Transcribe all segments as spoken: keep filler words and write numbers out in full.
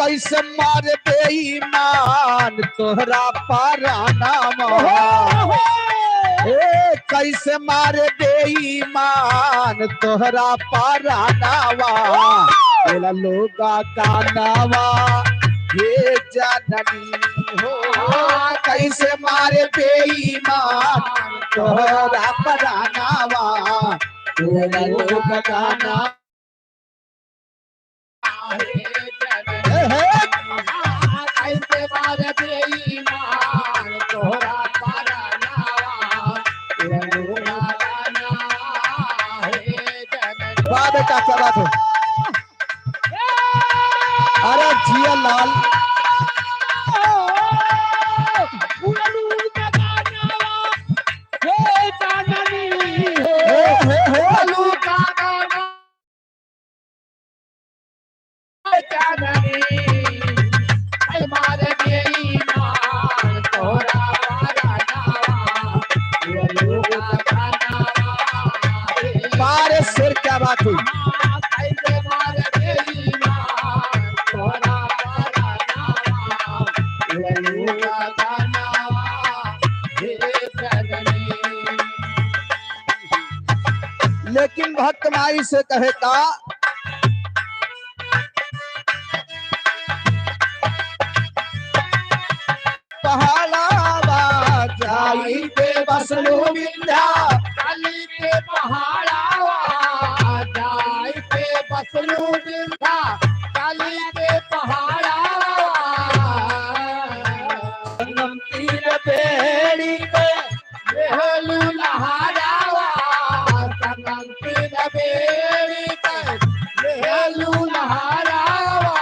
कैसे मारे बेईमान तोहरा परानावा। ओहो, ओहो। ए, कैसे मारे बेईमान तोहरा परानावा। ओहो। बोला लोगा गानावा, हे जननी हो। कैसे मारे बेईमान तोहरा परानावा। बोला लोगा गाना वाह बेटा, क्या बात है। अरे जिया लाल। हे, हे, हे। वाह रे शेर, क्या बात हुई। लेकिन भक्त माई से कहे का, पहाड़ावा जाई के बसलू विंध्या। काली के पहाड़ावा जाई के बसलू विंध्या। काली के पहाड़ावा संगम तीर बेड़ी के लेहलू लहरावा, संगम तीर बेड़ी के लेहलू लहरावा।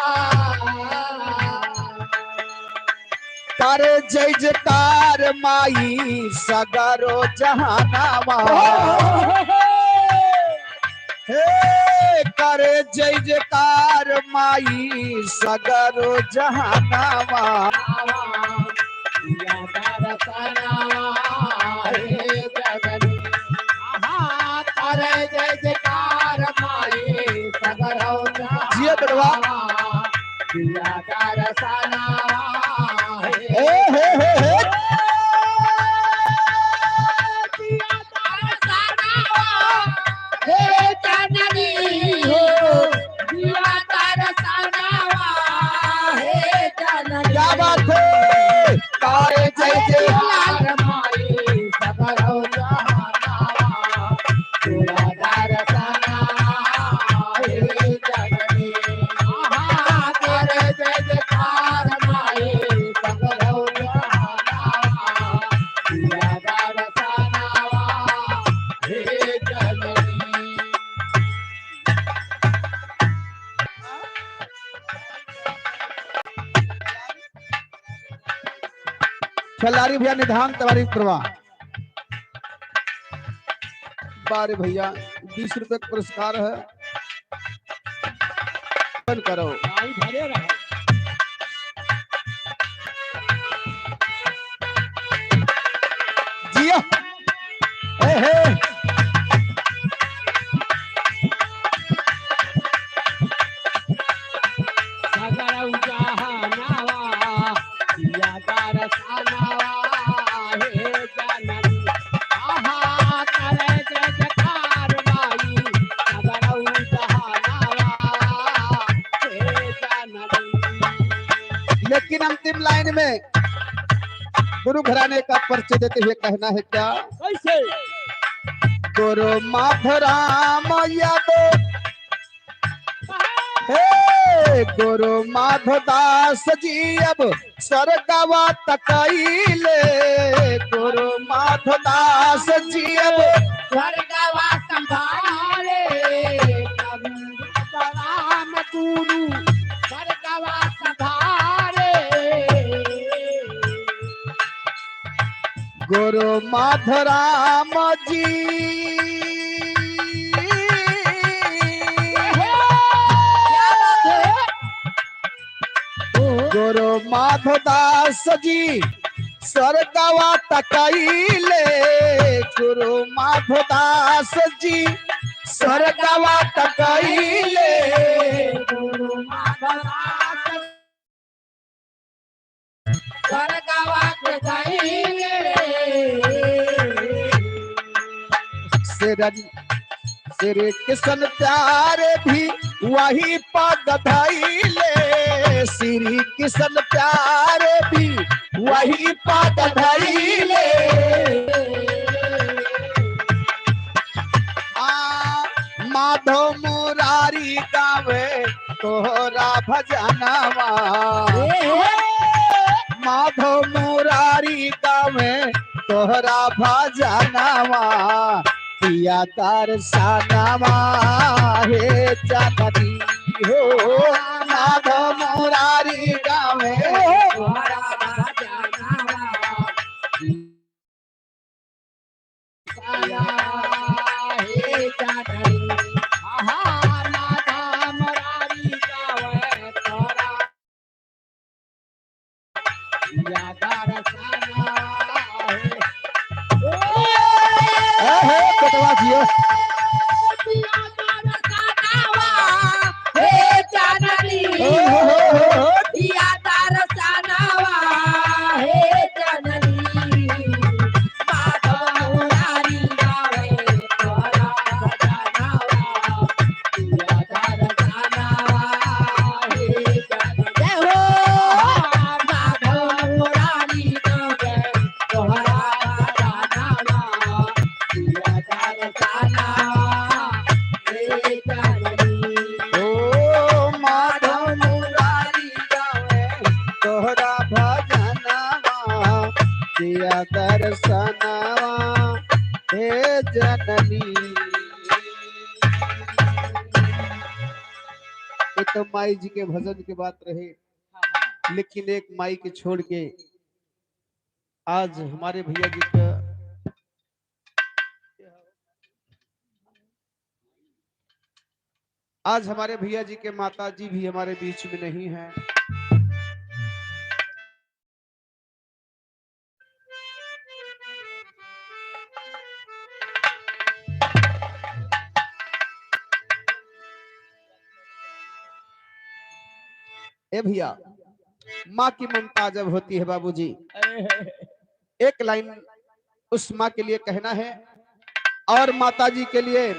करे जय जयकार माई सगरो जहानावा। हे करे जय जयकार माई सगरो जहानावा। जिया बेटवा। हे, हे, हे, हे। हे जननी हो, जिया तरसनावा, हे जननी। क्या बात है? तारे जय जय। लाल माई सगरो जहानावा, जिया तरसनावा, हे जननी। आहा, तारे जय जयकार माई सगरो जहानावा, जिया तरसनावा, हे जननी। खिलाड़ी भैया निधान तिवारी प्रवाह। बारे भैया, बीस रुपए का पुरस्कार है। बंद करो। आई भरे रहे। जिया। ए हे। सगरौ जहानावा, जिया दरसनावा, हे जननी। आहा, करे जय जयकार माई, सगरौ जहानावा, हे जननी। लेकिन अंतिम लाइन में गुरु घराने का परिचय देते हुए कहना है क्या? कैसे? गुरु माधुराम यादव, हे गुरु माधुदास जी अब स्वर्गवा तकैले, गुरु माधुदास जी अब स्वर्गवा संभाले, अब राम गुरु स्वर्गवा संभाले। गुरु माधुराम जी। क्या बात है? गुरु माधुदास जी स्वर्गवा तकैले, गुरु माधुदास जी स्वर्गवा तकैले। गुरु माधुदास स्वर्गवा के धइले। श्री, श्री कृष्ण प्यारे भी वही पद धइले, श्री कृष्ण प्यारे भी वही पद धइले। आ, माधव मुरारी गावे तोहरा भजनवा। ए हे। माधव मुरारी गावे तोहरा भजनवा। दिया दर्शनवा हे जननी हो, माधव मुरारी गावे तोहरा भजनवा। हे जननी, आहा, माधव मुरारी गावे तोहरा ए हे, बेटवा जियो। हे जननी, ओ हो हो हो हो। जय हो। ओ माधव मुरारी गावे तोहरा भजनवा, दिया दर्शनवा हे जननी। ये तो माई जी के भजन के बात रहे, लेकिन एक माई के छोड़ के आज हमारे भैया जी का, आज हमारे भैया जी के माता जी भी हमारे बीच में नहीं है। ए भैया, माँ की ममता जब होती है बाबूजी, एक लाइन उस माँ के लिए कहना है और माता जी के लिए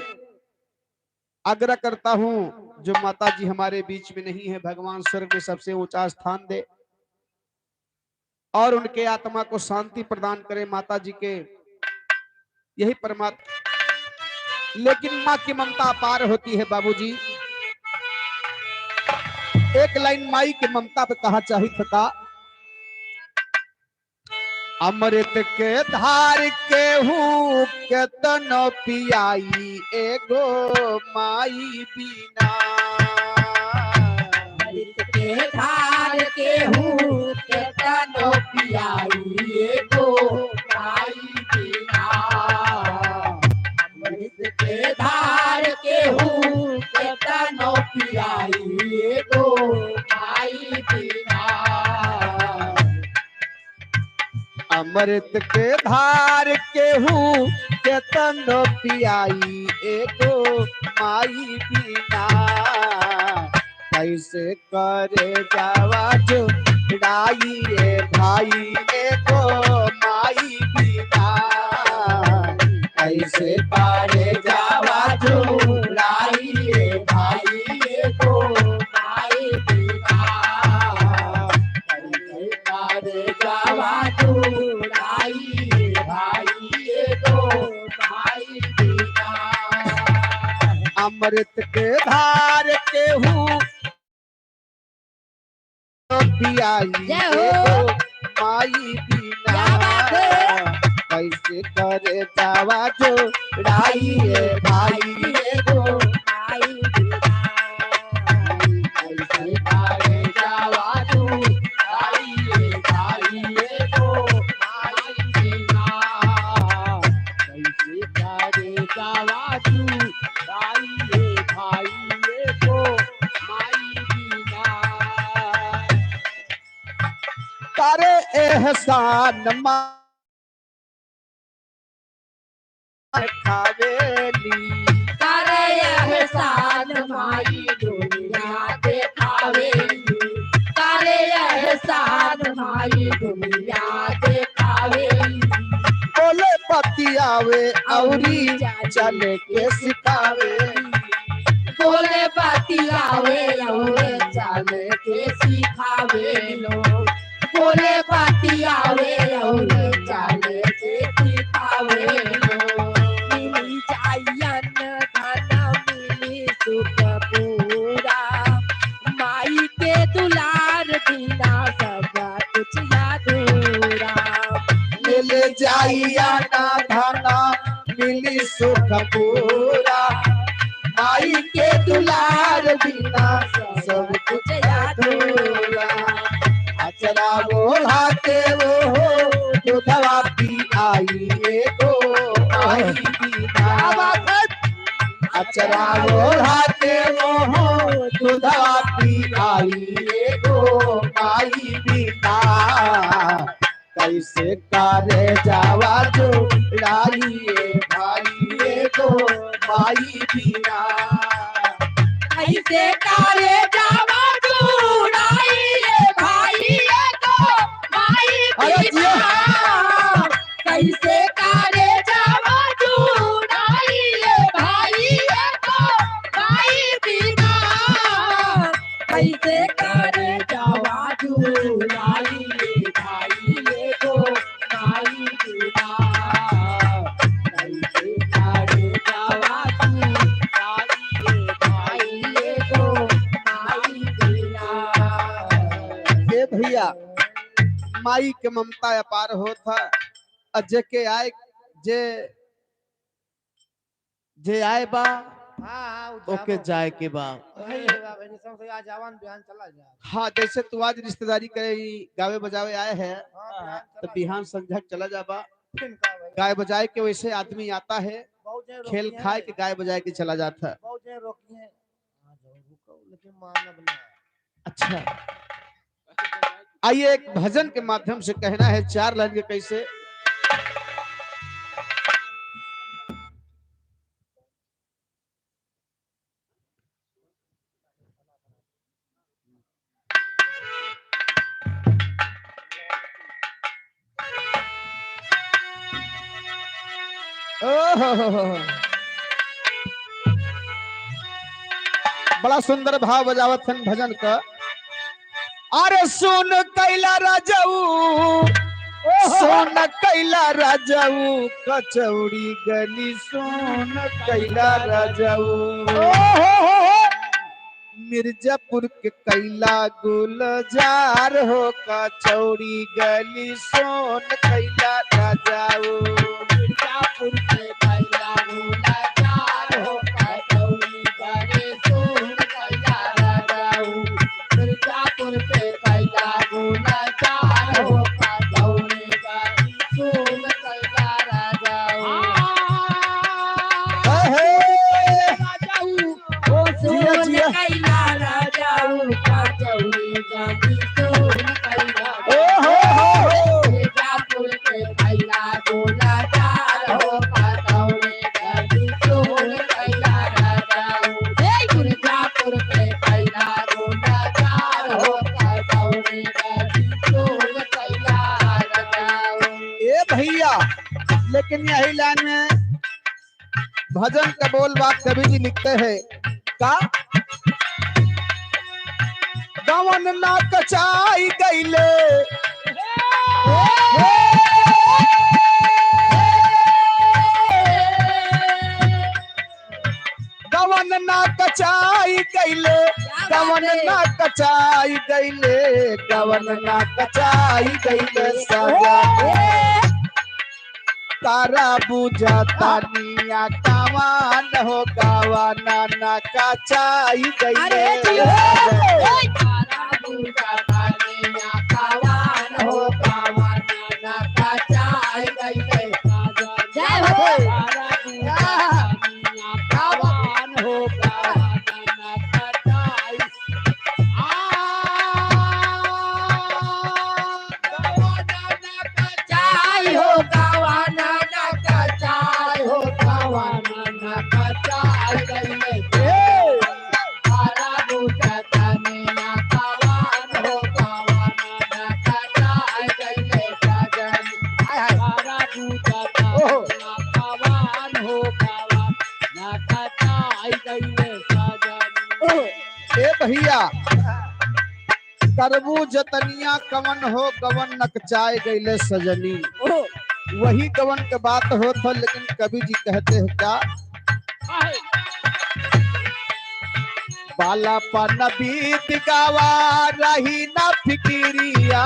आग्रह करता हूँ, जो माता जी हमारे बीच में नहीं है, भगवान स्वर्ग में सबसे ऊंचा स्थान दे और उनके आत्मा को शांति प्रदान करे माता जी के, यही परमात्मा। लेकिन माँ की ममता अपार होती है बाबूजी। एक लाइन माई की ममता पे कहा चाहित था। अमृत के धार केहू केतनो पियाई एगो माई बिना। अमृत के धार केहू केतनो पियाई एगो माई बिना। अमृत के धार केहू केतनो पियाई एगो माई बिना। अमृत के धार केहू केतनो पियाई एगो माई बिना। कैसे करे जावा जुड़ाई ए भाई एगो माई बिना। कैसे करे जावा जुड़ाई ए भाई एगो माई बिना। कैसे करे जावा जुड़ाई ए भाई एगो माई बिना। अमृत के धार केहू पियाई जय हो। एगो माई बिना। क्या बात है? कैसे करे जावा जुड़ाई ए भाई एगो माई बिना। कैसे करे जावा जुड़ाई ए भाई एगो माई बिना। कैसे करे जावा जुड़ाई ए भाई एगो माई बिना। करे एहसान माँ खावेली। करे एहसान माई दुनिया देखावेली। करे एहसान माई आई दुनिया देखावे। बोले बतियावे औरी चले के सिखावे। बोले बतियावे औरी चले के सिखावे लो। बोले बतियावे औरी चले के सिखावे लो। मिली जाई अन्न धन मिली सुख पूरा। माई के दुलार बिना सब कुछ अधूरा। मिल जाई अन्न धन मिली सुख पूरा। माई के दुलार बिना सब कुछ अधूरा। अचरा ओढ़ा के वो हो दूधवा पी आई एगो माई बिना। क्या बात है? अचरा ओढ़ा के वो हो दूधवा पी आई एगो माई बिना। कैसे करे जावा जुड़ाई ए भाई एगो माई बिना। कैसे करे जावा जुड़ाई ए भाई एगो माई अरे जिया। बिना। कैसे करे जावा जुड़ाई ए भाई एगो माई बिना। कैसे करे जावा जुड़ाई ए भाई एगो माई बिना। कैसे करे जावा जुड़ाई ए भाई एगो माई बिना। ए भैया, माई के ममता अपार होत है। और जेके आए, जे, जे आए बा, हाँ, हाँ, उ ओके जाबो। जाए के बा। वही है बा, बहनी, सब से आज आवन, बिहान चला जा। हाँ, जैसे तू आज रिश्तेदारी करे ही, गावे बजावे आए हैं, हाँ, बिहान तो चला बिहान जा। संझा के चला जाबा। फिर का भाई? गाय बजाए के वैसे आदमी आता है, बहुत जने खेल रोकी खाए हैं। के गाय बजाए के चला जाता है। बहुत जने रोकी हैं। हाँ, जरूर रुको, लेकिन मानब ना। अच्छा, आइए, एक भजन के माध्यम से कहना है चार लाइन के। कैसे? ओहो हो हो। बड़ा सुंदर भाव बजावत हन भजन का। अरे सुन कैला राजाऊ, ओहो। सुन कैला राजाऊ, कचौड़ी गली सुन कैला राजाऊ। ओहो हो हो। मिर्जापुर के कैला गुलजार हो, कचौड़ी गली सोन कैला राजाऊ। मिर्जापुर के कैला गुलजार हो, कचौड़ी गली सोन कैला राजाऊ। मिर्जापुर के कैला गुलजार हो, कचौड़ी गली सोन कैला राजाऊ। हे, हे। राजाऊ। ओ जिया, सोन जिया। कैला राजाऊ, कचौड़ी गली सोन कैला। ओ हो हो। मिर्जापुर के कैला गुलजार हो, कचौड़ी गली सोन कैला राजाऊ। हे मिर्जापुर के कैला गुलजार हो, कचौड़ी गली सोन कैला राजाऊ। ए भैया, लेकिन यही लाइन में भजन का बोल बात कवि जी लिखते हैं का? गवन ना कचाई गईले। गवन ना कचाई गईले, गवन ना कचाई गईले, गवन ना कचाई गईले सजा। तारा बुझा तानिया कवान हो गवाना ना कचाई गईले। अरे जियो। तारा बुझा तानिया कवान हो गवाना ना कचाई गईले। जय हो। तारा बुझा तानिया कवान हो गवाना ना कचाई। आ, गवाना ना कचाई हो, गवाना ना कचाई हो, गवाना ना कचाई गईले। ए! तारा बुझा तानिया कवान हो, गवाना ना कचाई। करबू जतनिया कवन हो गवन नकचाए गइले सजनी। ओहो। वही गवन के बात होत हो, लेकिन कवि जी कहते हैं क्या? आहे। बालापन बीत गवा रही ना फिकिरिया,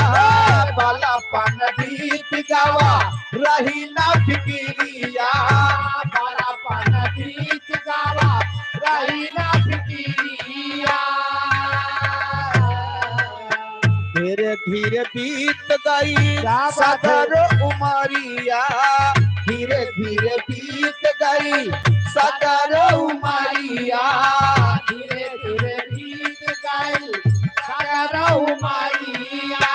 बालापन बीत गवा रही ना फिकिरिया, बालापन बीत गवा रही ना फिकिरिया। धीरे धीरे बीत गई क्या बात है? सगरो उमरिया, धीरे धीरे बीत गई सगरो उमरिया, धीरे धीरे बीत गई सगरो उमरिया।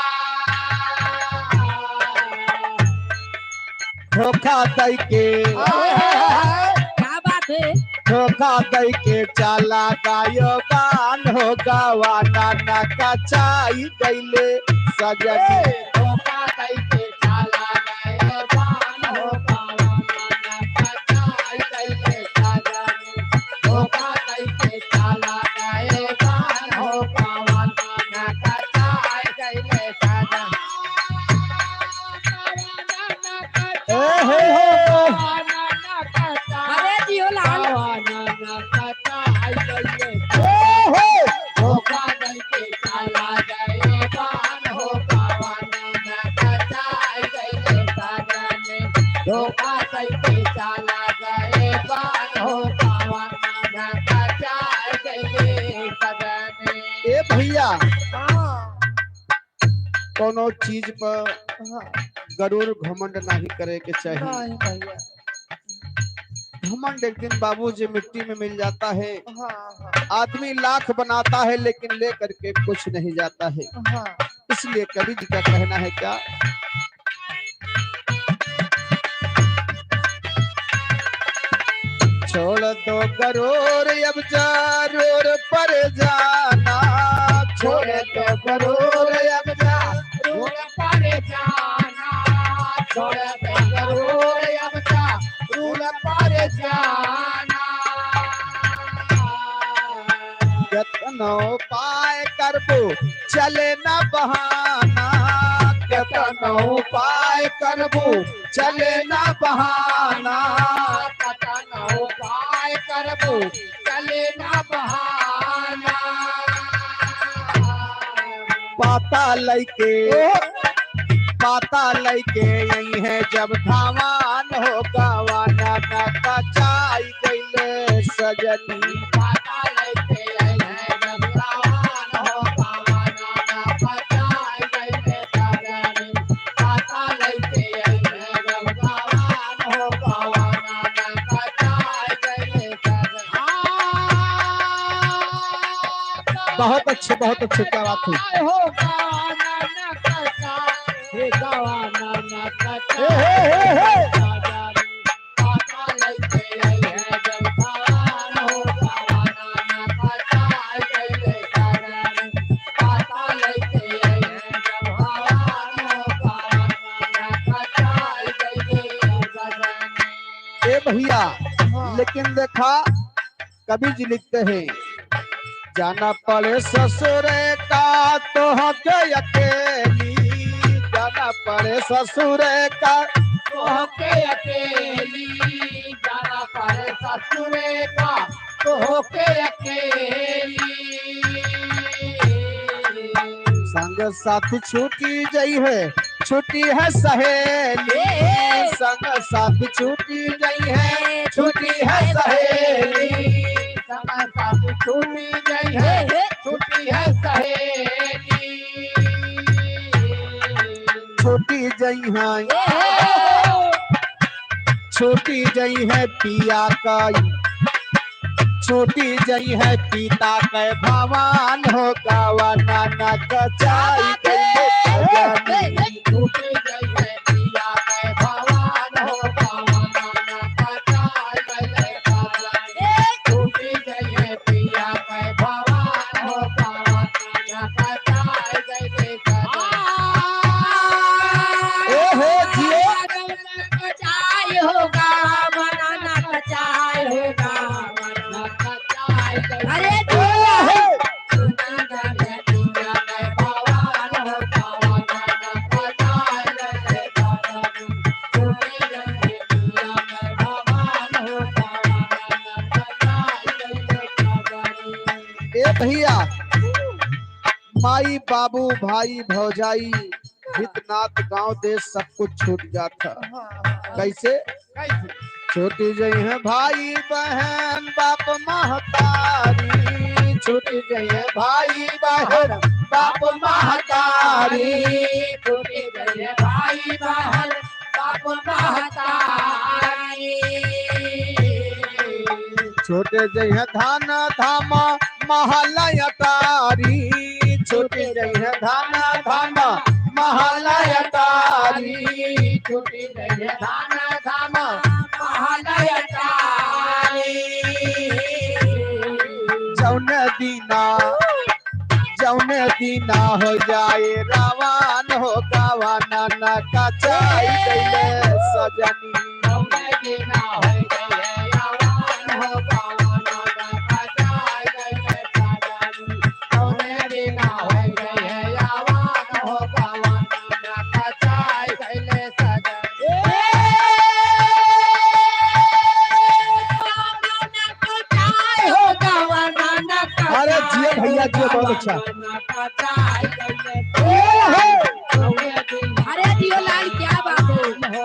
धोखा दई के, हाय, हाय, हाय। क्या बात है? धोखा दई के चला गयो बान हो गवा ना नकचाई गइले सजनी। ए, धोखा दई के चला गयो बान हो गवा ना नकचाई गइले सजनी। धोखा दई के चला गयो बान हो गवा ना नकचाई गइले सजनी। ए हो हो। अरे जियो लाल। ए हो। ए भैया, हाँ। कौनो चीज पर हाँ। गरूर घमंड नहीं करे के चाहिए। नहीं भैया। घमंड एक दिन बाबू जी मिट्टी में मिल जाता है। हाँ, हाँ। आदमी लाख बनाता है लेकिन ले करके कुछ नहीं जाता है। हाँ। इसलिए कवि जी का कहना है क्या? छोड़ दो गरूर अब जरूर पर जाना, छोड़ दो गरूर अब जरूर पर जाना, छोड़ दो गरूर अब जरूर पर जाना। केतनो उपाय करबू, चले ना बहाना। केतनो उपाय करबू, चले ना बहाना। केतनो उपाय करबू, चले ना बहाना। पाता लइके, पाता लइके अइहैं जब धावान हो गवा ना नकचाई गइले सजनी। बहुत अच्छे, बहुत अच्छे, क्या बात है। हे, हे, हे, हे। ए भैया, हाँ। लेकिन देखा, कवि जी लिखते हैं, जाना पड़े ससुर का तोहके अकेली, जाना पड़े ससुर का तोहके अकेली, जाना पड़े ससुर का तोहके अकेली। संग साथ छूटी जइहैं, छूटी है सहेली। संग साथ छूटी जइहैं, छूटी है सहेली। संग साथ छूटी जइहैं, छूटी है सहेली। छूटी जइहैं, छूटी जइहैं पिया का, छूटी जइहैं पिता के भवान हो गवा ना नकचाई गइले सजनी। छूटी जइहैं पिया के भवान हो गवा ना नकचाई गइले सजनी। छूटी जइहैं पिया के भवान हो गवा ना नकचाई गइले सजनी। ए हो जियो। कचाई होगा, मना ना कचाई होगा, मना ना कचाई होगा। अरे ए हो। भैया, माई बाबू, भाई भौजाई, हित नात, गांव देश, सब कुछ छूट जात है। कैसे? छूट जइहैं भाई बहन बाप महतारी, छूट जइहैं भाई बहन बाप महतारी, छूट जइहैं भाई बहन बाप महतारी। छूट जइहैं धन धाम महल अटारी, छूट जइहैं धन धाम महल अटारी, छूट जइहैं धन धाम महल अटारी। जौने दिना, जौने दिना हो जाए रावण हो गवाना, न कचाई गइले सजनी। अरे जियो भैया, जियो, बहुत अच्छा। अरे जियो लाल, क्या बात है।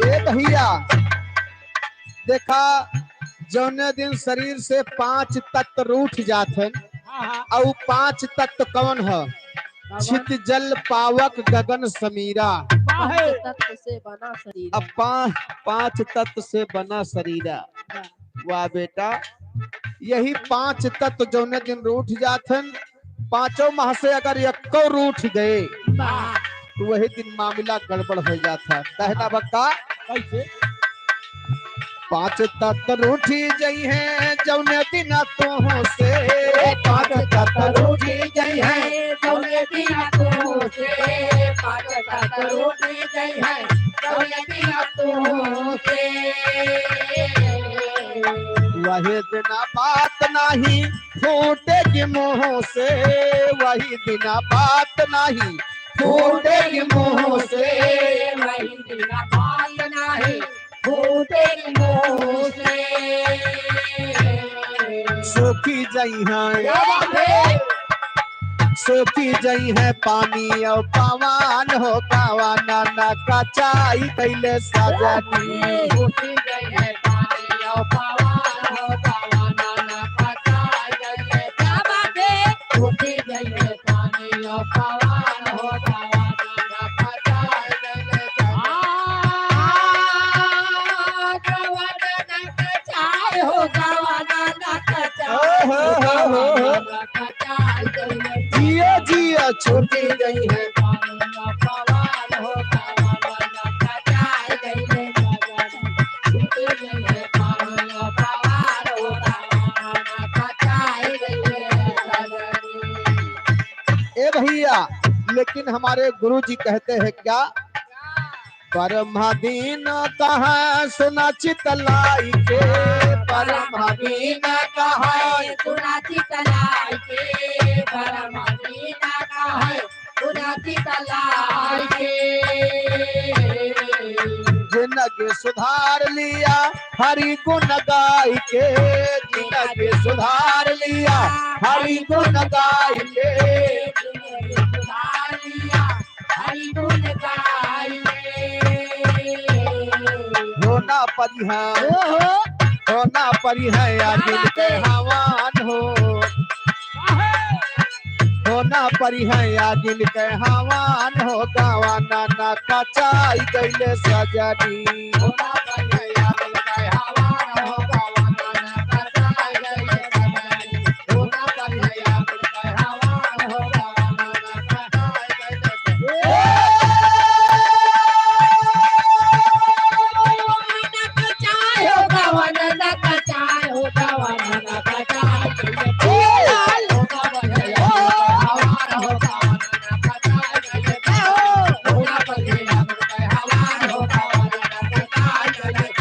ए भैया, देखा, जौने दिन शरीर से पांच तत्व रूठ जात हैं, हाँ, हाँ। और पांच तत्व कौन है? कौन? छित जल पावक गगन समीरा। पांच तत्व से बना शरीर। अब पा-, पांच तत्व से बना शरीरा। हाँ। वाह बेटा, यही पांच तत्व जौने दिन रूठ जात हैं, पांचों माह से अगर एक्को रूठ गए, वाह। तो वही दिन मामला गड़बड़ हो जाता है। कहना बक्का? कैसे? पांच तत्व रूठी जइहैं जौने दिन तुहसे, पांच तत्व रूठी जइहैं जौने दिन तुहसे, पांच तत्व रूठी जइहैं जौने दिन तुहसे। वही दिन बात नाही फूटेगी मुंह से, वही दिन बात नाही फूटेगी मुंह से, वही दिन बात नाही फूटेगी मुंह से। सूखी जइहैं, क्या बात है? सूखी जइहैं पानी और पवन हो, गवाना न कचाई गइले सजनी। सूखी जइहैं पानी और पवन हो, गवाना न कचाई गइले। क्या बात है? सूखी जइहैं पानी और पवन हो, गवाना न कचाई गइले सजनी। आ, गवाना न कचाई हो, गवाना न कचाई। ओ हो हो हो हो। जिया जिया छोटी गई है। ए भैया, लेकिन हमारे गुरु जी कहते हैं क्या? परम दीन कहा सुना चितलाई के, परम दीन कहा सुना चितलाई के, परम दीन कहा सुना चितलाई के। जिनके सुधार लिया हरि गुण गाय के, जिनके सुधार लिया हरि गुण गाय के। जिनके सुधार लिया हरि गुण गाई। होना परिहै, ओहो। होना परिहै आगिन के हवान हो। होना परिहै आगिन के हवान हो, गवाना न कचाई गइले सजनी। होना परिहै आगिन के हवान हो, गवाना न कचाई गइले सजनी।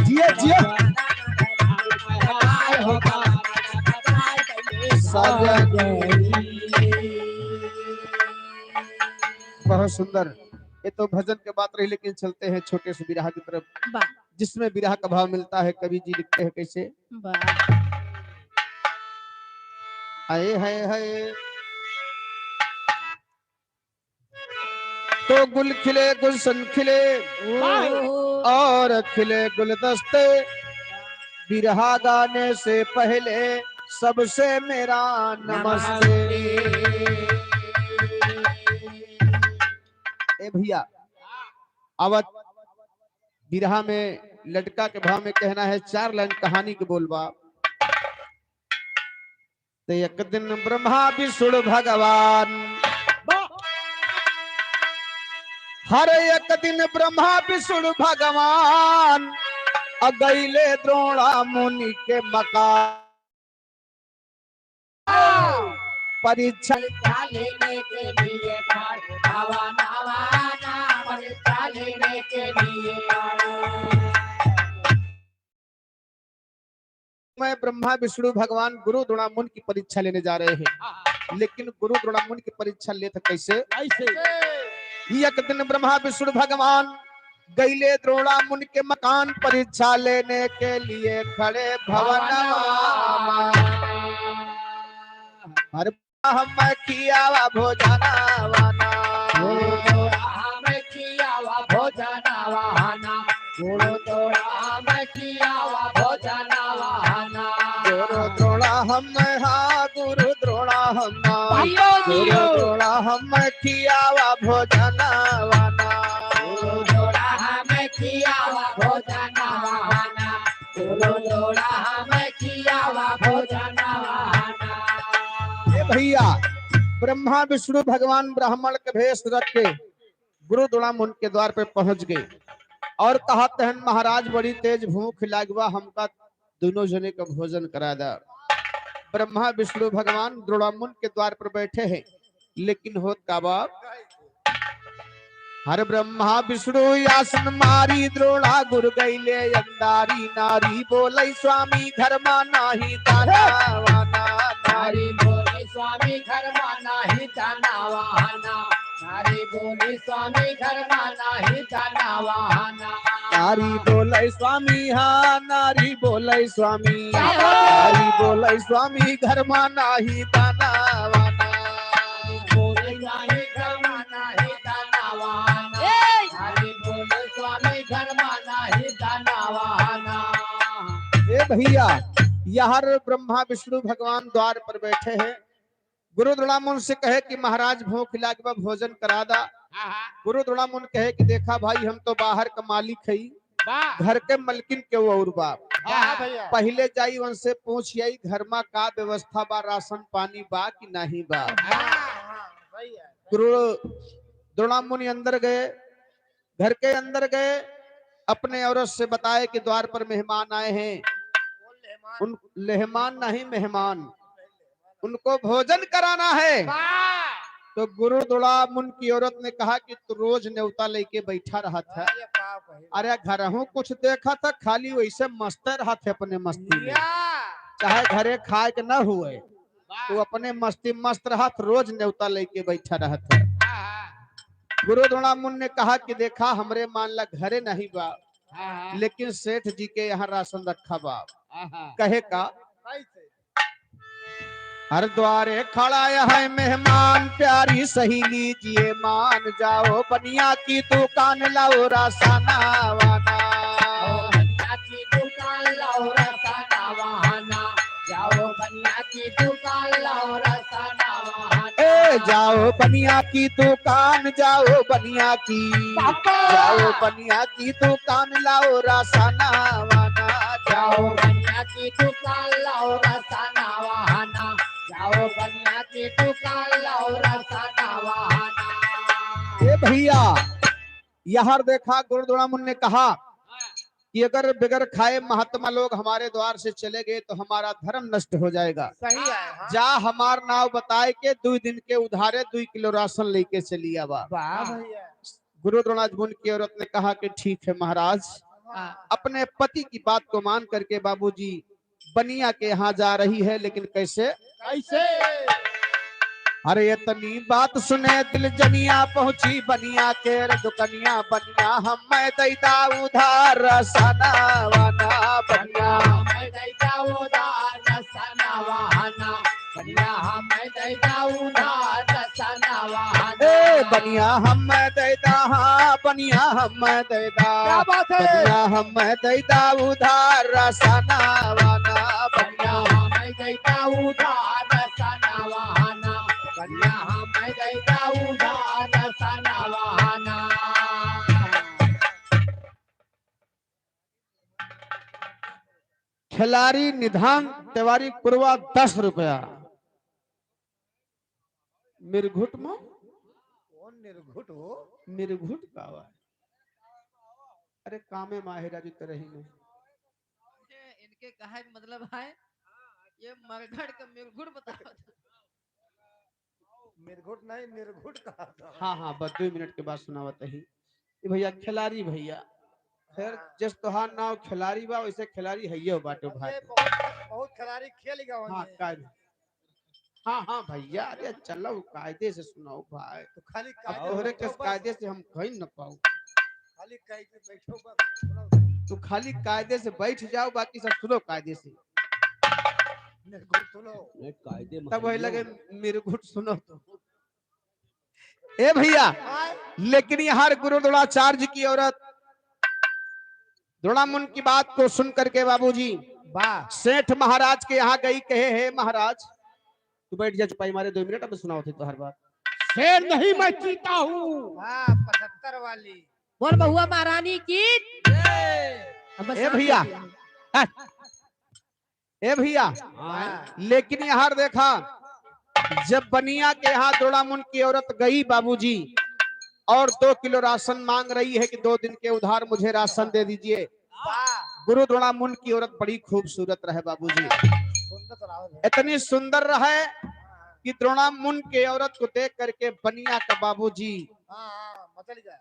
जिया, जिया। बहुत सुंदर। तो भजन के बात रही, लेकिन चलते हैं छोटे से बिरहा की तरफ, वाह। जिसमें बिरहा का भाव मिलता है। कवि जी लिखते हैं कैसे? वाह। हाय, हाय, हाय। तो गुल खिले, गुलशन खिले, वाह। और खिले गुलदस्ते। बिरहा गाने से पहले सबसे मेरा नमस्ते। ए भैया, आवत बिरहा में लड़का के भाव में कहना है, चार लाइन कहानी के बोल बा। तो एक दिन ब्रह्मा विष्णु भगवान, हर एक दिन ब्रह्मा विष्णु भगवान अ गईले द्रोणा मुनि के मकान। परीक्षा परीक्षा लेने के लिए पढ़, आवा ना, आवा ना, परीक्षा लेने के लिए पढ़। मैं ब्रह्मा विष्णु भगवान गुरु द्रोणा मुनि की परीक्षा लेने जा रहे हैं, लेकिन गुरु द्रोणा मुनि की परीक्षा लेत कैसे? कैसे? एक दिन ब्रह्मा विष्णु भगवान गईले द्रोणा मुनि के मकान, परीक्षा लेने के लिए खड़े भवनवा। हर हम खियावा भोजनवा ना। गुरु द्रोणा हम खियावा भोजनवा ना। गुरु द्रोणा हम खियावा भोजनवा ना। गुरु द्रोणा हम, हाँ, गुरु द्रोणा हम। जियो, गुरु जियो। द्रोणा हम खियावा भोजनवा ना। गुरु द्रोणा हम खियावा भोजनवा ना। गुरु द्रोणा हम खियावा भोजनवा ना। ए भैया, ब्रह्मा विष्णु भगवान ब्राह्मण के भेष रख के गुरु द्रोणा मुनि के द्वार पे पहुंच गए और कहत हैं, महाराज, बड़ी तेज भूख लाग बा, हमका दोनों जने का भोजन करा दा। ब्रह्मा विष्णु भगवान द्रोणा मुनि के द्वार पर बैठे हैं, लेकिन होत का बा? हर ब्रह्मा विष्णु आसन मारी, द्रोणा गुरु गईले अंधारी। नारी बोले, स्वामी, घर मा नाही दाना वाना। नारी बोले, स्वामी, घर मा नाही दाना वाना। नारी बोले, स्वामी, घर मा नाही दाना वाना। नारी बोले, स्वामी, हाँ, नारी बोले, स्वामी। जय हो। नारी बोले, स्वामी, घर मा नाही दाना वाना। बोले, स्वामी, घर मा नाही दाना वाना। ए! नारी बोले, स्वामी, घर मा नाही दाना वाना। ए भैया, यार ब्रह्मा विष्णु भगवान द्वार पर बैठे हैं। गुरु द्रोणा मुनि से कहे कि महाराज, भूख लाग बा, भोजन करा दा। हाँ, हाँ। गुरु द्रोणा मुनि कहे कि देखा भाई, हम तो बाहर का मालिक हई, वाह। घर के मलकिन केहू और बा। हाँ, हाँ भैया। पहिले जाई उनसे पूछ आई, घर मा का व्यवस्था बा, राशन पानी बा कि नाही बा। हाँ, हाँ, भैया। गुरु द्रोणा मुनि अंदर गए, घर के अंदर गए, अपने औरत से बताए कि द्वार पर मेहमान आए हैं। उन, लेहमान नहीं, मेहमान, उनको भोजन कराना है। वाह! तो गुरु द्रोणा मुनि की औरत ने कहा कि तू रोज नेवता लेके बैठा रहत है। अरे बाप रे। अरे घरहू कुछ देखत है, खाली वैसे मस्ते रहत है अपने मस्ती में। या। चाहे घरे खाए के न हुए, वाह। तू अपने मस्ती मस्त रहत, रोज नेवता लेके बैठा रहत है। हाँ, हाँ। गुरु द्रोणा मुनि ने कहा कि देखा, हमरे मान ला घरे नहीं बा, हाँ, हाँ। लेकिन सेठ जी के यहाँ राशन रखा बा। हाँ, हाँ। कहे का? कैसे? हर द्वारे खड़ा है मेहमान, प्यारी सहेली जिए मान, जाओ बनिया की दुकान लाओ रासना वाना। जाओ बनिया की दुकान लाओ रासना वाना। जाओ बनिया की दुकान लाओ रासना वाना। ए, जाओ बनिया की दुकान, जाओ बनिया की, पापा। जाओ बनिया की दुकान लाओ रासना वाना। जाओ बनिया की दुकान लाओ रासना वाना। जाओ बनिया की दुकान लाओ रासना वाना। ए भैया, यार देखा, गुरु द्रोणा मुनि ने कहा कि अगर बगैर खाए महात्मा लोग हमारे द्वार से चले गए तो हमारा धर्म नष्ट हो जाएगा। सही है, हाँ। जा हमार नाव बताए के दुई दिन के उधारे दुई किलो राशन लेके चली आवा। वाह भैया। गुरु द्रोणाज मुनि की औरत ने कहा कि ठीक है महाराज, हाँ। अपने पति की बात को मान करके बाबूजी बनिया के यहाँ जा रही है, लेकिन कैसे? कैसे? अरे इतनी बात सुने दिल जनिया, पहुंची बनिया के रे दुकनिया, बनिया हमें दैदा उधार रसना वाना। बनिया हमें दैदा उधार रसना वाना, बनिया हमें दैदा उधार रसना वाना। ए बनिया हमें दैदा, हाँ बनिया हमें दैदा। क्या बात है? बनिया हमें दैदा उधार रसना वाना। बनिया हमें दैदा उधार रसना वाना। बनिया हमें दैदा उधार रसना वाना। खिलाड़ी निधान तिवारी कुरवा दस रुपया। मिरघुट में? कौन निर्घुट हो? मिरघुट का हुआ? अरे कामे माहिरा जी तरही में। ये इनके कहे के मतलब है, ये मरघट का मिरघुट बतावत। मिरघुट नहीं, निर्घुट कहा था। हाँ, हाँ, बस दो मिनट के बाद सुनावत ही। ए भैया, खिलाड़ी भैया। फिर हाँ। जस तोहार नाव खिलाड़ी बा, वैसे खिलाड़ी हइये बाटे भाई। अरे, बहुत, बहुत खिलाड़ी खेल गया हाँ, होंगे। कायदे। हाँ, हाँ भैया, अरे चलो कायदे से सुनाओ भाई। तो खाली अब कायदे तोहरे से के बैठो बस। कायदे से हम कहीं न पाऊ। खाली कायदे बैठो बस, सुनाओ। तू खाली कायदे से बैठ जाओ, बाकी सब सुनो कायदे से। निर्घुट सुनो। ए, कायदे में तब वही हइये लगे हो। मिरघुट सुनो तो। ए भैया, आय। लेकिन यहाँ गुरु द्रोणाचार्य की औरत द्रोणामुन की बात को सुन करके बाबूजी वाह। सेठ महाराज के यहाँ गई, कहे, "हे महाराज," तू बैठ जा, चुपाई मारे, दो मिनट, अब सुनाओ थे तो हर बात। शेर नहीं, मैं चीता हूँ। वाह, पचहत्तर वाली। बोल बहुआ महारानी की। अब बस ए आप भैया, देखिए। हट। ए भैया, हाँ। लेकिन यहाँ देखा, जब बनिया के यहाँ द्रोणामुन की औरत गई बाबूजी, और दो किलो राशन मांग रही है कि दो दिन के उधार मुझे राशन दे दीजिए। वाह। गुरु द्रोणामुन की औरत बड़ी खूबसूरत रहे बाबूजी, सुंदर तो रहा है। इतनी सुंदर रहे कि द्रोणामुन के औरत को देख करके बनिया का बाबूजी हाँ, हाँ, मचल गया।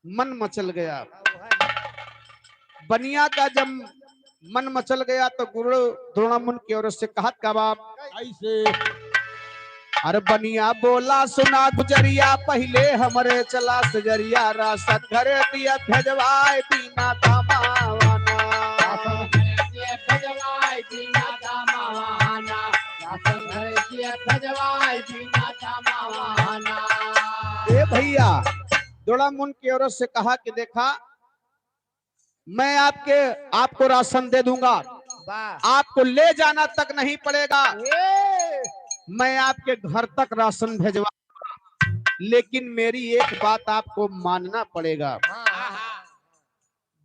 मन मचल गया। हाँ, वो है। बनिया का जब मन मचल गया तो गुरु द्रोणामुन की औरत से कहत का बाप, कैसे? अरे बनिया बोला सुना गुजरिया, पहिले हमरे चला सजरिया, राशन घरे दिया भेजवाए दीना दामावाना। राशन घरे दिया भेजवाए दीना दामावाना। राशन घरे दिया भेजवाए दीना दामावाना। ए भैया, द्रोणामुन की औरत से कहा कि देखा, मैं आपके, आपको राशन दे दूंगा, वाह। आपको ले जाना तक नहीं पड़ेगा, ए। मैं आपके घर तक राशन भेजवा, लेकिन मेरी एक बात आपको मानना पड़ेगा। हाँ, हाँ।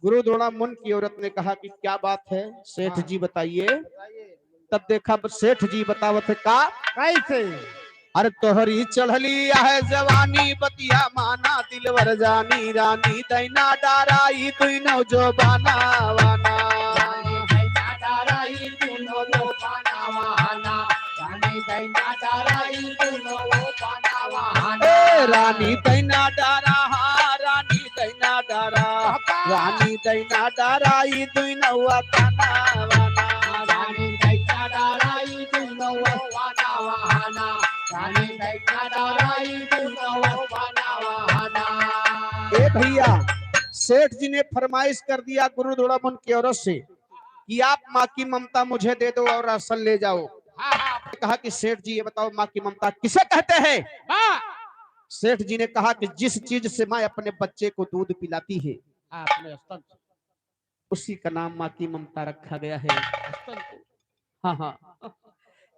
गुरु द्रोणामुन की औरत ने कहा कि क्या बात है सेठ हाँ। जी, बताइए। बताइए। तब देखा ब-, सेठ जी बतावत है का? कैसे? अरे तोहरी चढ़ली है जवानी, बतिया माना दिलवर जानी, रानी दैना डारा ई दुइनो जो बाना वाना। रानी दैना डारा ई दुइनो जो बाना वाना। रानी दैना डारा ई दुइनो जो बाना वाना। ए रानी दैना डारा, हाँ, रानी दैना डारा। बाबा। रानी दैना डारा ई दुइनवा काना वाना। रानी दैना डारा ई दुइनवा काना वाना। रानी दैना डारा ई दुइनवा काना वाना। ए भैया, सेठ जी ने फरमाइश कर दिया गुरु द्रोणामुन की औरत से कि आप माँ की ममता मुझे दे दो और राशन ले जाओ। हाँ, हाँ। कहा कि सेठ जी, ये बताओ, माँ की ममता किसे कहते हैं? हाँ। सेठ जी ने कहा कि जिस चीज से माँ अपने बच्चे को दूध पिलाती है, हाँ, अपने स्तन से। उसी का नाम माँ की ममता रखा गया है। स्तन से। हाँ, हाँ।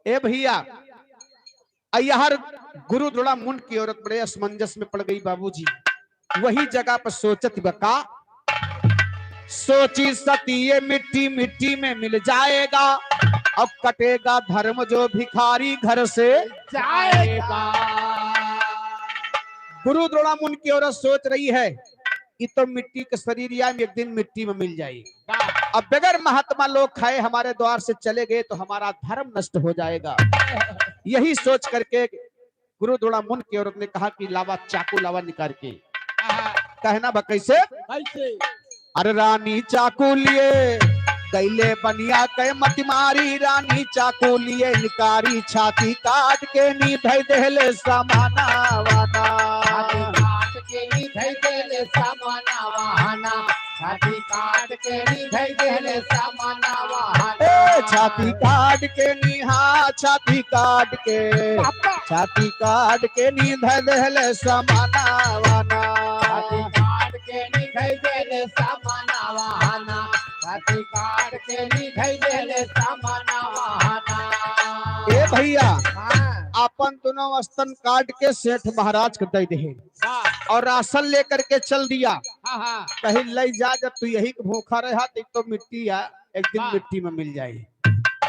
ए भैया, अयहर गुरु द्रोणामुन की औरत बड़े असमंजस में पड़ गई बाबूजी। वही जगह पर सोचत बा का, सोची सती ये मिट्टी मिट्टी में मिल जाएगा, अब कटेगा धर्म जो भिखारी घर से जाएगा। गुरु द्रोणामुन की औरत सोच रही है, ये तो मिट्टी के शरीर या एक दिन मिट्टी में मिल जाई। अब बगैर महात्मा लोग खाए हमारे द्वार से चले गए तो हमारा धर्म नष्ट हो जाएगा। यही सोच करके गुरु द्रोणामुन की औरत ने कहा कि लावा चाकू लावा निकाल के। आहा। कहना बा कैसे? कैसे? अरे रानी चाकू लिए, गइले बनिया के मति मारी, रानी चाकू लिए इनकारी, छाती काट के नी धइ देहले समानावाना। छाती काट के नी धइ देहले समानावाना। छाती काट के नी धइ देहले समानावाना। ए, छाती काट के नी, हाँ, छाती काट के, पापा। छाती काट के नी धइ देहले समानावाना। छाती काट के नी धइ देहले समानावाना। छाती काट के नी धइ देहले समानावाना। ए भइया, हाँ। आपन दोनों स्तन काट के सेठ महाराज के दइ देहे। हाँ। और राशन लेकर के चल दिया। हाँ, हाँ। कहीं लइ जा, जब तू यही के भूखा रहा, तो, तो मिट्टी आ, एक दिन हाँ। मिट्टी में मिल जाई।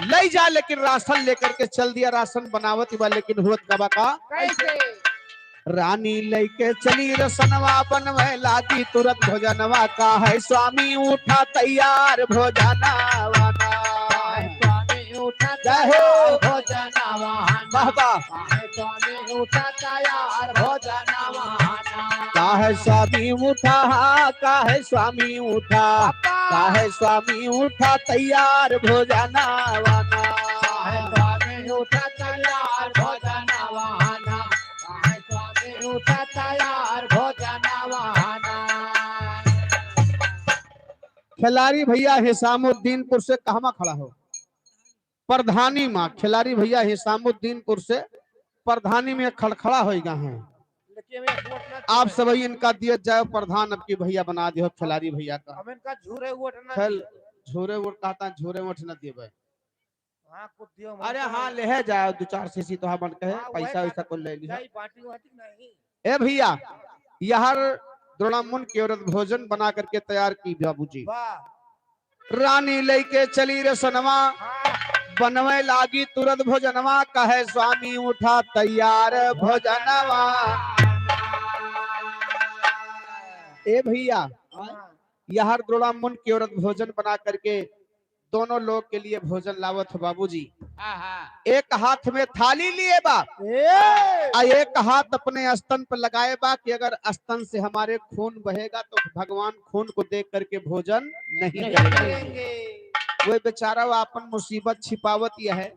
लइ जा, लेकिन राशन लेकर के चल दिया, राशन बनावत बा, लेकिन होत का बा का? कैसे? रानी लइके चली रसनवा बनवे लागी तुरत भोजनवा, काहे स्वामी उठा तैयार भोजनवा ना। काहे स्वामी उठा जय हो। तैयार भोजनवा ना। वाह, वाह। काहे स्वामी उठा तैयार भोजनवा ना। काहे स्वामी उठा, काहे स्वामी उठा, पापा। काहे स्वामी उठा तैयार भोजनवा ना। काहे स्वामी उठा तैयार भोजनवा ना। काहे स्वामी उठा तैयार भोजनवा ना। खिलाड़ी भइया हिसामुद्दीनपुर से कहवा खड़ा हो? प्रधानी मा, खिलाड़ी भइया हिसामुद्दीनपुर से प्रधानी में खड़खड़ा होइ गा हैं। लेकिन हमें वोट ना आप दिए। सबही इनका दियत जाओ प्रधान, अब की भइया बना दियो खिलाड़ी भइया का। हम इनका झूरे वोट ना खेल दिए। झूरे वोट कहता है, झूरे वोट ना देबे। हाँ, कुछ दियो, अरे हमको हाँ, नहीं। लेहे जाओ दो चार सीसी तो हमन कहे, हाँ, वही पैसा बात वैसा कुल ले लिया। नहीं, बाटी वाटी नहीं। ए भइया, यहर द्रोणामुन की औरत भोजन बना करके तैयार की बाबूजी। वाह। रानी लइके चली रसनवा, हाँ। बनवे लागी तुरत भोजनवा, कहे स्वामी उठा तैयार भोजनवा। ए भइया, हाँ। यहर द्रोणामुन की औरत भोजन बना करके दोनों लोग के लिए भोजन लावत हो बाबूजी। हाँ, हाँ। एक हाथ में थाली लिए बा, ए! आ एक हाथ अपने स्तन पर लगाए बा कि अगर स्तन से हमारे खून बहेगा तो भगवान खून को देख करके भोजन नहीं नहीं करेंगे। करेंगे। वो बेचारा वो अपन मुसीबत छिपावत यह है,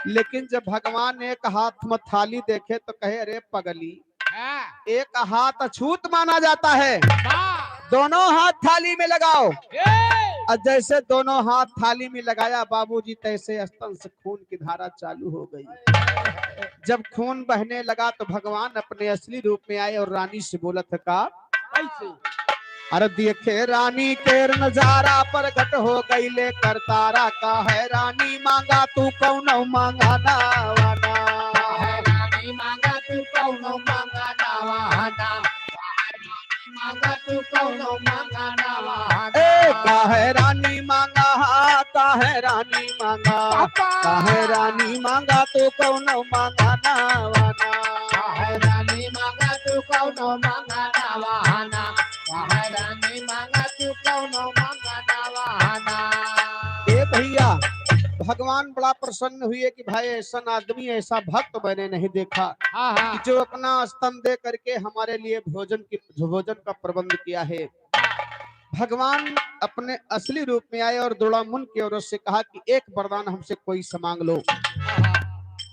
लेकिन जब भगवान एक हाथ में थाली देखे तो कहे, "अरे पगली, हाँ। एक हाथ अछूत माना जाता है, हाँ। दोनों हाथ थाली में लगाओ।" ए! और जैसे दोनों हाथ थाली में लगाया बाबूजी, तैसे स्तन से खून की धारा चालू हो गई। जब खून बहने लगा तो भगवान अपने असली रूप में आए और रानी से बोलत है का? कैसे? अरे देखे रानी के नजारा प्रगट हो गईले करतारा, काहे रानी मांगा तू कौनो मांगाना वाना। काहे रानी मांगा तू कौनो मांगाना वाना। मांगा तू कौनो मांगाना वाना। ए, काहे रानी मांगा, हाँ, काहे रानी मांगा। पापा। काहे रानी मांगा तू कौनो मांगाना वाना। काहे रानी मांगा तू कौनो मांगाना वाना। काहे रानी मांगा तू कौनो मांगाना वाना। ए भइया, भगवान बड़ा प्रसन्न हुए कि भाई ऐसा आदमी, ऐसा भक्त मैंने नहीं देखा हाँ, हाँ। कि जो अपना स्तन दे करके हमारे लिए भोजन की, भोजन का प्रबंध किया है। भगवान अपने असली रूप में आए और द्रोणामुन की औरत से कहा कि एक वरदान हमसे कोई सा मांग लो।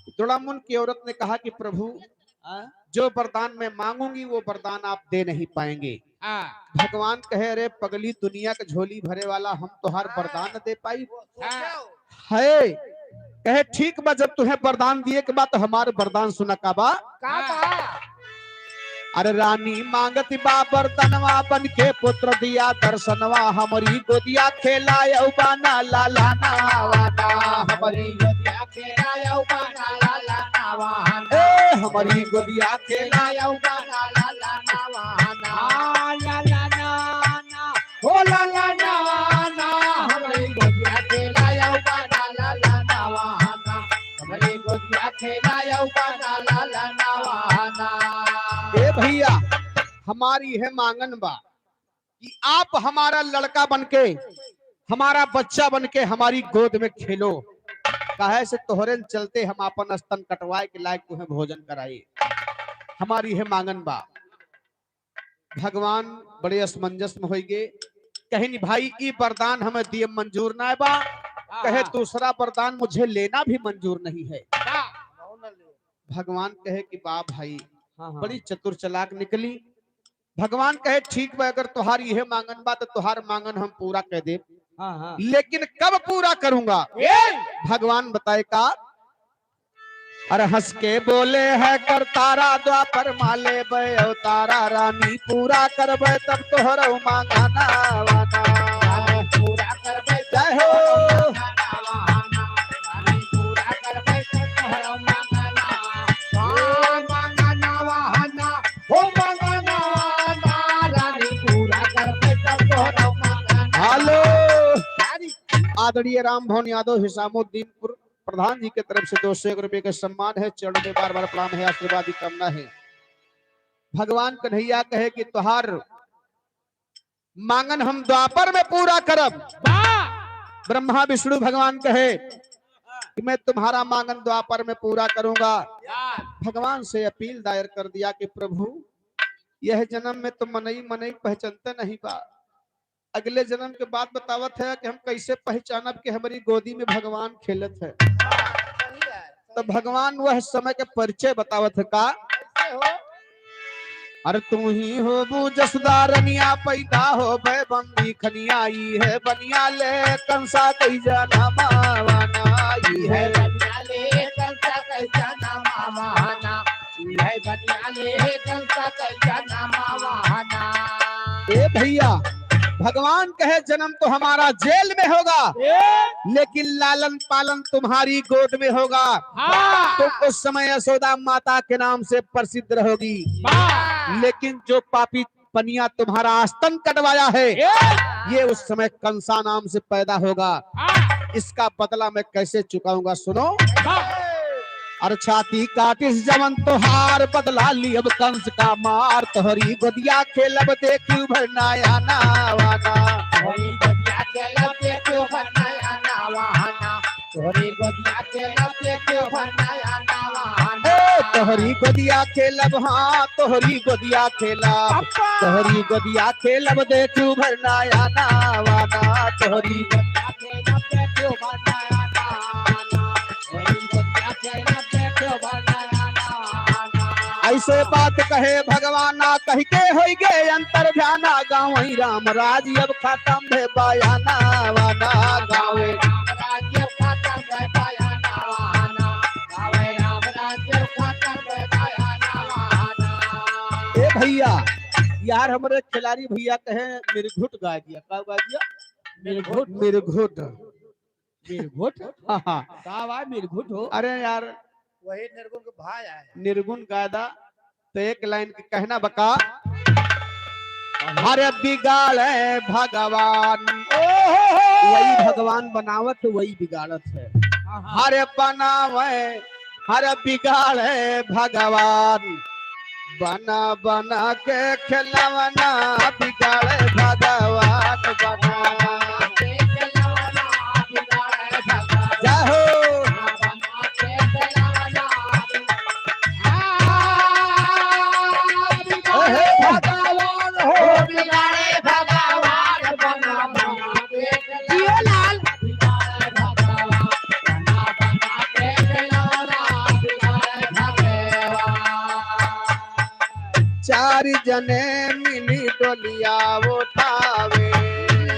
द्रोणामुन की औरत ने कहा कि प्रभु, हाँ? जो वरदान मैं मांगूंगी वो वरदान आप दे नहीं पाएंगे। हाँ। भगवान कहे, "अरे पगली, दुनिया के झोली भरे वाला हम तोहार हाँ। वरदान दे पाई?" हाँ। है। कहे, "ठीक बा, जब तुहे वरदान दिए के बा तो हमार वरदान सुना का बा।" का बा? अरे रानी मांगत बा वरदनवा बन के पुत्र दिया दर्शनवा, हमरी गोदिया खेलायौ बाना लालाना वाना। हमरी गोदिया खेलायौ बाना लालाना वाना। ए, हमरी गोदिया खेलायौ बाना लालाना वाना। आ, लालाना ना। हो लाला ना, ना, हमरी गोदिया खेलायौ बाना लाला ना वाना। हमरी गोदिया खेलायौ बाना लाला ना वाना। ए भइया, हमारी है मांगन बा कि आप हमारा लड़का बन के, हमारा बच्चा बन के हमारी गोद में खेलो। काहे से तोहरे चलते हम आपन स्तन कटवाए के लायक तुहे भोजन कराई। हमारी है मांगन बा। भगवान बड़े असमंजस में होइगे। कहिन, "भाई, ई वरदान हमें दिए मंजूर ना बा।" हाँ, कहे, हाँ। "दूसरा वरदान मुझे लेना भी मंजूर नहीं है।" वाह। भगवान कहे कि, "वाह भाई, हाँ, हाँ। बड़ी चतुर चालाक निकली।" भगवान कहे, "ठीक बा, अगर तोहार इहे मांगन बा, तो तोहार मांगन हम पूरा कर देब।" हाँ, हाँ। "लेकिन कब पूरा करूंगा?" ए! भगवान बताए का, अरे हंस के बोले है करतारा, द्वापर मा लेबे अवतारा, रानी पूरा करबे तब तोहरो मांगना वाना। रानी पूरा करबे तब जय हो। तोहरो मांगना वाना। रानी पूरा करबे तब तोहरो मांगना। हाँ, मांगना वाना, हो मांगना वाना, रानी पूरा करबे तब तोहरो मांगना। हेलो। आदरणीय राम भवन यादव हिसामुद्दीनपुर प्रधान जी के तरफ से दो सौ एक रुपये का सम्मान है। चरणों में बार बार प्रणाम है, आशीर्वाद की कामना है। भगवान कन्हैया कहे कि तोहार मांगन हम द्वापर में पूरा करब। वाह! ब्रह्मा विष्णु भगवान कहे कि मैं तुम्हारा मांगन द्वापर में पूरा करूंगा। वाह! भगवान से अपील दायर कर दिया कि प्रभु, यह जन्म में तो मनई मनई पहचानते नहीं बा, अगले जन्म के बात बतावत है कि हम कैसे पहचानब कि हमारी गोदी में भगवान खेलत है। तो भगवान वह समय के परिचय बतावत है का? कैसे हो? अरे तू ही होबू जसुदा रनिया, पैदा होबे बंदी खनिया, ई है बनिया ले कंसा कई जनमावा ना, ई है बनिया ले कंसा कई जनमावा ना। ए भैया, भगवान कहे जन्म तो हमारा जेल में होगा, ए! लेकिन लालन पालन तुम्हारी गोद में होगा। हाँ। तुम उस समय यशोदा माता के नाम से प्रसिद्ध रहोगी। वाह। लेकिन जो पापी पनिया तुम्हारा आस्तन कटवाया है, ए! ये उस समय कंसा नाम से पैदा होगा। हाँ। इसका बदला मैं कैसे चुकाऊंगा? सुनो। हाँ। अरे छाती काटिस जवन तोहार, बदला लियब कंस का मार। तोहरी गोदिया खेलब देखू भर नया नवाना। तोहरी गोदिया खेलब देखू भर नया नवाना। तोहरी गोदिया खेलब देखू भर नया नवाना। ए, तोहरी गोदिया खेलब, हाँ, तोहरी गोदिया खेलब। अप्पा। तोहरी गोदिया खेलब देखू भर नया नवाना। तोहरी गोदिया खेलब देखू भर नया नवाना। तोहरी गोदिया खेलब देखू भर नया नवाना। ऐसे बात कहे भगवाना, कहि के होई गे अंतर ध्याना। गाँव ही राम राज अब खतम भे बयाना वाना। गाँव ही राम राज अब खतम भे बयाना वाना। गाँव ही राम राज अब खतम भे बयाना वाना। ए भैया, यार हमरे खिलाड़ी भैया कहे मिरघुट गाय दिया। का गाय दिया? मिरघुट। मिरघुट। मिरघुट? हाँ, हाँ। का बा मिरघुट हो? अरे यार। वही निर्गुण के भाई आए। निर्गुण गायदा, तो एक लाइन के कहना बका। हर बिगाड़े भगवान। ओहो हो। वही भगवान बनावत, वही बिगाड़त है। हाँ, हाँ। हर बनावे, हर बिगाड़े भगवान। बना बना के खिलौना बिगाड़े भगवान, बना बना के खिलौना बिगाड़े भगवान। जय हो। ओहे। भगवान हो बिगाड़े भगवान, बना बना के जियो लाल। चार जने मिली डोलिया उठावे।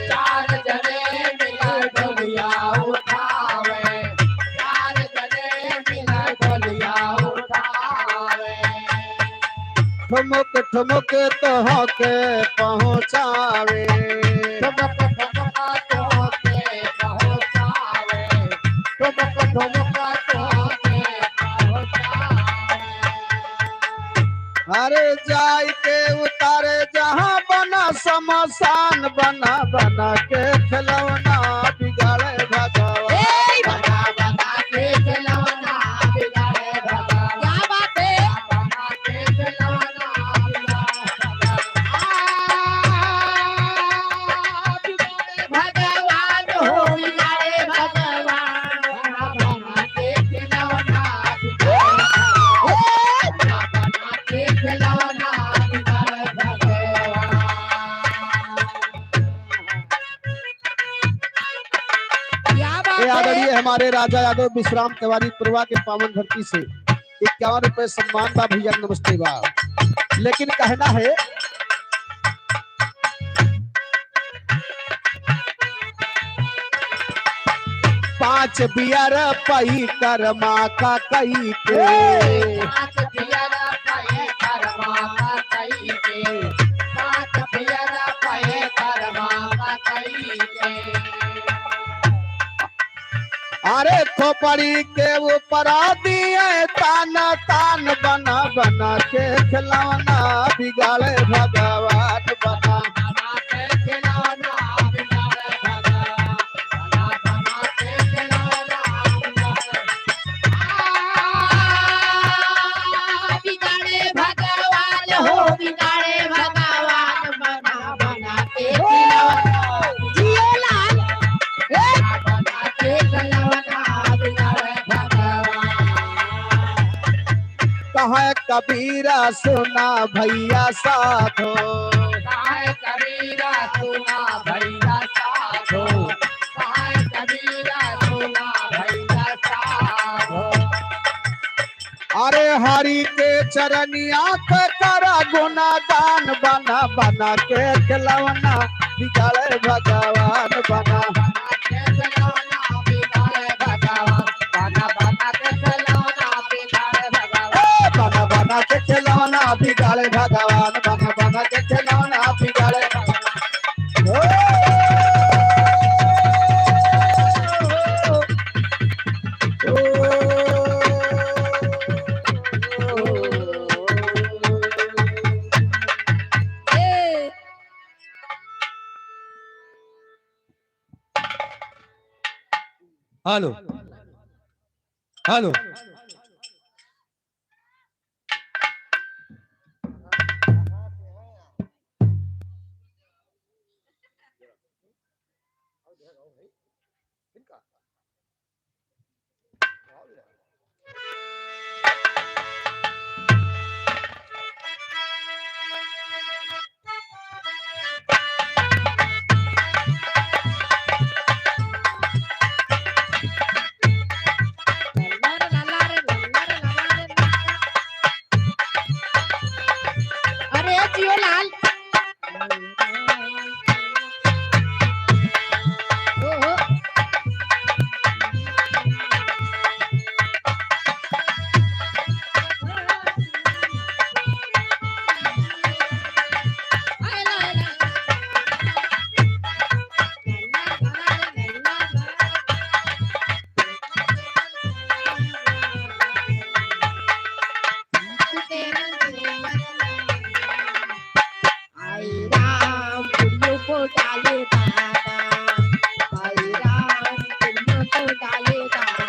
चार जने मिली डोलिया उठावे। चार जने मिली डोलिया उठावे। ठुमुक ठुमुक तोहके पहुँचावे। ठुमुक ठुमुक तोहके पहुँचावे। ठुमुक ठुमुक तोहके पहुँचावे। अरे जाई के उतारे जहाँ बना शमशान, बना बना के खिलौना बिगाड़े भगवान। ए! बना बना के खिलौना बिगाड़े भगवान। क्या बात है? बना बना के खिलौना बिगाड़े भगवान। आ, बिगाड़े भगवान हो, बिगाड़े भगवान। बना बना के खिलौना बिगाड़े भगवान। बना बना के खिलौना बिगाड़े भगवान। अरे राजा यादव विश्राम तिवारी पुरवा के पावन धरती से इक्यावन रुपए सम्मान बा भैया, नमस्ते बा। लेकिन कहना है, पाँच बियर पई करमा का कई के। पाँच बियर पई करमा का कई के। पाँच बियर पई करमा का कई के। अरे खोपड़ी के ऊपरा दिए तान, तान बना बना के खिलौना बिगाड़े भगवान, बना बना के खिलौना बिगाड़े भगवान, बना बना के खिलौना बिगाड़े। आ, बिगाड़े भगवान हो, बिगाड़े भगवान, बना बना के खिलौना। जियो लाल, ए! बना बना के खिलौना बिगाड़े भगवान। कहे कबीरा सुना भैया साधो। कहे कबीरा सुना भैया साधो। कहे कबीरा सुना भैया साधो। अरे हरि के चरनिया पे करा गुनागान, बना बना के खिलौना बिगाड़े भगवान, बना बना के खिलौना बिगाड़े भगवान, बना बना के खिलौना बिगाड़े भगवान। ए, बना बना के खिलौना बिगाड़े भगवान, बना बना के खिलौना बिगाड़े भगवान। ओ, ओ, ओ, ए। Hello, hello. अरे जियो लाल। ओहो। आई राम पुड़ियों को डाले दाना, आई राम पुड़ियों को डाले दाना।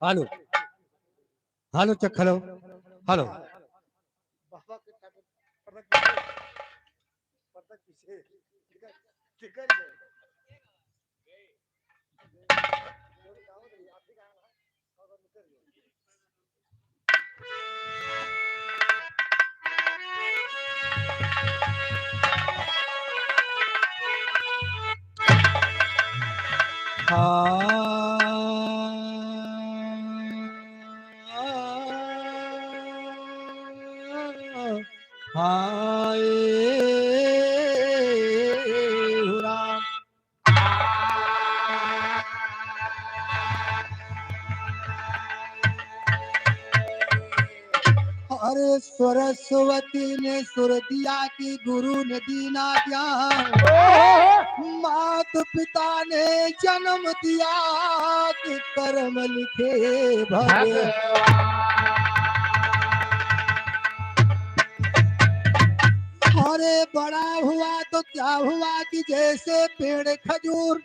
Hello, hello, check, hello, hello. बाबा के ठाकुर, पर्दा पीछे, पर्दा पीछे। हाय हो राम। अरे सरस्वती ने सुर दिया कि गुरु ने दीना ज्ञान, मात पिता ने जन्म दिया कि कर्म लिखे भगवान। अरे बड़ा हुआ तो क्या हुआ कि जैसे पेड़ खजूर,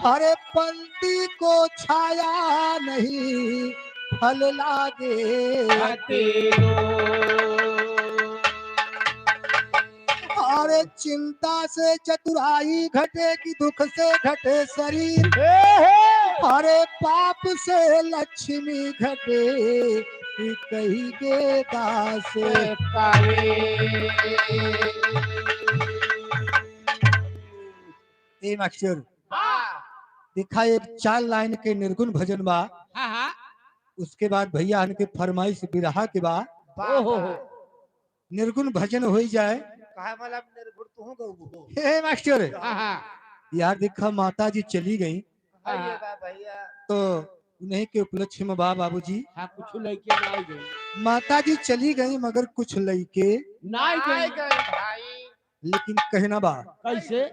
अरे पंती को छाया नहीं, फल लागे। अरे चिंता से चतुराई घटे कि दुख से घटे शरीर। अरे पाप से लक्ष्मी घटे, कि कही के दास। ए मास्टर, हाँ। देखा, एक चार लाइन के निर्गुण भजन बा। हाँ, हाँ। उसके बाद भैया हन के फरमाइश बिरहा के बा। बा, ओहो बा। हो। निर्गुण भजन होई जाए। काहे वाला निर्गुण तू हो गऊ हो? हे मास्टर, हाँ, हाँ। यार देखा, माता जी चली गई, हाँ, हाँ। ये बा भैया। तो उन्हीं के उपलक्ष्य में बा बाबूजी। हाँ, कुछ लइके ना आई गई। माता जी चली गई मगर कुछ लइके ना आई गई। ना आई गई भाई। लेकिन कहना बा। कैसे?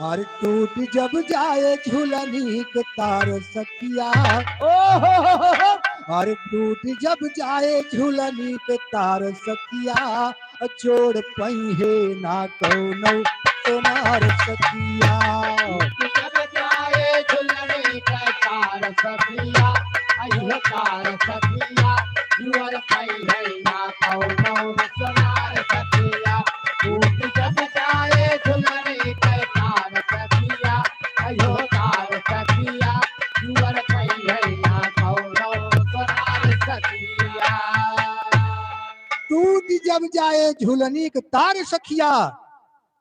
अरे टूट जब जाए झुलनी के तार सखिया। ओ हो हो हो हो। अरे टूट जब जाए झुलनी के तार सखिया, जोड़ पइहे ना कौनो सोनार सखिया। टूट जब जाए झुलनी के तार सखिया, अइहो तार सखिया, जोड़ पइहे ना कौनो सोनार सखिया। टूट जब जाए झुलनी के तार सखिया, अइहो तार सखिया, जोड़ पइहे ना कौनो सोनार सखिया। टूट जब जाए झुलनी के तार सखिया,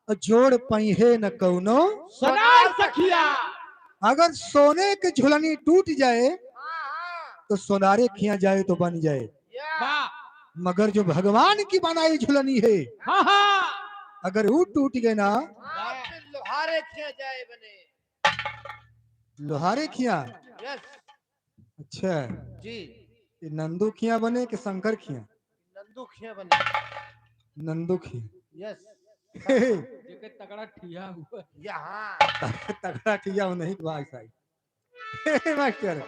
जोड़ पइहे न कौनो सोनार सखिया। अगर सोने के झुलनी टूट जाए, तो सोनारे खिया जाए तो बन जाए। वाह। मगर जो भगवान की बनाई झुलनी है, हाँ, हाँ। अगर वो टूट गए ना, हाँ, फिर लोहारे खिया जाए बने। लोहारे खिया? यस। अच्छा। जी। ये नंदू खिया बने कि शंकर खिया? नंदू खिया बने। नंदू खिया। यस। जेके तगड़ा ठिया हुआ। यहाँ। तगड़ा ठिया हो नहीं तो भाई साहब। मास्टर,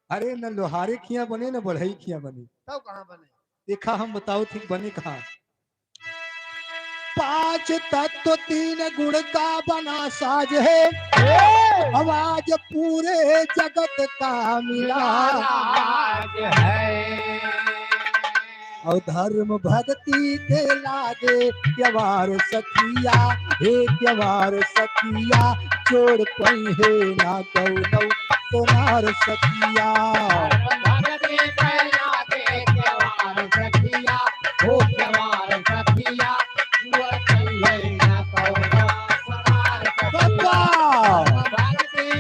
अरे न लोहारे खिया बने न बढ़ई खिया बने। तब कहाँ बने? देखा हम बताओ ठीक बने कहाँ। पांच तत्व तीन गुण का बना साज है, आवाज पूरे जगत का मिला राज है। और धर्म भक्ति के लागे क्यवार सखिया, हे क्यवार सखिया, जोड़ पइहे ना कौनो सोनार सखिया। धर्म भक्ति के लागे क्यवार सखिया, हो क्यवार सखिया, जोड़ पइहे ना कौनो सोनार सखिया। बाबा! धर्म भक्ति के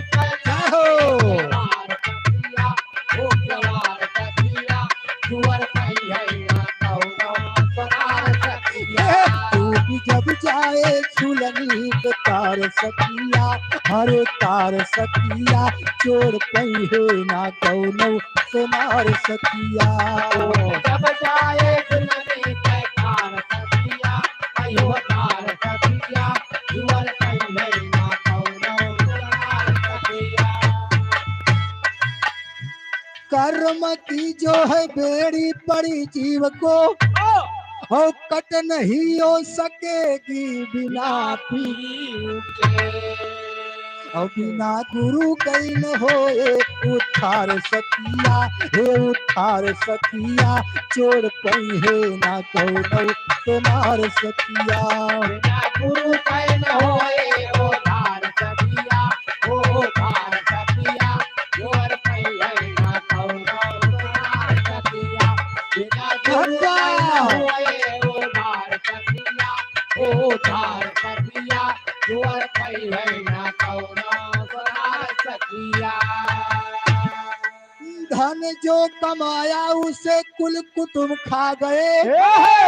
जय हो। लागे क्यवार सखिया, हो क्यवार सखिया, जोड़ पइहे ना कौनो सोनार सखिया। टूट जब जाए झुलनी के तार सखिया, हरे तार सखिया, जोड़ पइहे ना कौनो सोनार सखिया। टूट जब जाए झुलनी के तार सखिया, अइहो तार सखिया, जोड़ पइहे ना कौनो सोनार सखिया। कर्म की जो है बेड़ी पड़ी जीव को, और कट नहीं हो सकेगी बिना पीर के। और बिना गुरु कहीं न होए उद्धार सखिया, हे उद्धार सखिया, जोड़ पइहे ना कौनो सोनार सखिया। बिना गुरु कहीं न होए उद्धार सखिया, उद्धार सखिया, जोड़ पइहे ना कौनो सोनार सखिया। बिना गुरु कहीं न होए उद्धार सखिया, उद्धार सखिया, जोड़ पइहे ना कौनो सोनार सखिया। धन जो कमाया उसे कुल कुटुम खा गए। हे!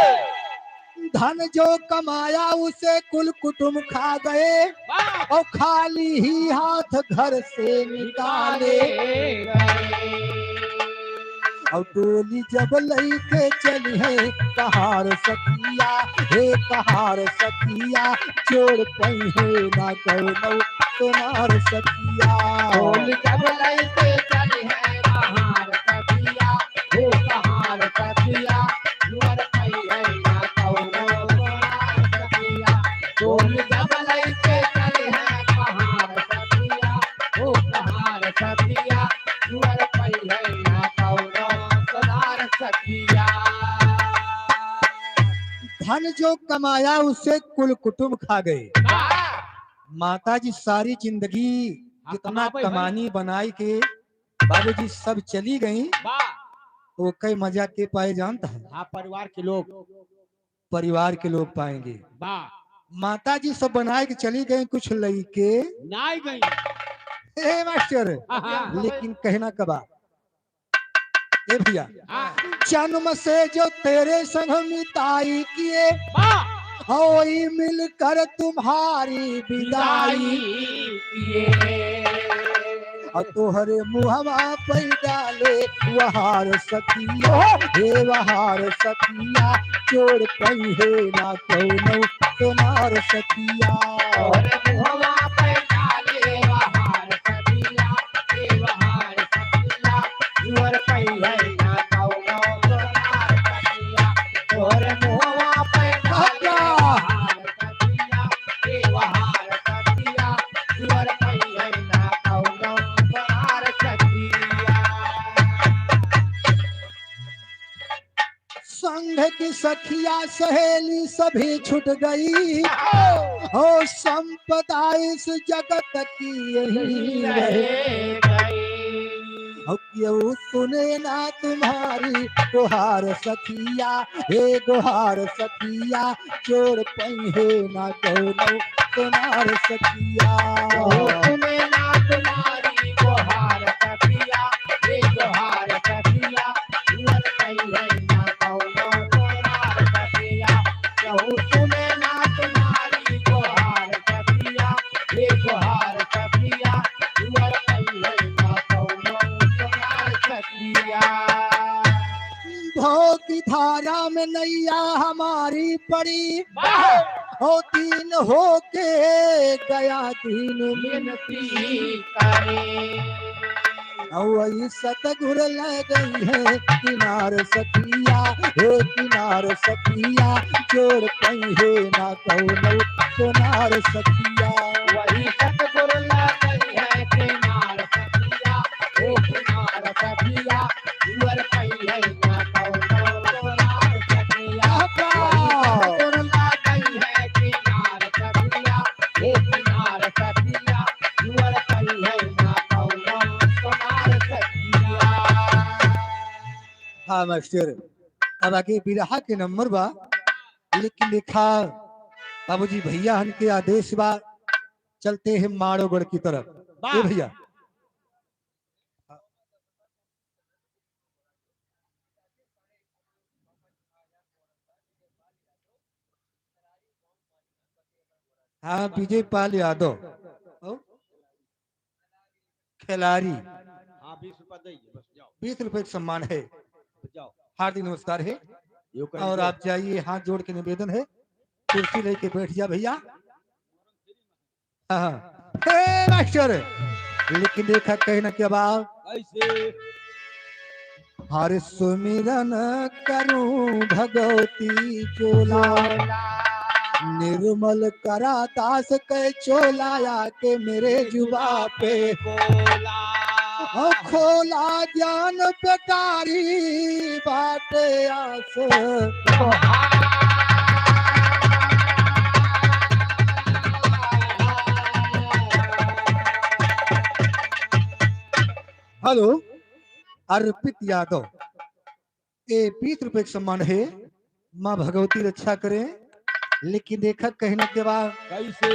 धन जो कमाया उसे कुल कुटुम खा गए। वाह! और खाली ही हाथ घर से निकाले। निकाले गए। और डोली जब लइके चली है कहार सखिया, हे कहार सखिया, जोड़ पइहे ना कौनो सोनार सखिया। डोली जब लइके चली है कहार सखिया, हे कहार सखिया, जोड़ पइहे ना कौनो सोनार सखिया। डोली जब लइके चली है कहार सखिया, ओ कहार सखिया, जोड़ पइहे ना कौनो सोनार सखिया। जो कमाया उससे कुल कुटुंब खा गए। वाह। माता जी सारी जिंदगी हाँ, जितना कमावे भई। कमानी बनाई के बाबूजी सब चली गई, वाह। वो कई मजा के पाए जानता है? हाँ, परिवार के लोग। परिवार के लोग पाएंगे। वाह। माता जी सब बनाए के चली गई, कुछ लइके नाई गई। ए मास्टर, हाँ, हाँ। लेकिन कहना कबा, ए भैया, हाँ। जन्म से जो तेरे संग मिताई किए, वाह। होई मिलकर तुम्हारी विदाई। विदाई किए। और तोहरे मुहवा पे डाले वहार सखिया, हे वहार सखिया, जोड़ पइहे ना कौनो तोनार सखिया। तोहरे मुहवा पे डाले वहार सखिया, हे वहार सखिया, जोड़ पइहे ना कौनो तोनार सखिया। तोहरे मुहवा पे डाले वहार सखिया, हे वहार सखिया, जोड़ पइहे ना कौनो तोनार सखिया। संघ की सखिया सहेली सभी छुट गई, हो संपदा इस जगत की यही रह गई। हो केहू सुने ना तुम्हारी गुहार सखिया, हे गुहार सखिया, जोड़ पइहे ना कौनो तोनार सखिया। केहू सुने ना तुम्हारी गुहार सखिया, हे गुहार सखिया, जोड़ पइहे ना कौनो तोनार सखिया। केहू सुने ना तुम्हारी गुहार सखिया, हे गुहार सखिया, जोड़ पइहे ना कौनो तोनार सखिया। भव की धारा में नैया हमारी पड़ी, वाह। हो दीन होके गया दीन मिनती करे। और वही सतगुर लग गई है किनार सखिया, हे किनार सखिया, जोड़ पइहे ना कौनो तोनार सखिया। वही सतगुर लग गई है किनार सखिया, हे किनार सखिया, जोड़ पइहे ना कौनो तोनार सखिया। वही सतगुर लग गई है किनार सखिया, हे किनार सखिया, जोड़ पइहे ना कौनो तोनार सखिया। हाँ मास्टर, अब आगे बिरहा के नंबर बा, लेकिन देखा बाबूजी भैया हन के आदेश बा, चलते हैं माड़ोगढ़ की तरफ। वाह। ए भैया, हाँ, विजय पाल यादव। और? खिलाड़ी। हाँ, बीस रुपया दे, बस जाओ। बीस रुपये का सम्मान है। जाओ। हार्दिक नमस्कार है। यो करेंगे। और आप जाइए, हाथ जोड़ के निवेदन है, कुर्सी लेके बैठ जा भैया। हाँ, हाँ। हे मास्टर, लेकिन देखा कहीं ना क्या बात। कैसे? हर सुमिरन करूं भगवती चोला, निर्मल करा दास के चोला आके मेरे जुबा पे बोला। ओ खोला ज्ञान पेटारी बाटे आस। हेलो, अर्पित यादव। ए, बीस रुपए के सम्मान है, माँ भगवती रक्षा करें। लेकिन देखा कहीं ना के बा। कैसे?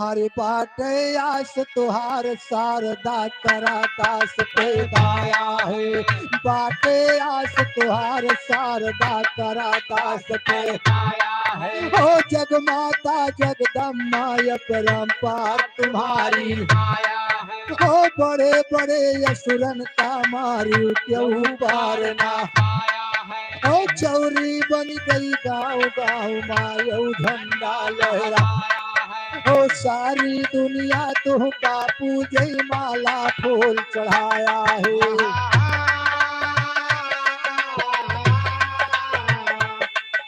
हरे बाटे आस तोहार शारदा करा दास पे दाया है। बाटे आस तोहार शारदा करा दास पे दाया है। ओ जगमाता जगदम्मा अपरंपार तुम्हारी माया है। ओ बड़े बड़े असुरन का मारी क्यों पार ना पाया है। ओ चौरी बन गई गाँव गाँव मायऊ झंडा लहरा। ओ सारी दुनिया तुहका पूजई माला फूल चढ़ाया है।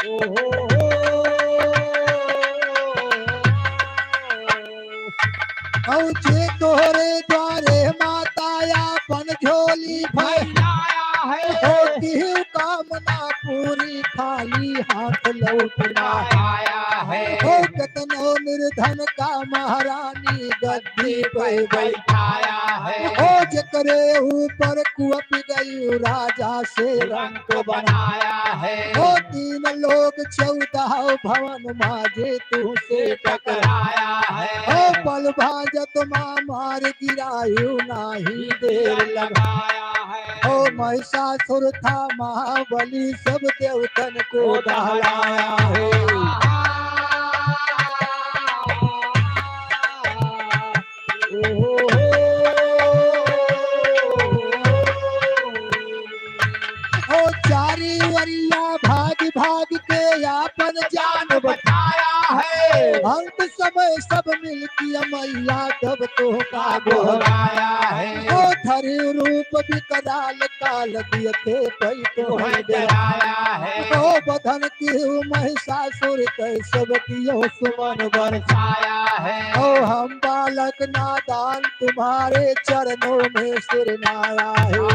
ओ हो हो। औ जे तोहरे द्वारे माता आपन झोली भर। भैया है। होती ही कामना पूरी, खाली हाथ लौटना आया है। हो कितनो निर्धन का महारानी गद्दी पे बैठाया है। हो जेकरे ऊपर कुअप गई राजा से रंक बनाया है। हो तीन लोक चौदह भवन माजे तुहसे टकराया है। हो पल भाजत मा मार गिरायु नाही देर लगाया है। हो महिषासुर था महाबली सब देवतन को दहलाया है। ओ चारी वरिया भाग भाग के आपन जान बचाया है। अंत समय सब मिलके मैया तब तोहका गोहराया है। ओ धरी रूप विकराल काल दिए थे पै तोहे डराया है। ओ बधन की महिषासुर कै सब कियो सुमन बरसाया है। ओ हम बालक नादान तुम्हारे चरणों में सिर नाया है। ओ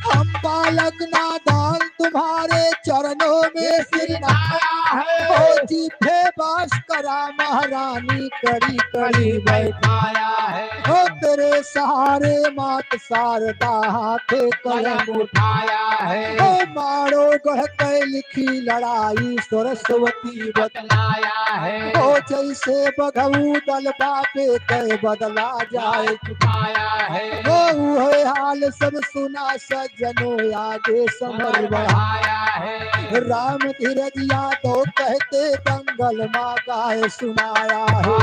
हम बालक नादान तुम्हारे चरणों में सिर नाया है। ओ जीभे बास करा महारानी करी करी बैठाया है। ओ तेरे सहारे मात शारदा हाथे कलम उठाया है। ओ मारो गढ़ कै लिखी लड़ाई सरस्वती बतलाया है। ओ जैसे बघऊ दल बापे कै बदला जाए चुकाया है। ओ उहे हाल सब सुना सज्जनों आगे समर बढ़ाया है। राम धीरज यादव कहते दंगल मा गाय सुनाया है।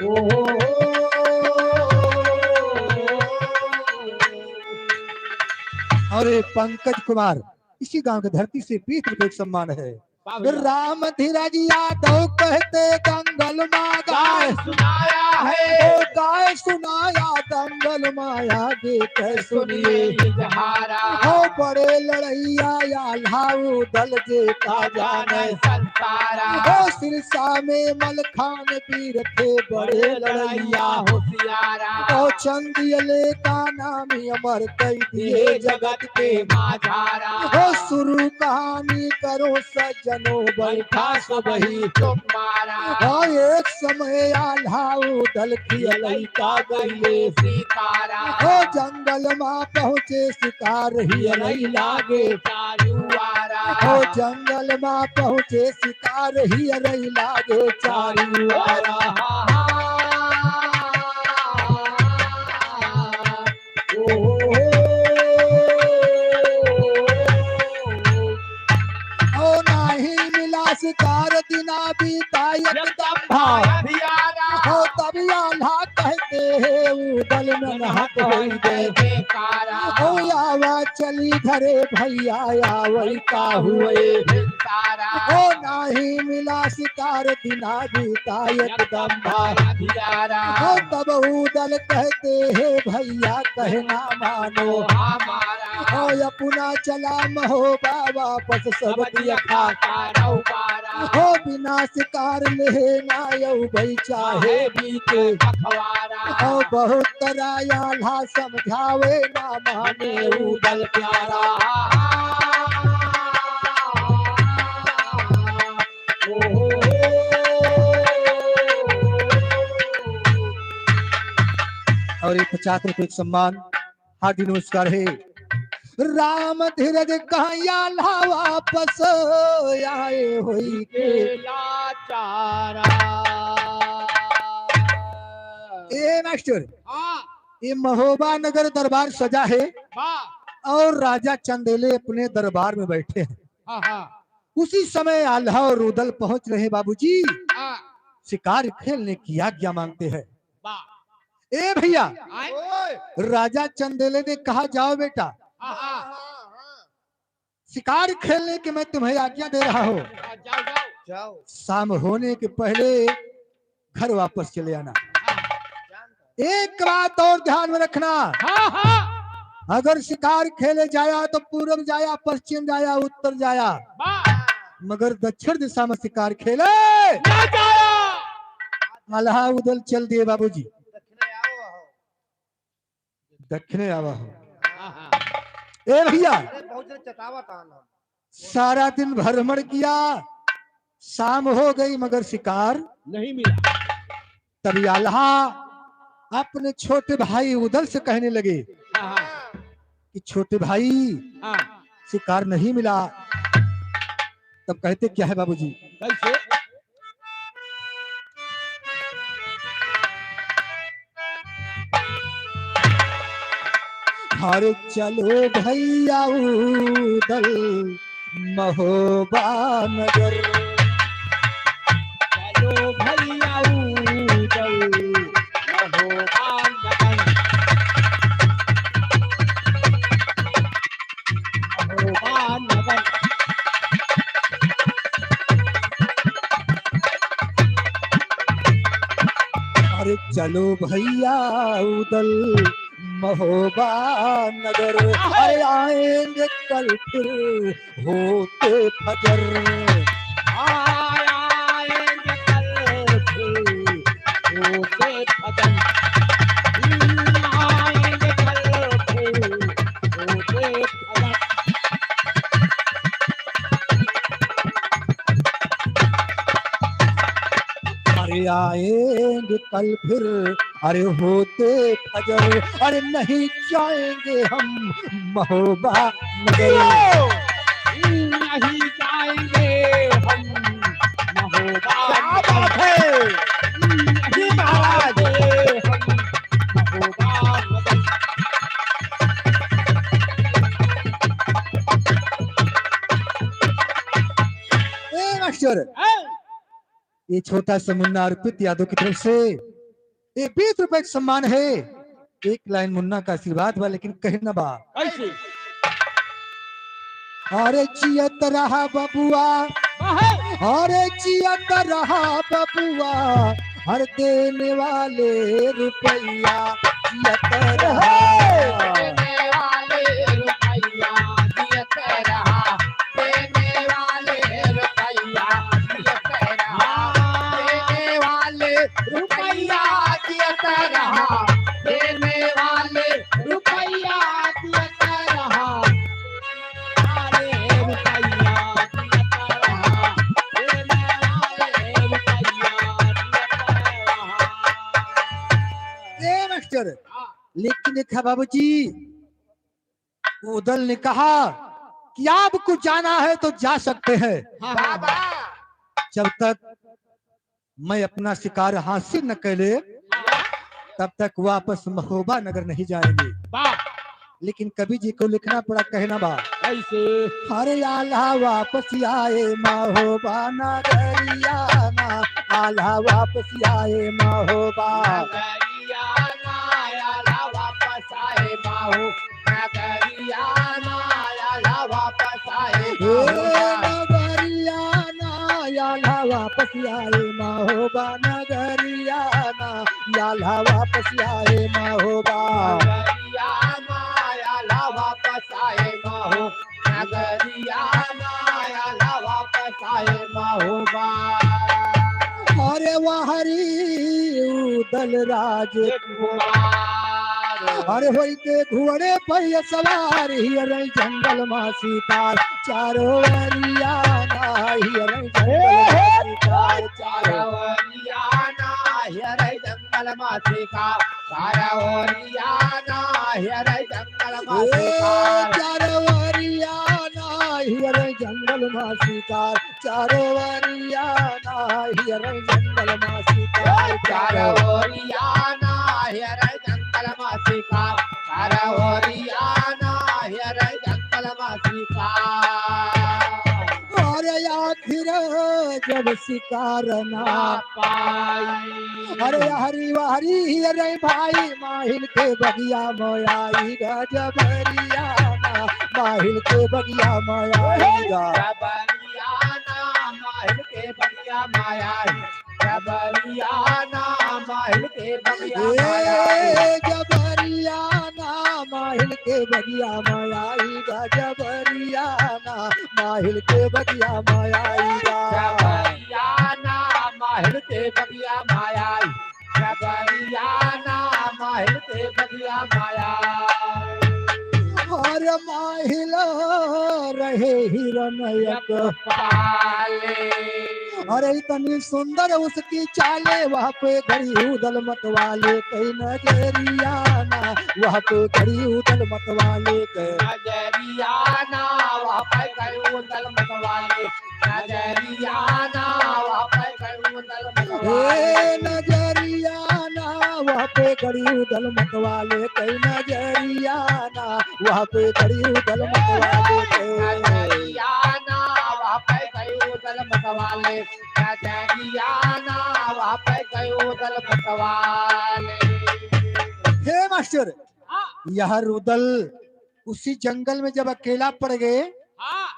ओ और ये पंकज कुमार इसी गांव की धरती से बीस रुपए का सम्मान है। वाह भैया। राम धीरज यादव कहते दंगल मा गाय गाय सुनाया है। ओ गाय सुनाया दंगल माया गीत सुनिए इजहारा। हो बड़े लड़ैया आल्हा ऊ दल जे का जाने संसारा। हो सिरसा में मलखान वीर थे बड़े लड़ैया होशियारा। हो चंदियले का नाम अमर कई दिए जगत के माझारा। हो शुरू कहानी करो सज्जनो बैठा सबही तुम्हारा। हो एक समय आल्हा ऊ दल खियलई का गइले शिकारा। हो जंगल मा पहुँचे शिकार हियलई लागे चारू आरा। हो जंगल मा पहुँचे शिकार हियलई लागे चारू आरा। ओ नाही मिला शिकार दिना बीता एकदम भाई। हो तब आल्हा कहते हैं ऊ दल में नहत होई गए। हो आवा चली घरे भैया आवई का हुए। हो नाही मिला शिकार दिना बीता एकदम भाई। हो तब ऊ दल कहते हैं भैया कहना मानो हमारा। हो अपना चला महोबा वापस सब दिया खा। हो बिना शिकार लेहे ना यौ भई चाहे बीते। हो बहुत तरह आल्हा समझावे ना माने ऊ दल प्यारा। और ये पचास रुपए का सम्मान, हार्दिक नमस्कार है। राम धीरज कहाँ आल्हा वापस आए होई के लाचारा। ए मास्टर, हाँ। ये महोबा नगर दरबार सजा है हाँ। और राजा चंदेले अपने दरबार में बैठे हैं। हाँ, हाँ। उसी समय आल्हा और ऊ दल पहुंच रहे हैं बाबूजी। हाँ। शिकार खेलने की आज्ञा मांगते हैं। वाह। ए भैया, आए। राजा चंदेले ने कहा, "जाओ बेटा, हाँ, हाँ। शिकार खेलने की मैं तुम्हें आज्ञा दे रहा हूँ।" हाँ, जाओ, जाओ। जाओ। शाम होने के पहले घर वापस चले आना। हाँ। एक बात और ध्यान में रखना। हाँ, हाँ। अगर शिकार खेले जाया तो पूरब जाया, पश्चिम जाया, उत्तर जाया, वाह। मगर दक्षिण दिशा में शिकार खेले ना जाया। आल्हा उदल चल दिए बाबूजी। दक्षिणे आवा हो। हाँ, हाँ। ए भैया, अरे बहुत जन चटावत आन हम। सारा दिन भ्रमण किया, शाम हो गई मगर शिकार नहीं मिला। तब आल्हा अपने छोटे भाई उदल से कहने लगे हाँ, हाँ। कि छोटे भाई, हाँ। शिकार नहीं मिला। तब कहते क्या है बाबूजी? कैसे? अरे चलो भैया उदल महोबा नगर। चलो भैया उदल महोबा नगर। महोबा नगर। अरे चलो भैया उदल महोबा नगर, अरे आएंगे कल फिर होते फजर। आएंगे कल फिर होते फजर। आएंगे कल फिर होते फजर। अरे आएंगे कल फिर, अरे होते फजर, अरे नहीं जाएंगे हम महोबा नगर। नहीं जाएंगे हम महोबा नगर। क्या बात है? नहीं जी महाराज। जाएंगे हम महोबा नगर। ए मास्टर, हाँ। ये छोटा सा मुन्ना अर्पित यादव की तरफ से ये बीस रुपए का सम्मान है। एक लाइन मुन्ना का आशीर्वाद बा, लेकिन कहना बा। कैसे? अरे जियत रहा बबुआ, अरे जियत रहा बबुआ, हर देने वाले रुपया जियत रहा। देने वाले रुपया जियत रहा, देने वाले रुपया जियत रहा, देने वाले रुपया जियत रहा, देने वाले रुपया जियत रहा। अरे रुपया जियत रहा, देने वाले रुपया जियत रहा। ए मास्टर, हाँ। लेकिन एक है बाबूजी, उदल ने कहा कि आपको जाना है तो जा सकते हैं। हाँ, हाँ। बाबा। जब तक मैं अपना शिकार हासिल न कर ले, तब तक वापस महोबा नगर नहीं जाएंगे। वाह। लेकिन कवि जी को लिखना पड़ा, कहना बा। कैसे? अरे आल्हा वापस आए महोबा नगरिया ना, आल्हा वापस आए महोबा। नगरिया ना, आल्हा वापस आए महो नगरिया ना, आल्हा वापस आए ए महोबा। नगरिया ना, आल्हा वापस आए महोबा। नगरिया ना, आल्हा वापस आए महोबा। नगरिया ना, आल्हा वापस आए महो। नगरिया ना, आल्हा वापस आए महोबा। अरे वाह रे उदल राज कुमार। अरे होई के घोड़े पे सवार, हियरै जंगल मा शिकार, चारो ओरिया ना, हियरै जंगल मा शिकार, चारो ओरिया ना, हियरै जंगल मा शिकार, चारो ओरिया ना, हियरै जंगल मा ए, शिकार। चारो ओरिया ना, हियरै जंगल मा शिकार, चारो ओरिया ना, हियरै जंगल मा शिकार, चारो ओरिया ना, हियरै जंगल मा शिकार, चारो ओरिया ना, हियरै जंगल मा शिकार। अरे आखिर जब शिकार ना पाई। अरे हरी वाहरी हियरै भाई, माहिल के बगिया मा आई गा जबरिया ना, माहिल के बगिया मा आई गा। जबरिया ना, माहिल के बगिया मा आई। जबरिया ना, माहिल के बगिया मा आई। ए, जबरिया ना, माहिल के बगिया मा आई गा जबरिया ना, माहिल के बगिया मा आई गा। जबरिया ना, माहिल के बगिया मा आई। जबरिया ना, माहिल के बगिया मा आई। अरे माहिल रहे हिरन एक पाले। अरे इतनी सुंदर उसकी चाले, वहाँ पे गड़ी उदल मतवाले कई नजरिया ना, वहाँ पे गड़ी उदल मतवाले कई। नजरिया ना, वहाँ पे गड़ी उदल मतवाले। नजरिया ना, वहाँ पे गड़ी उदल मतवाले। ए नजरिया ना, वहाँ पे गड़ी उदल मतवाले कई नजरिया ना, वहाँ पे गड़ी उदल मतवाले कई। नजरिया ना, वहाँ पे गड़ी उदल मतवाले। नजरिया ना, वहाँ पे गड़ी उदल मतवाले। हे मास्टर, हाँ। यह रुदल उसी जंगल में जब अकेला पड़ गए, हाँ।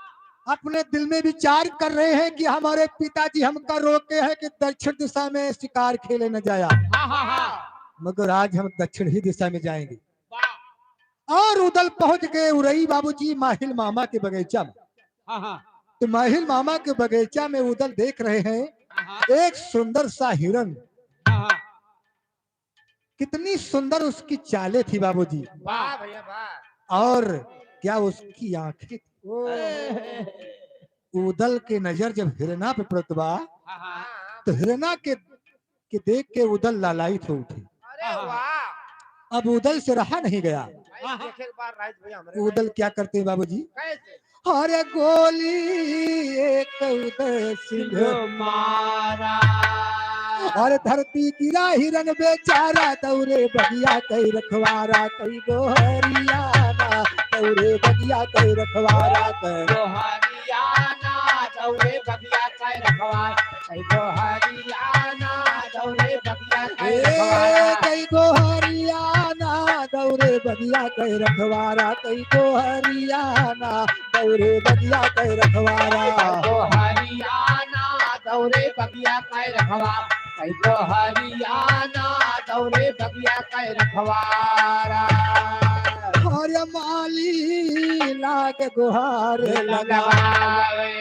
अपने दिल में विचार कर रहे हैं कि हमारे पिताजी हमका रोके हैं कि दक्षिण दिशा में शिकार खेले न जाया। हाँ, हाँ, हाँ। मगर आज हम दक्षिण ही दिशा में जाएंगे। वाह। और उदल पहुंच गए उरई बाबूजी माहिल मामा के बगीचा में। हाँ, हाँ। तो माहिल मामा के बगीचा में उदल देख रहे हैं हाँ, हाँ। एक सुंदर सा हिरन। हाँ, हाँ। कितनी सुंदर उसकी चालें थी बाबूजी। वाह भैया, वाह। और क्या उसकी आंखें थी। ओ। उदल के नजर जब हिरना पे पड़त बा, हाँ, हाँ। तो हिरना के, के देख के उदल लालायित हो उठे। अरे हाँ, हाँ। वाह। अब उदल से रहा नहीं गया। भाई, हाँ, हाँ। देखे एक बार राइट भैया हमरे उदल क्या करते हैं बाबूजी? कैसे? अरे गोली एक उदय सिंह मारा। अरे धरती गिरा हिरन बेचारा, दौरे बगिया कई रखवारा, कई गो हरियाना, दौरे बगिया कई रखवारा, कई गो हरियाना, दौरे बगिया कई रखवारा, कई गो हरियाना, दौरे बगिया कई ए, रखवारा। कई गो हरियाना, दौरे बगिया कई रखवारा, कई गो हरियाना, दौरे बगिया कई रखवारा। कई गो हरियाना, दौरे बगिया कई रखवारा, कई गो हरियाना, दौरे बगिया कई रखवारा। अरे माली लाग गुहार लगावे।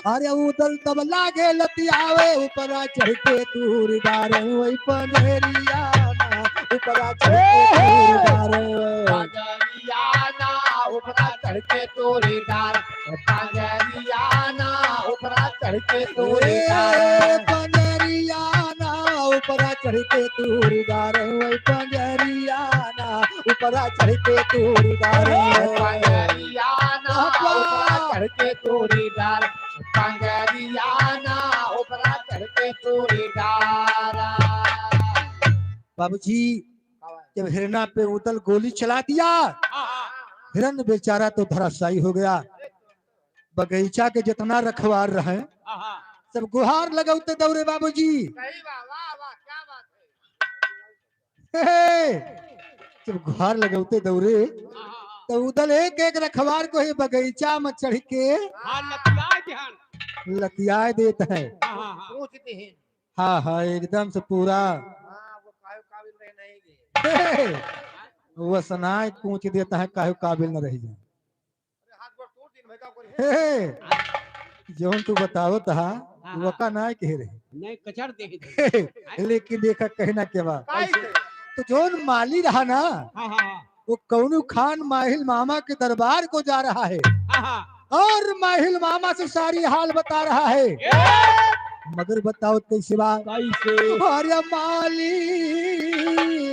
अरे उदल तब लागे लतियावे, ऊपरा चढ़ के तूरी डारे वही पंजरिया ना, ऊपरा चढ़ के तूरी डारे। पंजरिया ना, ऊपरा चढ़ के तूरी डारे, पंजरिया ना, ऊपरा चढ़ के तूरी डारे। ए, पंजरिया ना, ऊपरा चढ़ के तूरी डारे वही पंजरिया ना, ऊपरा चढ़ के तूरी डारे। पंजरिया ना, बाबा। ऊपरा चढ़ के तूरी डारे। पंजरिया ना, ऊपरा चढ़ के तूरी डारे। बाबूजी, जब हिरना पे उदल गोली चला दिया, हाँ, हाँ। हिरन बेचारा तो धराशायी हो गया। बगीचा के जितना रखवार रहे, हाँ, हाँ। सब गुहार लगौते दौरे बाबूजी। सही बा, वाह, वाह, क्या बात है। हे, हे, जब गुहार लगौते दौरे, हाँ, हाँ, हाँ। तो उदल एक एक रखवार को ही बगीचा में चढ़ के हाँ, लतियाए देहन। लतियाए देत है। हाँ, हाँ, हाँ। पूछ दिहिन। हाँ, हाँ, एकदम से पूरा। हाँ, वो काहे काबिल रहे नहीं गे। हे, हे, वो सनाए पूछ देता है, काहे काबिल न रह जाए। अरे, हाथ गोड़ तोड़ दिन भाई, का करी? हे, हे, जौन तू बतावत हा, हाँ, हाँ। वका ना कहे रहे। नहीं, कचर दे दे। हे, हे, लेकिन देखा कहना के बा। काहे से? तो जौन माली रहा ना, हाँ, हाँ, हाँ। वो कौनू खान माहिल मामा के दरबार को जा रहा है। हाँ, हाँ। और माहिल मामा से सारी हाल बता रहा है। ए! मगर बताओ कैसे बा? कैसे? अरे माली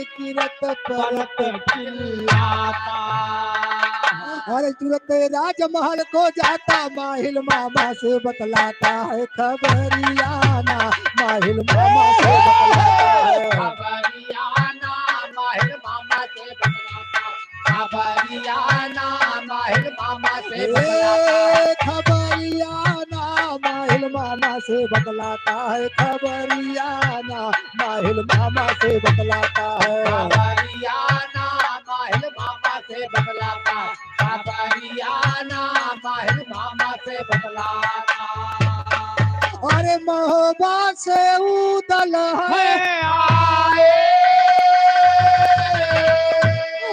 गिरत परत परत चिल्लाता। अरे तुरंत राजमहल को जाता, माहिल मामा से बतलाता है खबरिया ना, माहिल मामा से बतलाता है। खबरिया ना, माहिल मामा से बतलाता। खबरिया ना, माहिल मामा से बतलाता है। ए, खबरिया ना, माहिल मामा से बतलाता है। खबरिया ना, माहिल मामा से बतलाता है। खबरिया ना, माहिल मामा से बतलाता। खबरिया ना, माहिल मामा से बतलाता। अरे महोबा से उदल है। है आए।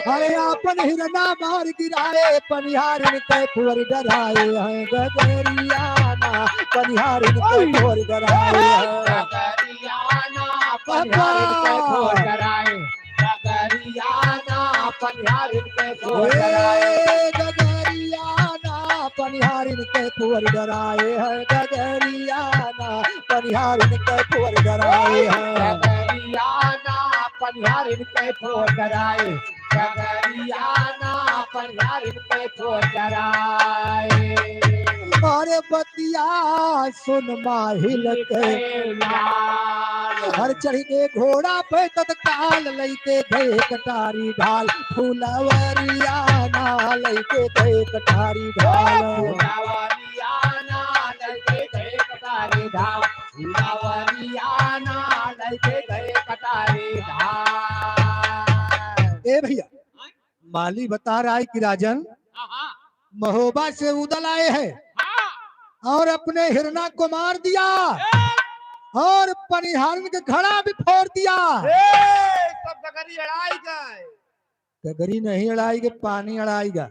अरे आपन हिरना मार गिराए, पनिहारिन के फोर डराए हैं गगरिया ना, पनिहारिन के फोर डराए हैं। गगरिया ना, पनिहारिन के फोर डराए। गगरिया ना, पनिहारिन के फोर डराए। ए, गगरिया ना, पनिहारिन के फोर डराए हैं, गगरिया ना, पनिहारिन के फोर डराए हैं। गगरिया ना, पनिहारिन के फोर डराए। गगरिया ना, पनिहारिन के फोर डराए। अरे बतिया सुन माहिल के लाल। हर चढ़ के घोड़ा पे तत्काल लइके गए कटारी ढाल। फुलवरिया ना लइके गए कटारी ढाल। फुलवरिया ना लइके गए कटारी ढाल। फुलवरिया ना लइके गए कटारी ढाल। ए भइया, माली बता रहा है कि राजन, हाँ, हाँ। महोबा से उदल आए हैं हाँ। और अपने हिरना को मार दिया ए! और पनिहारन के घड़ा भी फोर दिया। ए, सब गगरी अड़ाई गए। गगरी नहीं अड़ाई गए, पानी अड़ाई गए,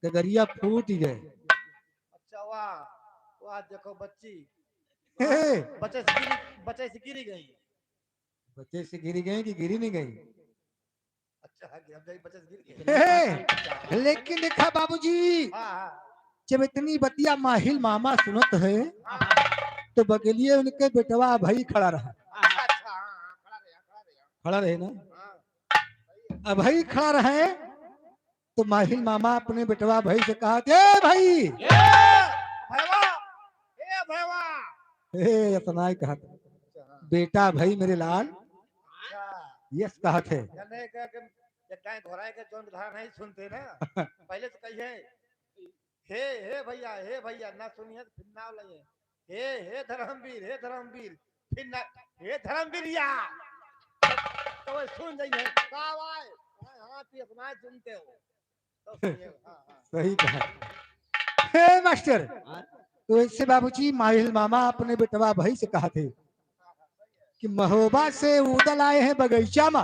गगरिया फूट गए। अच्छा, वाह, वाह, देखो बच्ची, हे! बच्चे से गिरी, बच्चे से गिरी गई। बच्चे से गिरी गई कि गिरी नहीं गई? अच्छा, हाँ, गिर गई, बच्चे से गिर गई। हे, लेकिन देखा बाबूजी, हाँ, हाँ। जब इतनी बतिया माहिल मामा सुनत है, हाँ, हाँ। तो बगलिए उनके बेटवा अभई खड़ा रहा। अच्छा, अच्छा, हाँ, हाँ, खड़ा रहे, खड़ा रहे। खड़ा रहे ना? हाँ। अभई खड़ा रहे, तो माहिल मामा अपने बेटवा अभई से कहा, "ए भाई!" ए भैवा! ए भैवा! ए, इतना ही कहा था। अच्छा, हाँ। बेटा अभई मेरे लाल, अच्छा। यस कहा थे। जाने के, के, के गाय घोड़ा के जौन धारा नहीं सुनते ना, पहले तो कहिए, "हे, हे भैया, हे भैया," ना सुनिए तो फिर ना लगे, "हे, हे धर्मवीर, हे धर्मवीर," फिर ना, "हे धर्मवीरिया," तो वो सुन जाइए, "का भाई?" हाँ, हाँ, तू अपना सुनते हो। सही कहा। हे मास्टर, हाँ। तो ऐसे बाबूजी माहिल मामा अपने बेटवा अभई से कहा थे कि महोबा से उदल आए हैं बगीचा मा,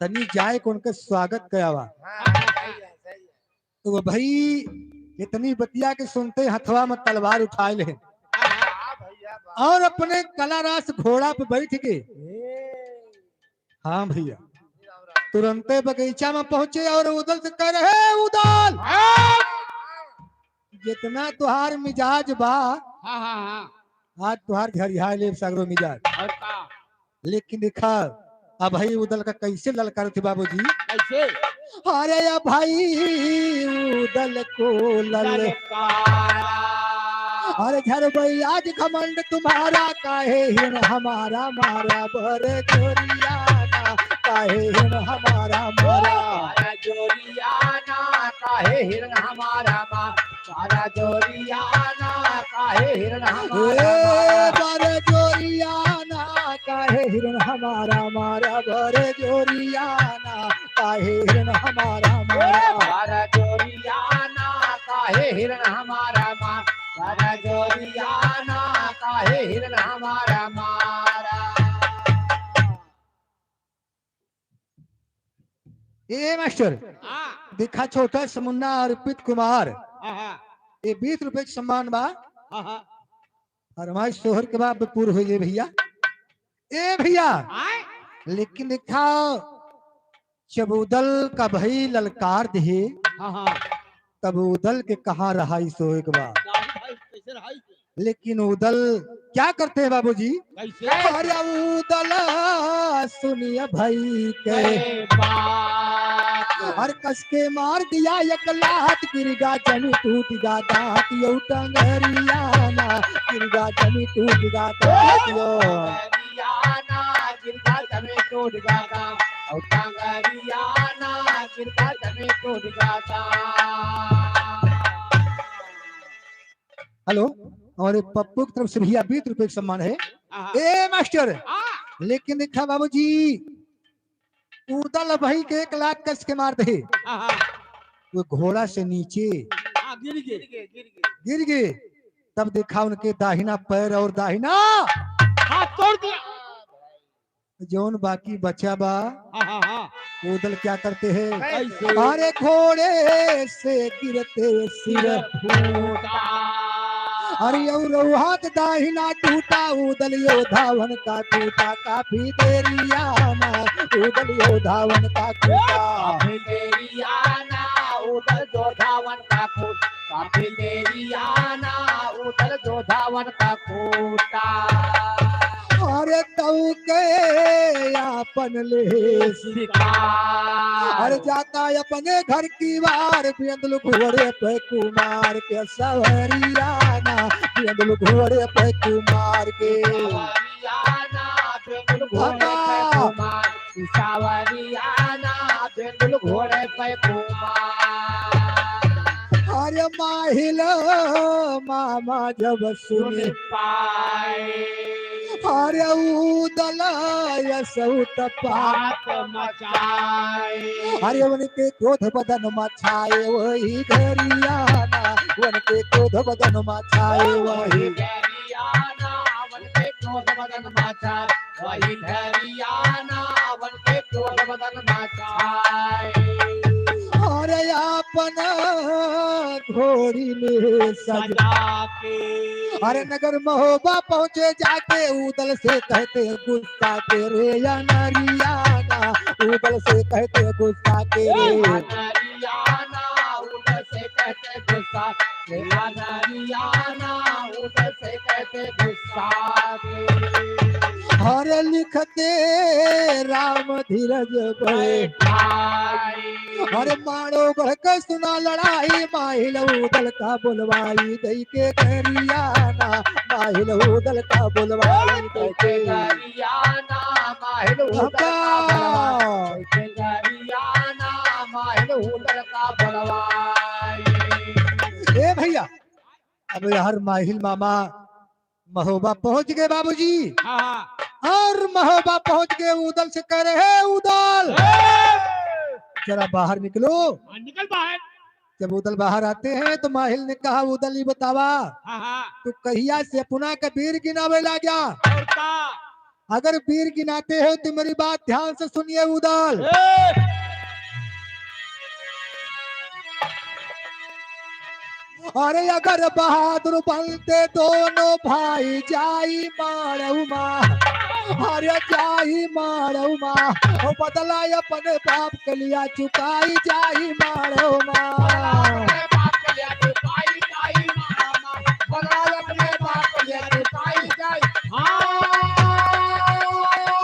तनी जाए के उनके स्वागत करावा। हाँ, सही है, सही है। तो अभई इतनी बतिया के सुनते हथवा में तलवार उठाए ले और अपने कलारास घोड़ा पे बैठ के हाँ भैया, तुरंते बगीचा में पहुंचे और उदल से कह रहे, "उदल, हाँ। जितना तुहार मिजाज बा, हाँ, हाँ, हाँ। आज तुहार झरिया ले सगरो मिजाज।" और का? लेकिन देखा, अभई उदल का कैसे ललकार थे बाबूजी? कैसे? अरे अभई उदल को ललकारा। ललकारा। अरे झरबई आज घमंड तुम्हारा, काहे हिरन हमारा मारा, बरजोरिया ना, काहे हिरन हमारा मारा। बरजोरिया ना, काहे हिरन हमारा मारा, बरजोरिया ना, काहे हिरन हमारा ए, मारा। बरजोरिया ना, काहे हिरन हमारा मारा, बरजोरिया ना, काहे हिरन हमारा मारा। बरजोरिया ना, काहे हिरन हमारा मारा, बरजोरिया ना, काहे हिरन हमारा मारा। ए मास्टर, हाँ। देखा छोटा सा मुन्ना अर्पित कुमार, हाँ, हाँ। ये बीस रुपए के सम्मान बा। हाँ, हाँ। फरमाइश सोहर के बाद पूर हो जाए भैया। ए भैया, आय? लेकिन देखा जब उदल का भई ललकार दे, हाँ, हाँ। तब उदल के कहाँ रहाई सोए के बा। नहीं भाई, कैसे रहाई? लेकिन उदल क्या करते हैं बाबूजी? कैसे? अरे उदल सुनिए भाई के अरे बात। हर कस के मार दिया एक लात, गिरगा जमी टूटगा दांत यो टंगरिया ना, गिरगा जमी टूटगा दांत यो। टंगरिया ना, गिरगा जमी टूटगा दांत, और टंगरिया ना, गिरगा जमी टूटगा दांत। हेलो, हमारे पप्पू की तरफ से भैया बीस रुपए का सम्मान है। हाँ। ए मास्टर, हाँ। लेकिन देखा बाबूजी, उदल भाई के एक लात कस के मार दे। हाँ, हाँ। वो घोड़ा से नीचे हाँ, गिर गए। गिर गए। तब देखा उनके दाहिना पैर और दाहिना हाथ तोड़ दिया। जौन बाकी बचा बा, हाँ, हाँ, हाँ। उदल क्या करते हैं? कैसे? अरे घोड़े से गिरते सिर फूटा। अरे यो रौ हाथ दाहिना टूटा, उदल यो धावन का टूटा, काफी देरिया ना, उदल यो धावन का टूटा। काफी देरिया ना, उदल जो धावन का खूटा। काफी देरिया ना, उदल जो धावन का खूटा। अरे तऊ के आपन ले शिकार। अरे जाता अपने घर की वार, बेंदल घोड़े पे कुमार के सवरिया ना, बेंदल घोड़े पे कुमार के। सवरिया ना, बेंदल घोड़े पे कुमार। सावरिया ना, बेंदल घोड़े पे कुमार। अरे माहिल मामा जब सुनि पाए। अरे उदल यसौ त पाप मचाए। अरे उनके क्रोध बदन मा छाए वही धरिया ना, उनके क्रोध बदन मा छाए वही धरिया ना, उनके क्रोध बदन मा छाए। वही धरिया ना, उनके क्रोध बदन मा छाए। अरे आपन घोड़ी में सजा सजा के। अरे नगर महोबा पहुँचे जाके, उदल से कहते गुस्सा के रे अनरिया ना, उदल से कहते गुस्सा के रे। ए अनरिया ना, उदल से कहते गुस्सा। हरे लिखते राम धीरज बैठाई। हरे मारो बढ़ के सुना लड़ाई, माहिल उदल का बोलवाई दई के गरियाना, माहिल उदल का बोलवाई दई के गरियाना, माहिल उदल का बोलवाई दई के गरियाना। ए भैया, अब यार माहिल मामा महोबा पहुंच गए बाबूजी। हाँ, हाँ। और महोबा पहुंच गए, उदल से कह रहे, "हे उदल, ए! जरा बाहर निकलो।" हाँ, निकल बाहर। जब उदल बाहर आते हैं तो माहिल ने कहा, "उदल, ई बतावा, हाँ, हाँ। तू कहिया से अपना के बीर गिनावे लाग्या?" और का? अगर बीर गिनाते हो तो मेरी बात ध्यान से सुनिए उदल। ए! अरे अगर बहादुर बनते दोनों भाई जाई माड़ऊ मा, अरे जाई माड़ऊ मा, ओ बदला अपने बाप के लिया चुकाई जाई माड़ऊ मा। बदला अपने बाप के लिया चुकाई जाई माड़ऊ मा। बदला अपने बाप के लिया चुकाई जाई। हाँ,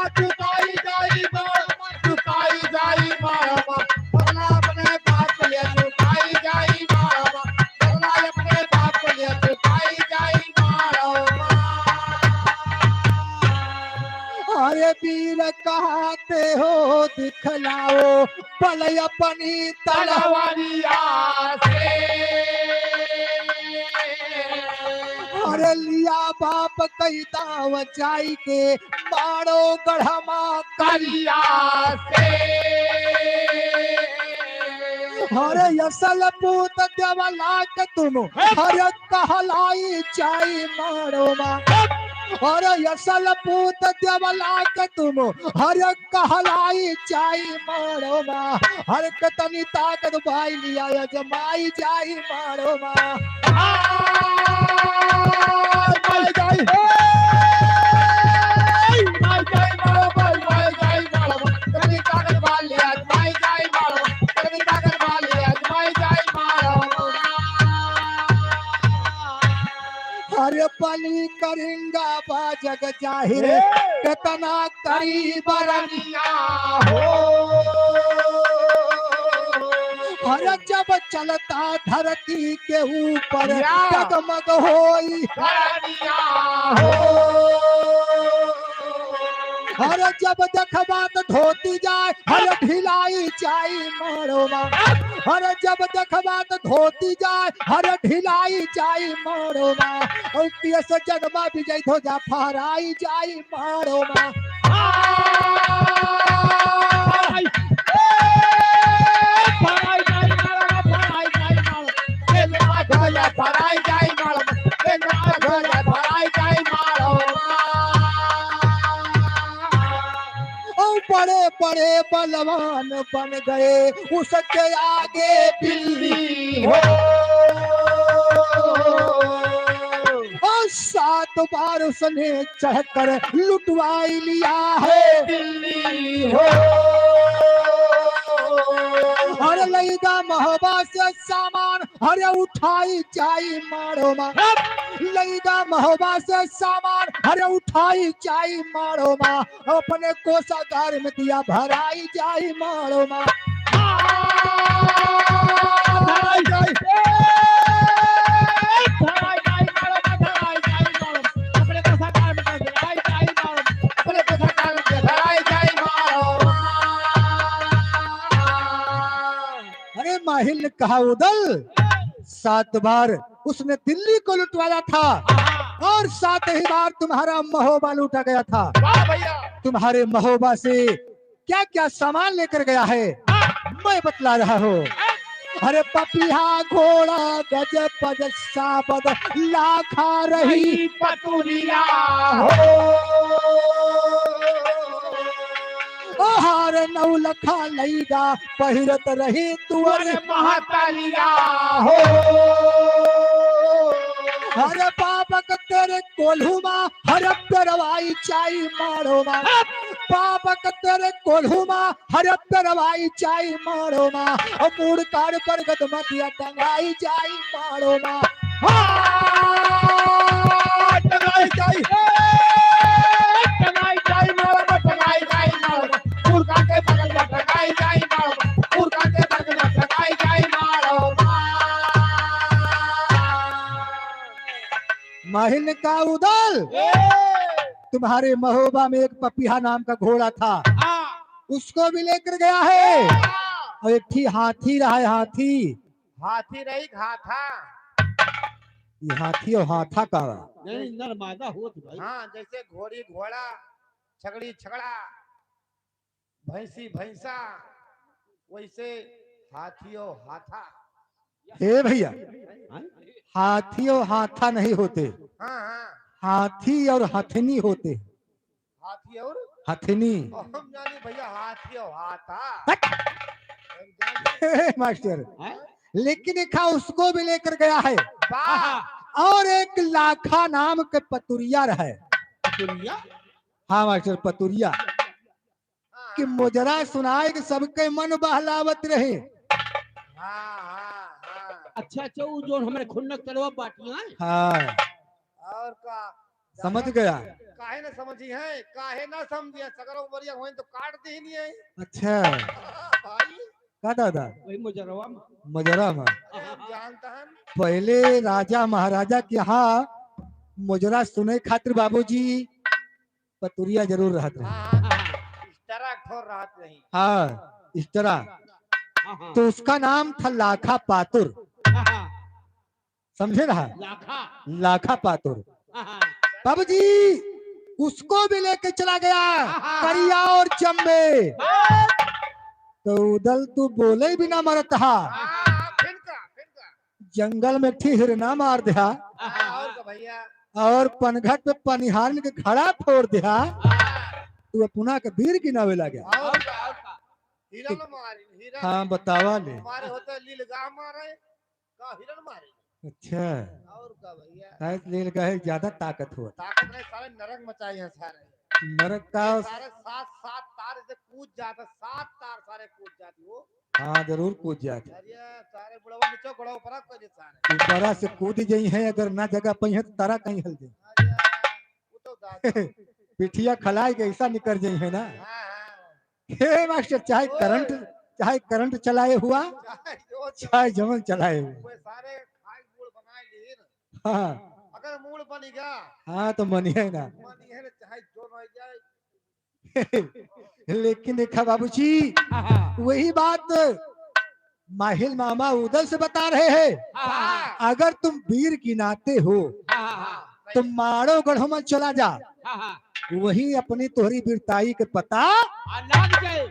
चुकाई जाई माड़ऊ मा, चुकाई जाई माड़ऊ मा। बदला अपने बाप के लिया चुकाई जाई माड़ऊ मा। बदला अपने बाप के लिया चुकाई जाई माड़ऊ मा। अरे बीर कहाते हो दिखलाओ, बल अपनी तलवारिया से। अरे लिया बाप कई दाव जाई के माड़ो गढ़मा करिया से। अरे असल पूत देवला के तुम, अरे कहलाई जाई माड़ो मा। अरे असल पूत देवला के तुम, अरे कहलाई जाई माड़ो मा। अरे कितनी ताकत बाई लिया अजमाई जाई माड़ो मा। आई, आई, आई। आई, आई, आई, माड़ो, आई, आई, आई, माड़ो। कितनी ताकत बाई लिया अजमाई जाई माड़ो। कितनी ताकत बाई लिया अजमाई जाई माड़ो। अरे पली करिंगा बा जग जाहिर, ए! कितना करी बरनिया हो। अरे जब चलता धरती के ऊपर या। जगमग होई बरनिया हो। अरे जब देखबा त धोती जाए, अरे ढिलाई जाई माड़ो मा। अरे जब देखबा त धोती जाए, अरे ढिलाई जाई माड़ो मा। और केस जगमा विजय ध्वजा फहराई जाई माड़ो मा। आई, ए, फहराई जाई माड़ो मा, फहराई जाई माड़ो मा। ए, ध्वजा फहराई जाई माड़ो मा। ए, ध्वजा फहराई जाई माड़ो मा। से बलवान बन गए, उसके आगे बिल्ली हो। और सात बार उसने चढ़कर लुटवाई लिया है दिल्ली हो। अरे लइगा महोबा से सामान, अरे उठाई जाई माड़ो मा। लइगा महोबा से सामान, अरे उठाई जाई माड़ो मा। अपने कोषागार में दिया भराई जाई माड़ो मा। धराई जाई। ए, धराई जाई माड़ो मा, धराई जाई माड़ो। अपने कोषागार में धराई जाई माड़ो। अपने कोषागार में धराई जाई माड़ो। अरे माहिल ने कहा, उदल, सात बार उसने दिल्ली को लुटवाया था और सात ही बार तुम्हारा महोबा लूटा गया था। वाह भैया। तुम्हारे महोबा से क्या क्या सामान लेकर गया है, मैं बतला रहा हूँ। अरे पपिहा घोड़ा गज पज साबद लाखा रही पतुलिया हो। ओहार नौ लखा लइगा पहिरत रही तुअर महतलिया हो। अरे बाबक तेरे कोल्हू मा, अरे पेरवाई जाई माड़ो मा। बाबक तेरे कोल्हू मा, अरे पेरवाई जाई माड़ो मा। और मूड़ काड़ पर गदमतिया टंगाई जाई माड़ो मा। हाँ, टंगाई जाई। ए, टंगाई जाई माड़ो मा, टंगाई जाई माड़ो मा। मूड़ काड़ के बगल में टंगाई जाई माड़ो मा। मूड़ काड़ के बगल में टंगाई जाई माड़ो मा। माहिल ने कहा, उदल, ए! तुम्हारे महोबा में एक पपिहा नाम का घोड़ा था, हाँ। उसको भी लेकर गया है। हाँ। और एक ठी हाथी रहा है, हाथी। हाथी रही, हाथा। ये हाथी और हाथा का बा? नहीं, नरमादा होत भाई। हाँ, जैसे घोड़ी घोड़ा, छगड़ी छगड़ा, भैंसी भैंसा, वैसे हाथियो हाथा। हे भैया, हाँ? हाथियो हाथा नहीं होते, हाँ, हाँ। हाथी और हथनी होते। हाथी और? हथनी। और हम जानी भैया हाथी और हाथा। हट! हे मास्टर, हाँ? लेकिन देखा उसको भी लेकर गया है। वाह! और एक लाखा नाम के पतुरिया रहे। पतुरिया? हाँ मास्टर, पतुरिया। कि मोजरा सुनाए के सबके मन बहलावत रहे। हाँ, हाँ, हाँ। अच्छा, अच्छा, उ जोन हमरे खुन्नक तरवा बाटियाँ हैं? हाँ। और का? समझ गया? काहे ना समझी है? काहे ना समझी है? सगरो उमरिया होइन तो काट दीनी है। अच्छा। भाई। का दादा? वही मोजरवा में। मोजरा में। अरे, हम जानता है। पहले राजा महाराजा के यहाँ मोजरा सुने खातिर बाबूजी पतुरिया जरूर रहत रहे। हाँ, हाँ, इस तरह ठोर रहत रही। हाँ, इस तरह। हाँ, हाँ। तो उसका नाम था लाखा पातुर। हाँ, हाँ। समझे रहा? लाखा। लाखा पातुर। हाँ, हाँ। बाबूजी, उसको भी लेके चला गया, हाँ, हाँ। करिया और चंबे। हाँ। तो उदल तू बोले बिना मरत हा। हाँ, फिर का, फिर का? जंगल में एक ठी हिरना मार दिहा। हाँ, और का भैया? और पनघट पे पनिहारन के घड़ा फोड़ दिहा। हाँ। तू अपना के वीर गिनावे लागे। और का, और का? हिरन मारी, हिरन। हाँ, बतावा ले। हमारे होते लीलगाह मारे, का हिरन मारे? अच्छा। और का भैया? शायद लीलगाह ज्यादा ताकत हो। ताकत नहीं, सारे नरक मचाए हैं सारे। नरक का? ये सारे सात, सात तार से कूद जाता, सात तार सारे कूद जाती हो। हाँ, जरूर कूद जात। अरे, सारे बुढ़वा नीचे गोड़ा ऊपरा कर दे सारे। ऊपरा से कूद जइहैं, अगर ना जगह पइहैं तो तारा कहीं हल जाई। अरे, वो तो दादा। पिठिया खलाए के ऐसा निकर जइहैं ना। हाँ, हाँ। हे मास्टर, चाहे ओए। करंट, चाहे करंट चलाए हुआ, चाहे जो चाहे जमन चलाए हुआ। वो सारे खाए मूड़ बनाए लिए ना। हाँ। अगर मूड़ बन गया। हाँ, तो मनिहैं ना। मनिहैं ना, चाहे जो रह जाए। लेकिन देखा बाबूजी, हाँ, हाँ। वही बात माहिल मामा उदल से बता रहे हैं। हाँ, हाँ। अगर तुम वीर गिनाते हो, हाँ, हाँ, हाँ। तो माड़ो गढ़ में चला जा। हाँ, हाँ। वहीं अपनी तोहरी वीरताई के पता आ, लाग जाए।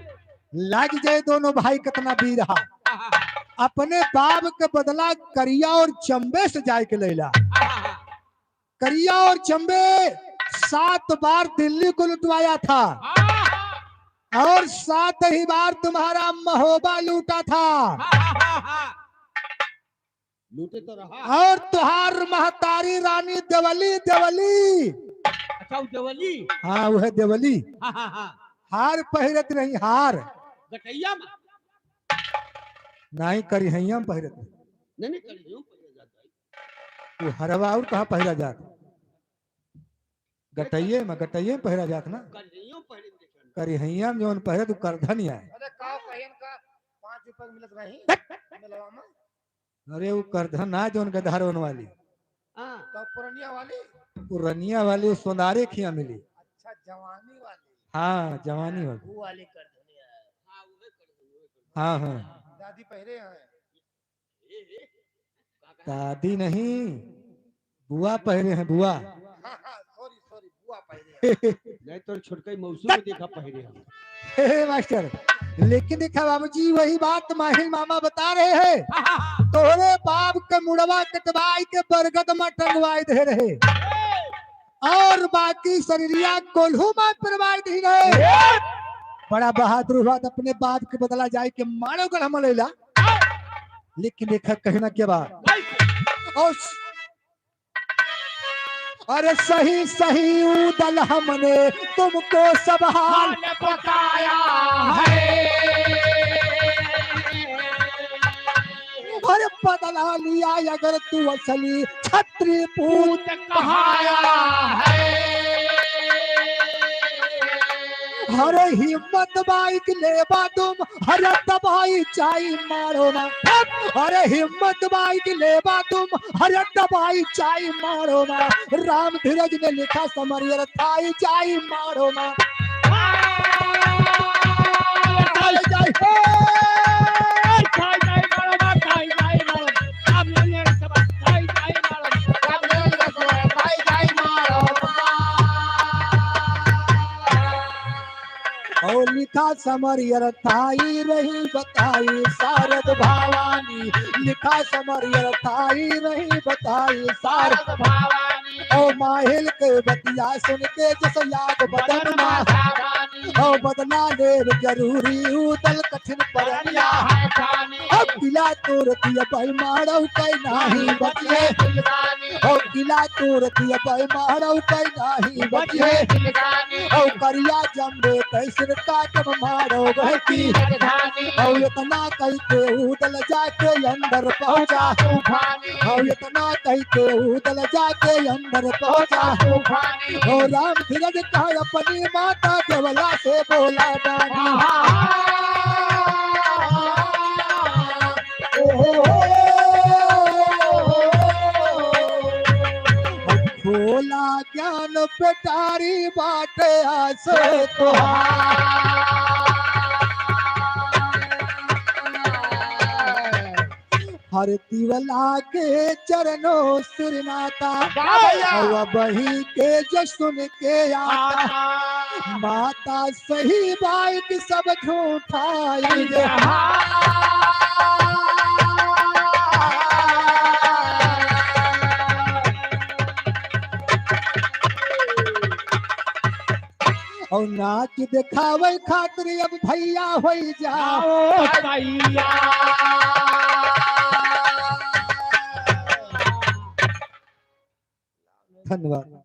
लाग जाए दोनों भाई कितना वीर हा। हाँ, हाँ, हाँ। अपने बाप के बदला करिया और चंबे से जाए के लैला। हाँ, हाँ, हाँ। करिया और चंबे सात बार दिल्ली को लुटवाया था। हाँ, हाँ। और सात ही बार तुम्हारा महोबा लूटा था। हाँ, हाँ, हाँ, हाँ। लूटे तो रहा। और तुहार महतारी रानी देवली, देवली। अच्छा, वो देवली? हाँ, वह देवली। हाँ, हाँ, हाँ। हार पहिरत रही, हार। गटैया में? नहीं, करिहैया में पहिरत रही। नहीं, नहीं, करिहैया में पहिरा जात है। वो हरवा और कहाँ पहिरा जात? गटैये में, गटैये में पहिरा जात ना। करिहैया में पहिरे में देखे। करिहैया में जौन पहिरे, तू करधन आए। अरे, का कहियन का पाँच रुपया के मिलत रही? हट। मिलवा में। अरे, वो करधन ना, जौन गदहरवन वाली। हाँ। तो पुरनिया वाली? पुरनिया वाली, वो सोनारे खिया मिली। अच्छा, जवानी वाली। हाँ, जवानी वाली। वो वाली करधनिया है। हाँ, हाँ। दादी पहिरे हैं। दादी नहीं, बुआ पहिरे हैं, बुआ। हाँ, हाँ, sorry, sorry, बुआ पहिरे हैं। नहीं तो छोटका ही मौसी को देखा पहिरे हैं। हे मास्टर, लेकिन देखा बाबूजी, वही बात माहिल मामा बता रहे हैं। तोहरे बाप के मुड़वा कटवाई के बरगद में टंगवाई दे रहे, और बाकी शरीरिया कोल्हू में पिरवाई दे रहे। बड़ा बहादुर बात, अपने बाप के बदला जाए के मानव गढ़ में लेला। लेकिन देखा कहना क्या बात। और अरे सही सही ऊदल हमने तुमको सब हाल हाल बताया है। अरे बदला लिया अगर तू असली छत्री पूत पूत कहाया कहाया है। है। अरे हिम्मत बाइक लेबा तुम, अरे दबाई जाई मारो ना। अरे हिम्मत बाइक लेबा तुम, अरे दबाई जाई मारो ना। राम धीरज ने लिखा समरियर थाई जाई मारो ना। थाई जाई, ए, थाई जाई मारो ना, थाई जाई मारो ना। राम धीरज ने सब थाई जाई मारो ना। राम धीरज ने सब थाई जाई मारो ना। और लिखा समरियर थाई रही बताई शारद भवानी, लिखा समरियर थाई रही बताई शारद भवानी। ओ माहिल के बतिया सुन के जस याद बदन मा, ओ बदला लेब जरूरी ऊदल कठिन परनिया। अब किला तोर दिया भाई मारो कई नाही बचिए। ओ किला तोर दिया भाई मारो कई नाही बचिए। ओ करिया जम्बे कैसन काटम मारो बहकी। ओ इतना कई के ऊदल जाके अंदर पहुँचा। ओ इतना कई के ऊदल जाके अंदर पहुँचा। ओ राम धीरज कहा अपनी माता देवला से बोला बानी। भोला ज्ञान पेटारी बाटे आस तोहार। हर तिवला के चरणों सिरनाता। वाह भैया। हवा बही के जो सुन के आता। आता। माता सही बाइक सब झूठाई दे। और नाच दिखावे खातिर अब भैया होई जा। आओ भैया। धन्यवाद।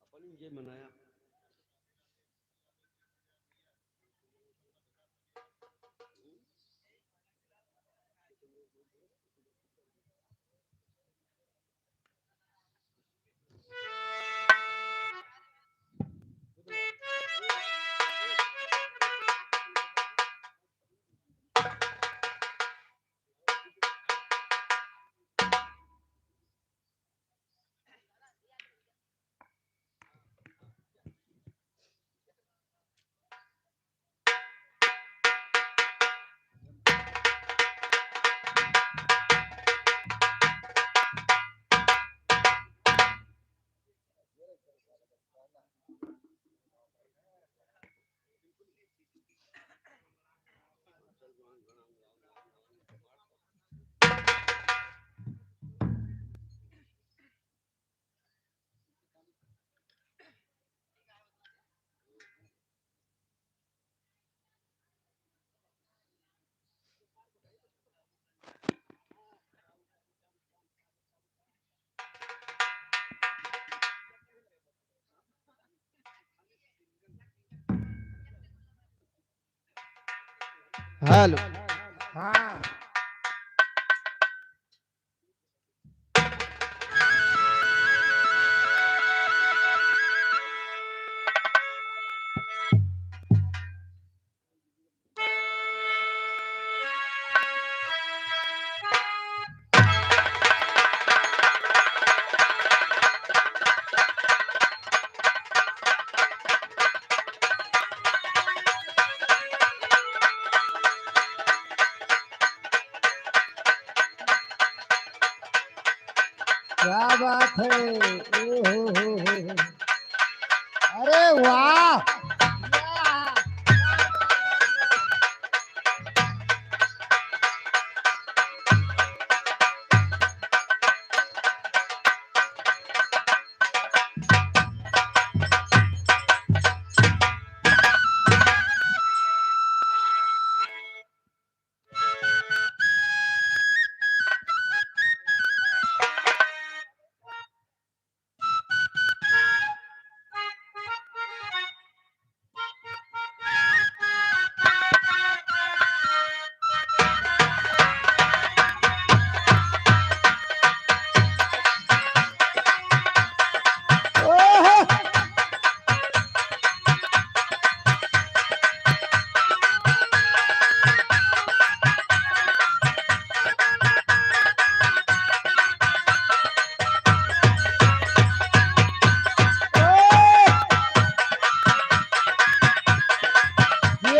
अपन enjoy मनाया। Hello। हाँ। क्या बात है। ओ हो हो हो हो। अरे वाह।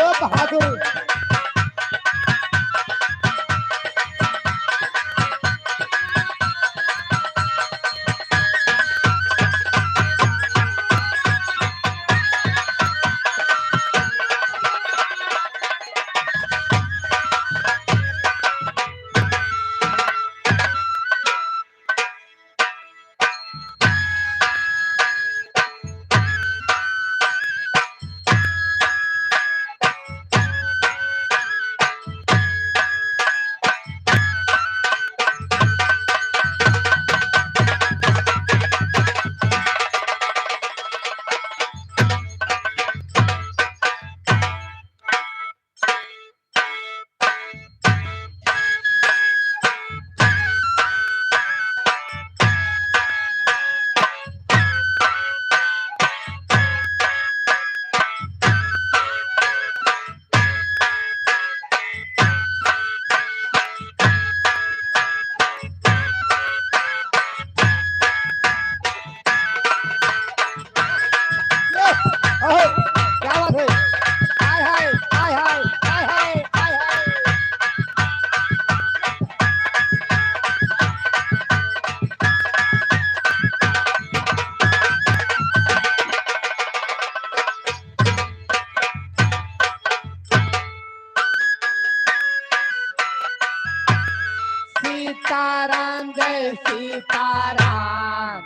ओ बहादुर। ये, अहो, क्या बात है? हाय, हाय, हाय, हाय। सीताराम जय सीताराम।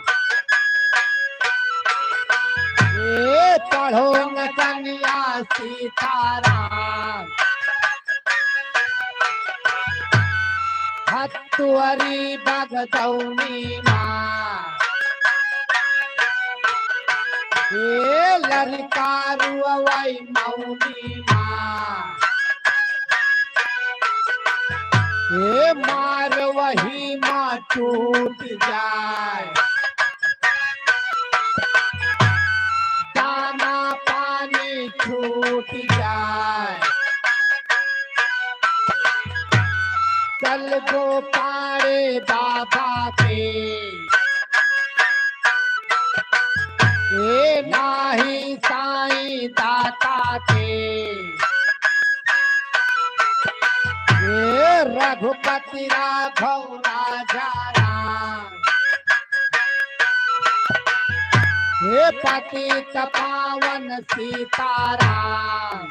ए पढ़ो नचनिया सीताराम। हतुअरी बगदौनी माँ। ए लरिका रुअवै मौनी माँ। ए मार वही माँ टूट जाए। दाना पानी छूट जाए। चल गो पाड़े बाबा के। ए नाही साईं दाता के। ए रघुपति राघव राजा राम। हे पतित पावन सीताराम।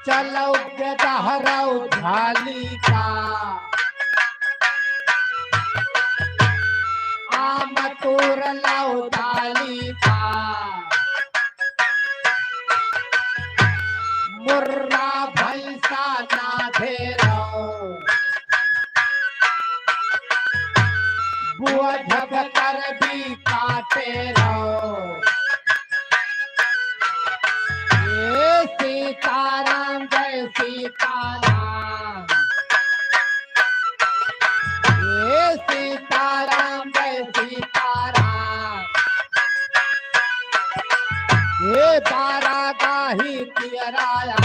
चलौ गदहरौ झाली का। आम तोर लौ डाली का। मुर्रा भैंसा ना धेरौ। बुआ झबकर भी काटे रहो। ए सीताराम जय सीताराम। ए सीताराम जय सीताराम। ए बारागाही पियराया।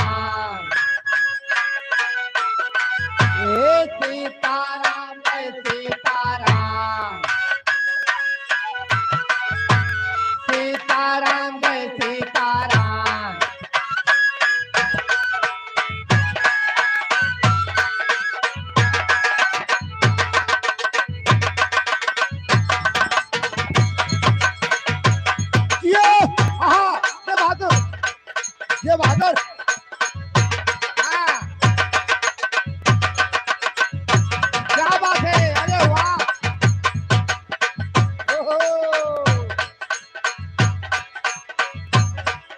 ए सीताराम जय सीताराम। सीताराम जय सीताराम। ये, आहा, ये बहादुर, ये बहादुर। हाँ। क्या बात है, अरे वाह। ओहो।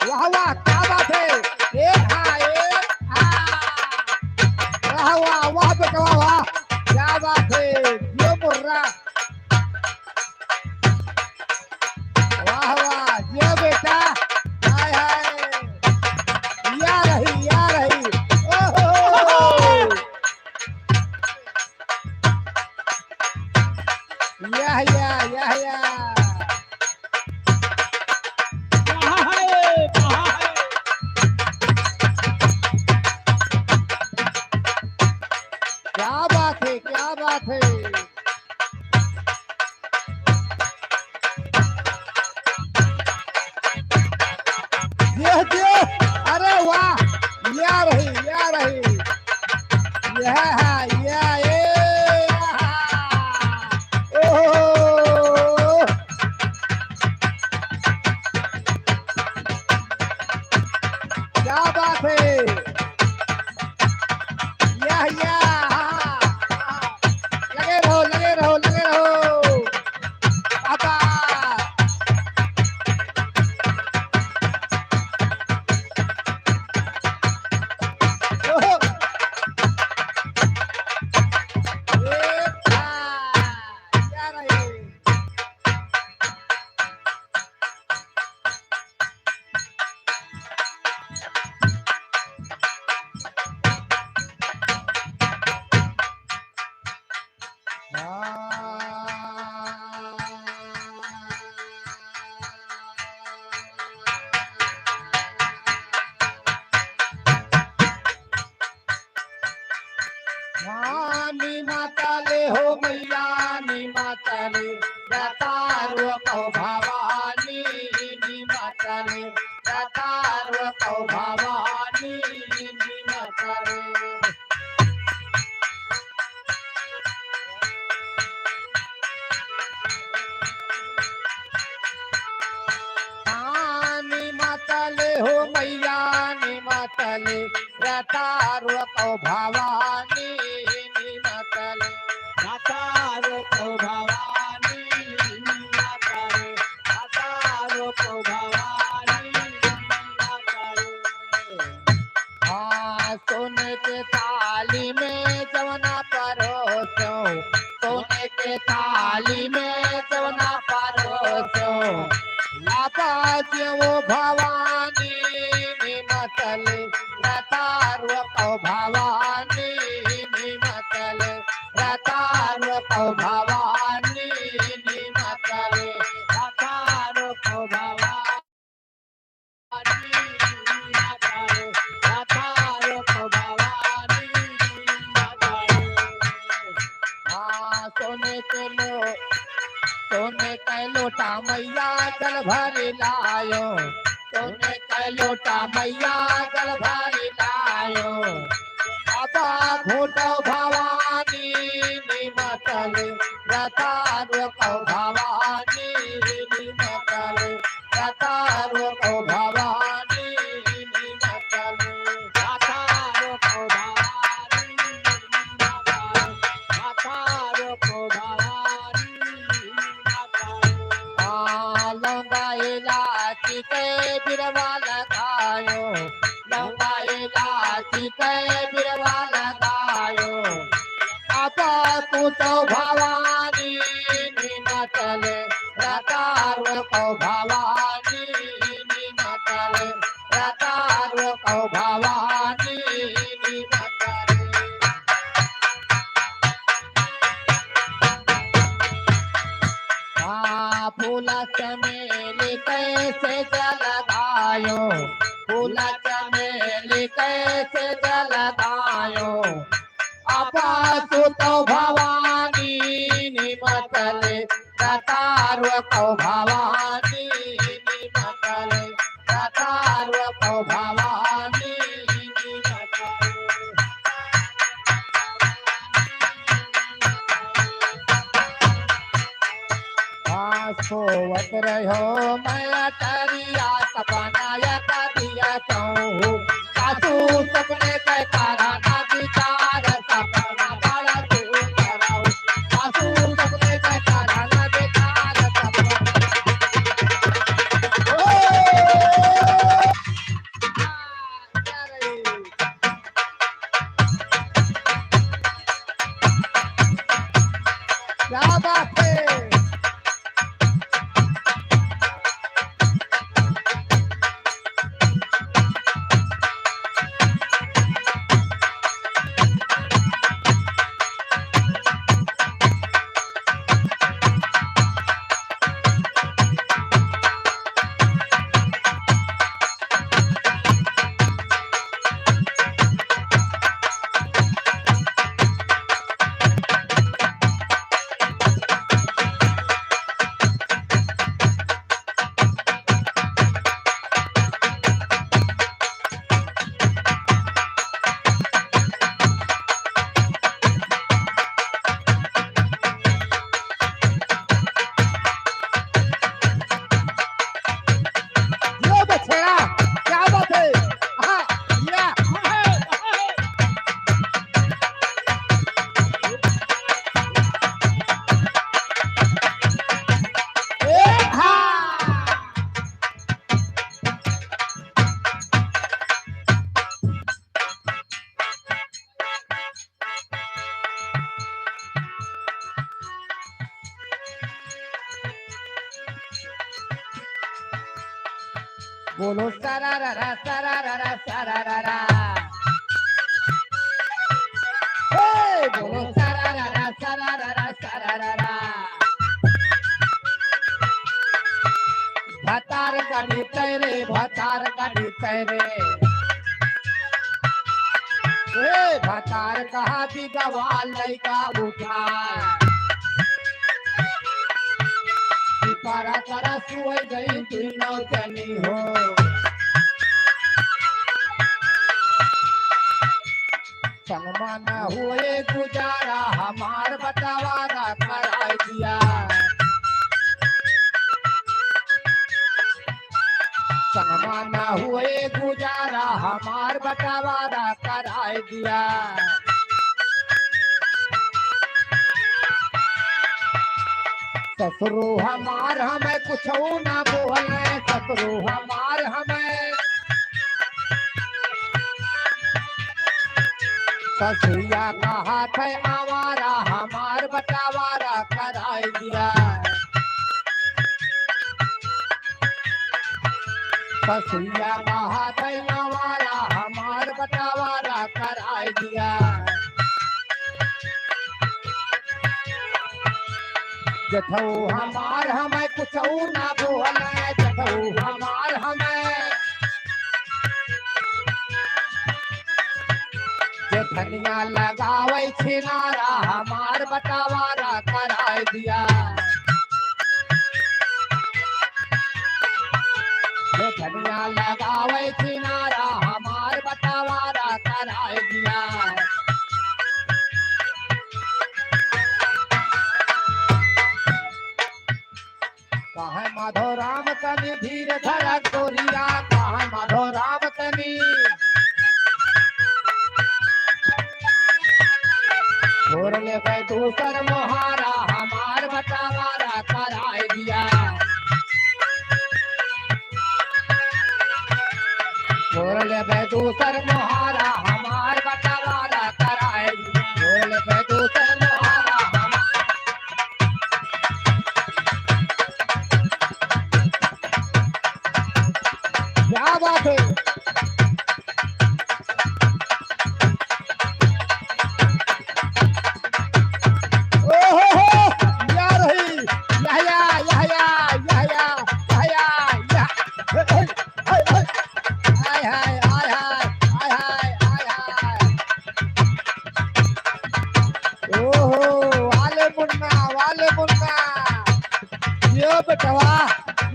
वाह, वाह, क्या बात है। ए हा, ए हा। वाह, वाह, वाह बेटवा, वाह। क्या बात है। जियो मुर्रा। वाह, वाह, जियो बेटा। हाय, हाय। या रही, या रही। ओहो। या, या, या, या। कहाँ है? कहाँ है? क्या बात है, क्या बात है। ये, ये, अरे वाह, या रही, या रही, यह है, या, ए, आहा, ओहो, क्या बात है, या, या, हाँ, हाँ, लगे रहो, लगे रहो, लगे रहो। बाबा। ओहो। ए, आ, क्या रहे? हाँ, नी माता ले हो मैया, नी माता ले, दातारो कहो भवानी, नी माता ले, दातारो कहो भवानी, नी माता ले। हाँ, नी माता ले हो मैया, नी माता ले, दातारो कहो भवानी, नी माता ले, दातारो कहो भवानी, नी माता ले, दातारो कहो भवानी, नी माता ले। हाँ, सोने के थाली में जवना परोसो, सोने के थाली में जवना परोसो, लाबा जे वो भवानी, निमतल रतारो कहो भवानी, निमतल रतारो कहो भवानी, निमतल रतारो कहो भवानी। हाँ, सोने के लो-, सोने के लोटा मैया जल भर लायो, सोने के लोटा मैया जल भर लायो। बाबा घोटो भवानी निमतल रतारो कहो भवानी निमतल रतारो कहो भवानी निमतल रतारो कहो भवानी निमतल रतारो कहो भवानी निमतल। आ, लौंगा इलायची के बिरवा लगायो, लौंगा इलायची के बिरवा लगायो। बाबा तू तो भवानी निमतल रतारो कहो भवानी निमतल रतारो कहो भवानी निमतल। हाँ, फूल चमेली कैसे जल गायो, फूल चमेली कैसे जल गायो। आपा सुतो भवानी निमतल रतारो कहो भवानी निमतल रतारो कहो भवानी निमतल। आ, सोवत रहो मयटरिया सपना या करिया कहूँ। सासू सपने के कारण विचार सपना बड़ा तू कराओ। सासू सपने के कारण विचार सपना। ओ! क्या बात है? बोलो सरारारा, सरारारा, सरारारा। हे, बोलो सरारारा, सरारारा, सरारारा। भतार का भीतर रे, भतार का भीतर रे। ए, भतार कहा दी गवा लइका उठा। कि पारा तारा सुअई गई दुनो जनी हो। संगमा न हुए गुजारा, हमार बंटवारा कराई दिया। संगमा न हुए गुजारा, हमार बंटवारा कराई दिया। ससुरो हमार हमें कुछो ना बोले, ससुरो हमार हमें। ससुइया कहा थे आवारा, हमार बंटवारा कराई दिया। ससुइया कहा थे आवारा, हमार बंटवारा कराई दिया। जेठऊ हमार हमें कुछऊ ना बोले, जेठऊ हमार हमें। जेठनिया लगावे छिनारा, हमार बंटवारा कराई दिया। जेठनिया लगावे छिनारा, हमार बंटवारा कराई दिया। कहे माधो राम तनी धीर धरा गोरिया, कहे माधो राम तनी। छोड़ लेबे दूसर मोहारा, हमार बंटवारा कराई दिया। छोड़ लेबे दूसर मोहारा, हमार बंटवारा कराई दिया। छोड़ लेबे दूसर मोहारा, हमार क्या बात है? ओहो हो, या रही, या, या, या। हाय, हाय, हाय, हाय, हाय, हाय, हाय, हाय। ओहो, वाले मुन्ना, वाले मुन्ना। यो बेटवा,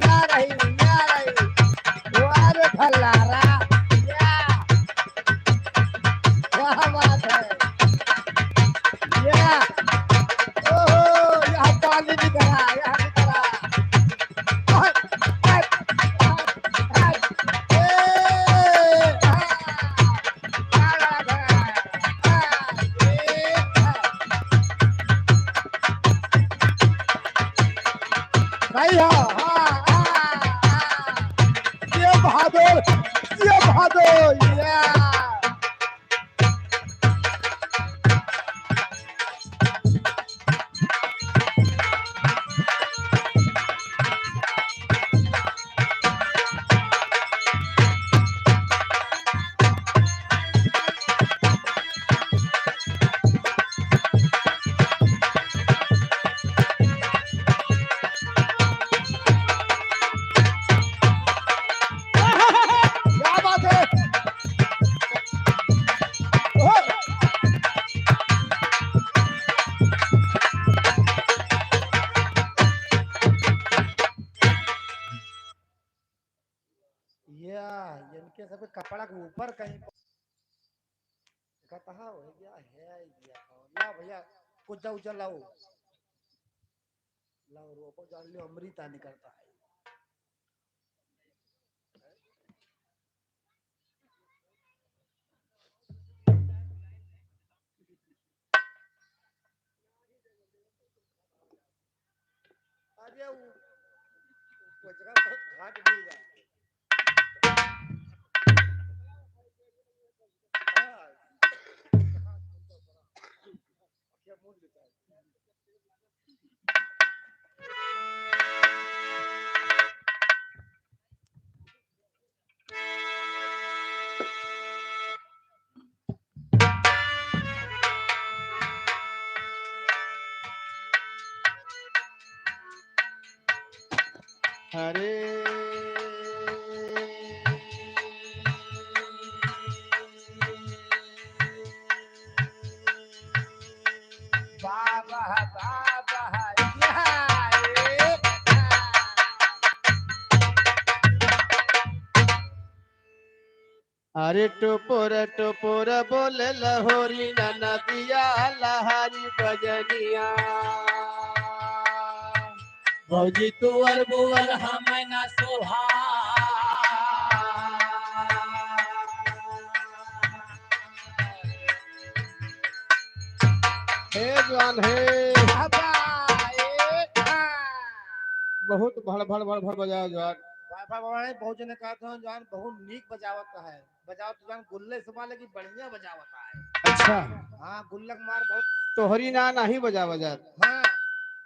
या रही, या रही। वाह रे भल्लारा, या। क्या बात है? या। ओहो, यहाँ पानी भी करा, यहाँ भी करा। हाय, हाय, हाय, हाय। ए, हाय। क्या बात है? हाय, ए, हाय। सही हो, हाँ, हाँ, हाँ। ये बहादुर, ये बहादुर, या। क्या बात है? ओए! या, इनके सबके कपड़ा के ऊपर कहीं कतहा हो गया है, या कौन? ला भैया, कुछ जाओ, चल लाओ। लाओ, रोको, जान लियो, अमृता निकलता है। अरे वो, वो जगह बहुत घाट मिल जाए। हाँ। अरे टुपुर टुपुर बोले लहोरी ननदिया लहरी बजनिया। भौजी तुअर बुअर हमें ना सोहा। हे जवान हे। बाबा, ए, हाँ। बहुत भड़ भड़ भड़ भड़ बजाओ जवान। बाबा, बाबा, बहुत जने कहत हैं जवान बहुत नीक बजावत है। बजाओ तो जवान गुल्ले से मार, लेकिन बढ़िया बजावत है। अच्छा। हाँ, गुल्लक मार बहुत। तोहरी ना नहीं बजावा जात। हाँ।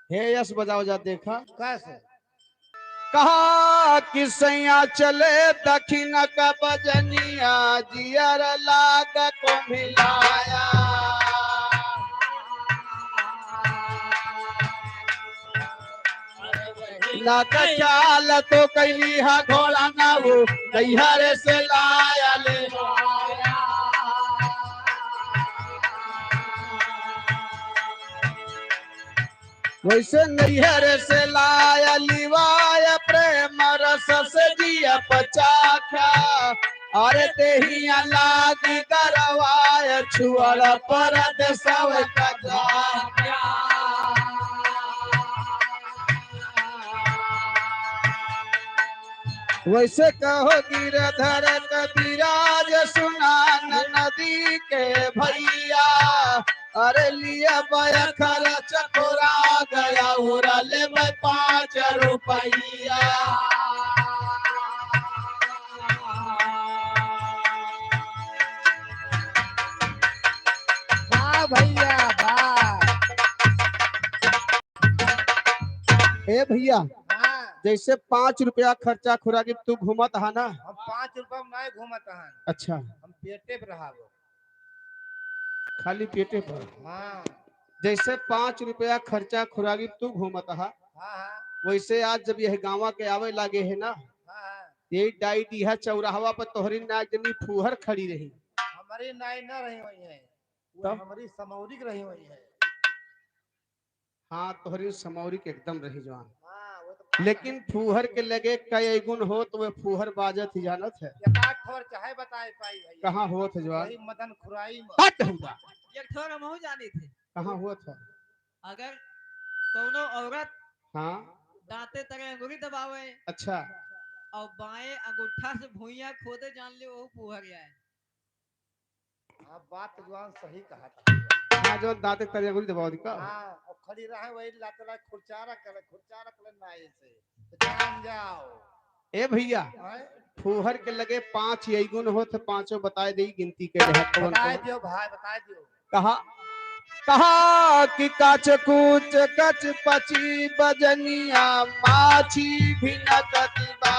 हे यस बजावा जात देखा। कैसे? कहा कि सैया चले दखिन का बजनिया, जियर लाग को मिलाया। ना त चाल तो कैली हा घोड़ा ना वो, नैहर से लाया ले। वैसे नैहर से लाया लिवाय प्रेम रस से जिया पचाख्या। अरे देहिया लागी गरवाय छुअल परदेसव का जाख्या। वैसे कहो गिरधर कविराज सुनान नदी के भैया। अरे लिया बया खर्च थोरा गया उरा ले मैं पाँच रुपया। वाह भैया, वाह। ए भैया, हाँ। जैसे पाँच रुपया खर्चा खुराकी तू घूमत हा ना? हम पाँच रुपया में नहीं घूमत हन। अच्छा। हम पेटे पे रहाबो। खाली पेटे पर? हाँ। जैसे पाँच रुपया खर्चा खुराकी तू घूमत हा, हाँ, हाँ। वैसे आज जब यह गाँवा के आवे लागे है ना, हाँ, हाँ। ये डाई डीहा चौराहवा पर तोहरी नाई जनी फूहर खड़ी रही। हमारी नाई ना रही हुई है, वो तब? हमारी समौरी की रही हुई है। हाँ, तोहरी समौरी के एकदम रही जवान। हाँ, वो तो बात लेकिन है। फूहर के लगे कई गुण हो तो वे फूहर बाजत ही जानत है। एक आध ठोर चाहे बताए पाई भैया। कहाँ होत है जवान? वही मदन खुराई में। हट हुआ। एक ठोर हमहू जानी थे। कहाँ होत है? अगर कौनो औरत हाँ। दांते तरे अंगुरी दबावे अच्छा। और बाएं अंगूठा से भुइयां खोदे जान ले वो फूहर आए। हाँ, बात जवान सही कहा था। हाँ, जवान दांते तरे अंगुरी दबाओ दिका। हाँ, और खड़ी रहे वही लात लात खुरचारा करे, खुरचारा करे ना ऐसे। तो जान जाओ। ए भैया, आए? फूहर के लगे पाँच यही गुण होत, पाँचों बताए दे गिनती के रहे, कौन बताए कौन? दियो भाई, बताए दियो। कहा, कहा कि काच कूच कच पची बजनिया माछी भिनकत बा।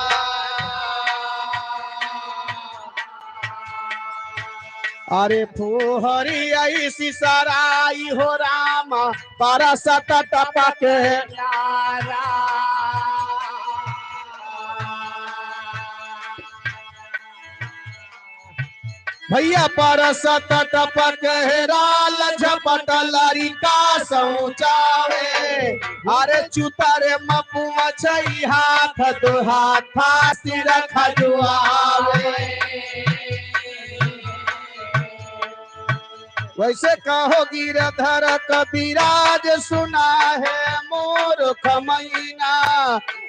अरे फुहरी ऐसी सराई हो राम, बरसत टपक नारा। भैया बरसत टपक हेराल झपट लरिका सौचावे। अरे चुतर मपुआ छई हाथ दो हाथा सिर खजुआवे। वैसे कहो गिरधर कविराज सुना है मूर्ख मैना।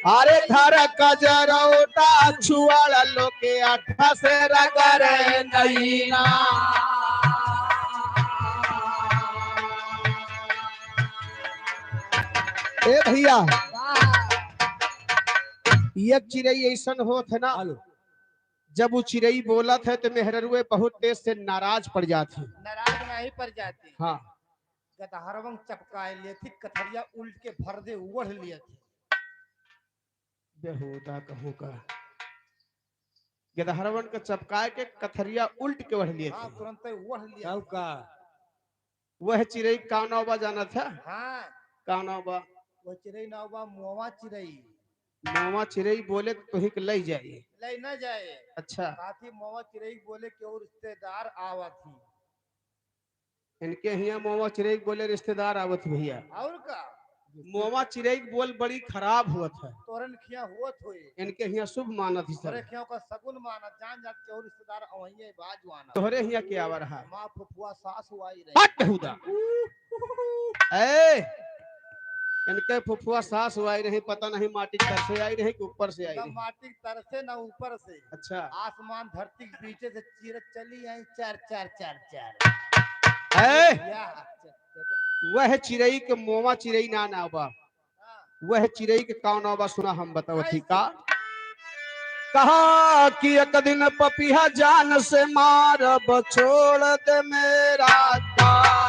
अरे धर कजरौटा छुअल लोके अठ से रगड़े नैना। ए भैया, एक चिरई ऐसन होत है ना, हेलो। जब वो चिरई बोलत है तो मेहररुए बहुत तेज से नाराज पड़ जात है। नाराज नहीं पड़ जाती। हाँ। गदहरवन चपकाए लेथी, कथरिया उल्ट के भर दे ओढ़ लेथी। बेहूदा कहूँ का। गदहरवन के चपकाए के कथरिया उल्ट के ओढ़ लेथी। हाँ, तुरंते ओढ़ लेथी। तब का? वह चिरई का नाव बा जानत है? हाँ। का नाव बा? वह चिरई नाव बा मोवा चिरई। मोवा चिरई बोले तो तुही के लई जाई। लई ना जाए। अच्छा। काथी मोवा चिरई बोले कि और रिश्तेदार आवत ही। इनके हियाँ मोवा चिरई बोले रिश्तेदार आवत ही भैया। और का? मोवा चिरई के बोल बड़ी खराब हुअत है। तोरन खिया हुअत होई। इनके हिया शुभ मानत ही सब। तोरे खिया का सगुन मानत, जान जात केहू रिश्तेदार अवइये बाज वाना। तोहरे हिया के आवा रहा। माँ फुफुआ सास हुआई रही। हट हुदा। ए, इनके फुफुआ सास हुआई रही, पता नहीं माटी के तर से आई रही कि ऊपर से आई ना रही। माटी के तर से ना ऊपर से। अच्छा। आसमान धरती के बीचे से चीरत चली आई, चर, चर, चर, चर। ए, या, चर, चर, चर। वह चिरई के मोवा चिरई ना ना बा। हाँ। वह चिरई के कौन बा सुना हम बतावत ही का। कहा कि एक दिन पपिहा जान से मारब, छोड़ दे मेरा काम।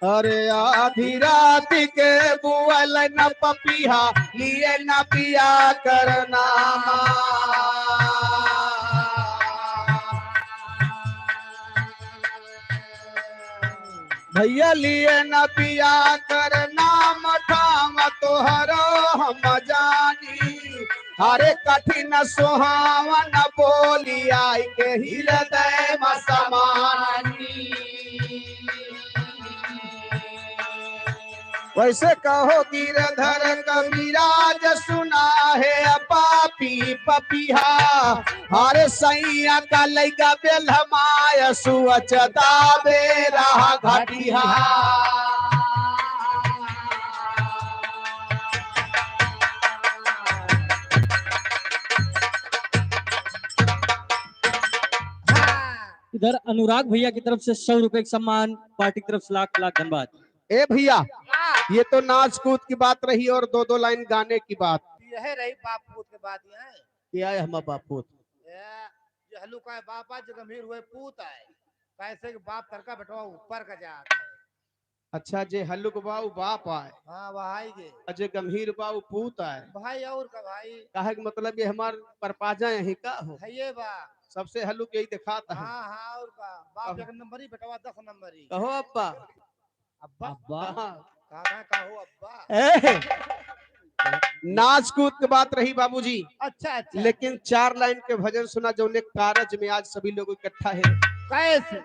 अरे आधी रात के बुअल न पपिहा, लिए न पिया करनामा। भैया लिए न पिया करनाम, ठाम तोहरो हम जानी। अरे कठिन सुहावन बोली आई के हृदय में समानी। वैसे कहो गिरधर कविराज सुना है पापी पपिहा, हर सैया का लैका बेलमाय सुअच दाबे रहा घटिहा। इधर अनुराग भैया की तरफ से सौ रुपए का सम्मान, पार्टी की तरफ से लाख लाख धन्यवाद। ए भैया, हाँ। ये तो नाच कूद की बात रही और दो दो लाइन गाने की बात। यह रही बाप पूत के बात, यहाँ क्या है हमारा बाप पूत? ये, ये हल्लू का बाप आए, जो गंभीर हुए पूत आए। कैसे कि बाप तरका बेटवा ऊपर का जात है। अच्छा, जे हल्लुक बा उ बाप आए। हाँ, वह आई गे। और जे गंभीर बा उ पूत आए। भाई और का भाई। काहे के मतलब ये हमार परपाजा यही का हो? है ये बा। सबसे हल्लुक यही दिखाता है। हाँ, हाँ, और का। बाप कहो। एक नंबरी, बेटवा दस नंबरी। कहो अब्बा। अब्बा? अब्बा। हाँ। काका का हो अब्बा? ए, नाच कूद के बात रही बाबूजी। अच्छा, अच्छा। लेकिन चार लाइन के भजन सुना, जौने कारज में आज सभी लोग इकट्ठा है। कैसे?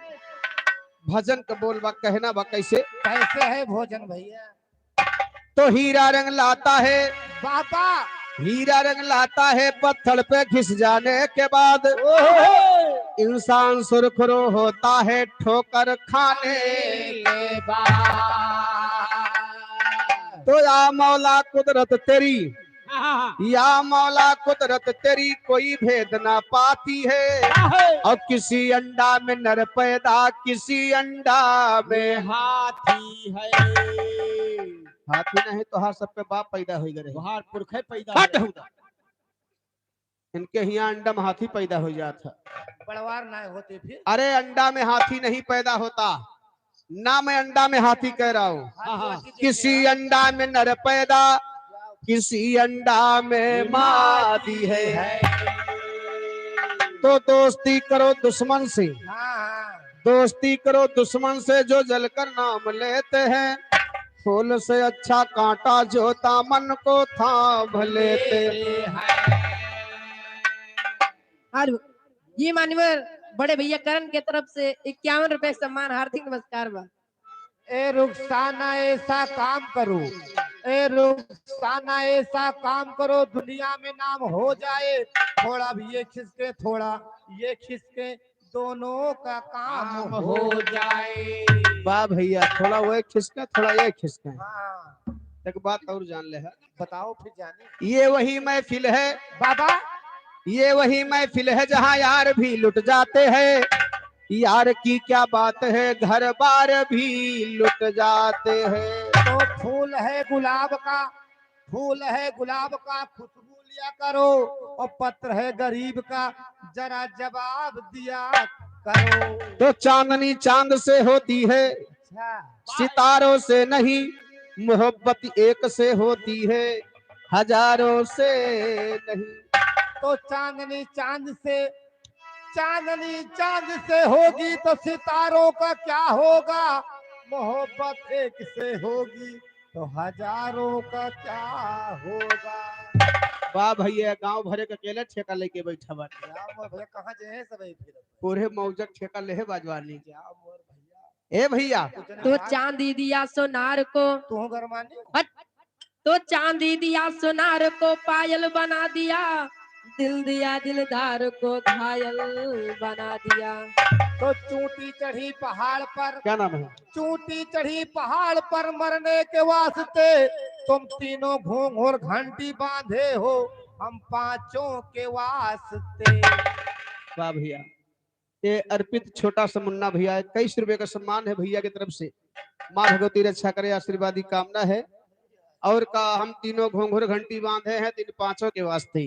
भजन का बोल बा, कहना बा कैसे? कैसे है भोजन भैया? तो हीरा रंग लाता है बाबा। हीरा रंग लाता है पत्थर पे घिस जाने के बाद। ओहो। इंसान सुरखुरो होता है ठोकर खाने के बाद। तो या मौला कुदरत तेरी, हाँ, हाँ, हाँ। या मौला कुदरत तेरी कोई भेद ना पाती है। हाँ, है। और किसी अंडा में नर पैदा, किसी अंडा में हाथी है। हाथी नहीं तो हर सबके बाप पैदा होई गए रहे। तोहार पुरखे पैदा हट होई। हुदा। इनके हिया अंडा में हाथी पैदा हो जात है। बड़वार ना होते फिर। अरे अंडा में हाथी नहीं पैदा होता, ना मैं अंडा में हाथी कह रहा हूँ। हाँ, हाँ। किसी अंडा में नर पैदा, किसी अंडा में मादी है। तो दोस्ती करो दुश्मन से, हाँ, हाँ। दोस्ती करो दुश्मन से जो जलकर नाम लेते हैं। फूल से अच्छा कांटा जो दामन को थाम लेते हैं। और ये मान्यवर बड़े भैया करण के तरफ से इक्यावन रुपए सम्मान, हार्दिक नमस्कार बा। ए रुखसाना ऐसा काम करो, ए रुखसाना ऐसा काम करो, दुनिया में नाम हो जाए। थोड़ा भी ये खिसके, थोड़ा ये खिसके, दोनों का काम काम हो जाए। वाह भैया, थोड़ा वो खिसके, थोड़ा ये खिसके। हाँ। एक बात और जान ले है। बताओ फिर जानी। ये वही महफिल है। बाबा। ये वही महफिल है जहाँ यार भी लुट जाते हैं। यार की क्या बात है, घर बार भी लुट जाते हैं। तो फूल है गुलाब का, फूल है गुलाब का, खुशबू लिया करो, और पत्र है गरीब का, जरा जवाब दिया करो। तो चांदनी चांद से होती है, अच्छा। सितारों से नहीं, मोहब्बत एक से होती है, हजारों से नहीं। तो चांदनी चांद से, चांदनी चांद से होगी तो सितारों का क्या होगा? मोहब्बत एक से होगी तो हजारों का क्या होगा? वाह भैया, गांव भरे के अकेले ठेका लेके बैठा बाटे। क्या मोर भैया, कहाँ जे है सब फिर? पूरे मौजक ठेका लेहे बाजवानी। क्या मोर भैया? ए भैया। कुछ नहीं तो बात। चांदी दिया सोनार को। तू गरमानी? हट। तो चांदी दिया सोनार को पायल बना दिया, दिल दिया दिलदार को घायल बना दिया। तो चूंटी चढ़ी पहाड़ पर। क्या नाम है? चूंटी चढ़ी पहाड़ पर मरने के वास्ते, तुम तीनों घूंघोर घंटी बांधे हो हम पांचों के वास्ते। वाह भैया, ये अर्पित छोटा सा मुन्ना भैया, इक्कीस रुपए का सम्मान है भैया की तरफ से। माँ भगवती रक्षा करे, आशीर्वाद की कामना है। और का हम तीनों घूंघोर घंटी बांधे हैं, तीन पांचों के वास्ते।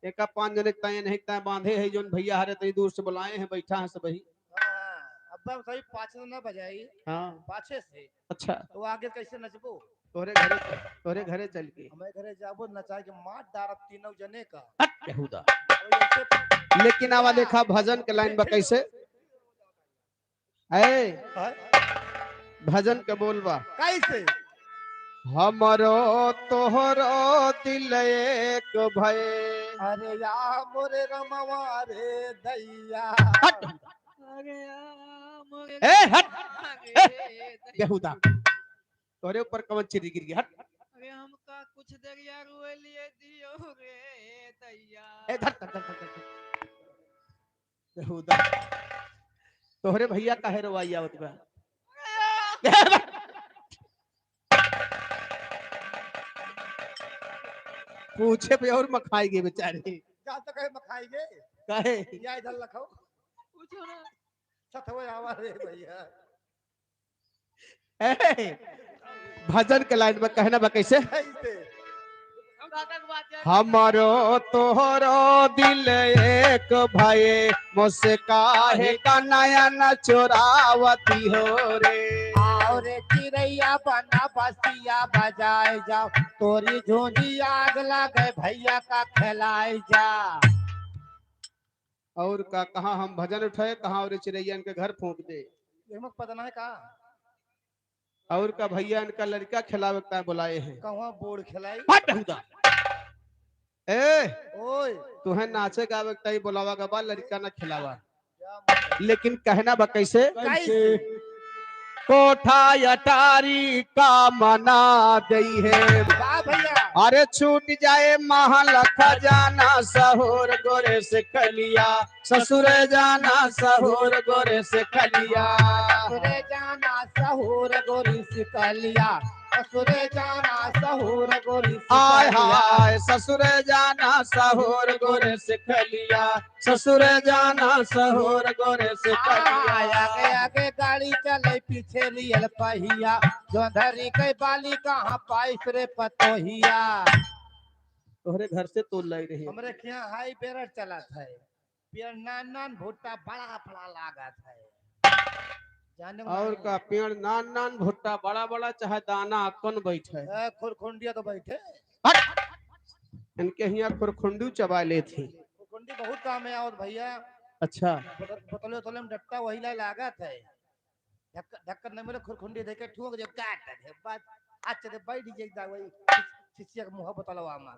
एका पांच जने के ताई नहीं, ताई बांधे है, जोन भैया हरे तनी दूर से बुलाए हैं, बैठा है सब ही। हाँ, अब हम सही पाछे से ना बजाई। हाँ। पाछे से। अच्छा। तो आगे कैसे नचबो? तोरे घरे, तोरे घरे चल के। हमारे घरे जाबो, नचा के मार डारब तीनों जने का। हट, बेहुदा। और ऐसे लेकिन आवा देखा भजन के लाइन बा कैसे? ए, हाँ? भजन के बोल बा। कैसे? हमरो तोहरो दिल एक भए। अरे या मोरे रमवा रे दैया। हट। अरे या मोरे ए, हट। रमवा रे ए, दैया। बेहुदा। तोरे ऊपर कवन चिरी गिर गया? हट। अरे हमका कुछ देर यार रोए लिए दियो रे दैया। ए, धर, धर, धर, धर, धर। बेहुदा। तोहरे भैया काहे रोवाई आवत बा? पूछे पे और मखाई गए बेचारे। जा तो कहे मखाई गए। काहे? या इधर लखो। पूछो ना। सथवे आवा रे भैया। ए, भजन के लाइन में कहना बा कैसे? कैसे? हमरो तोहरो दिल एक भए, मुस्काहे का नयन चुरावती हो रे। और चिड़ैया बना बसिया बजाए जाओ, तोरी झोंझी आग लगे भैया का खिलाए जा। और का, कहाँ हम भजन उठाए, कहाँ और चिड़ैया इनके घर फूंक दे। एमक पता नहीं का। और का भैया, इनका लड़का खिलावे का बुलाए हैं। कहवा बोर्ड खिलाई? हट हुदा। ए, ओए। तुहे नाचे गावे के ताई बुलावा गबा, लड़का ना खिलावा। क्या बात है? लेकिन कहना बा कैसे? कैसे? कोठा अटारी का मना दई है। वाह भैया। अरे छूट जाए महल खजाना, सहूर गोरे से कलिया, ससुरे जाना सहूर गोरे से कलिया। ससुरे जाना सहूर गोरी से कलिया, ससुरे जाना सहूर गोरी से आय कलिया। हाय, ससुरे जाना सहूर गोरे से कलिया, ससुरे जाना सहूर गोरे से कलिया। आय, आगे आगे गाड़ी चले, पीछे रियल पहिया, जोंधरी के बाली कहाँ पाइस रे पतोहिया। तोहरे घर से तोल लाई रही। हमरे खियाँ हाई बेरर चलत है। पेड़ नान नान, भुट्टा बड़ा बड़ा लागत है। जाने को और नहीं। का, पेड़ नान नान, भुट्टा बड़ा बड़ा, चाहे दाना अक्कन बैठे। ए, खुरखुंडिया तो बैठे। हट! इनके हियाँ खुरखुंडी चबा लेत ही। खुरखुंडी बहुत काम है और भैया। अच्छा। बोतल, बोतले, बोतले में डट्टा वही ला लागत है। ढक्क-, ढक्कन नहीं मिले, खुरखुंडी देके ठुक दे, काट दे, बस। अच्छा, दे बैठ जाए, जा वही चिचिया के मुंह बतलवा मा।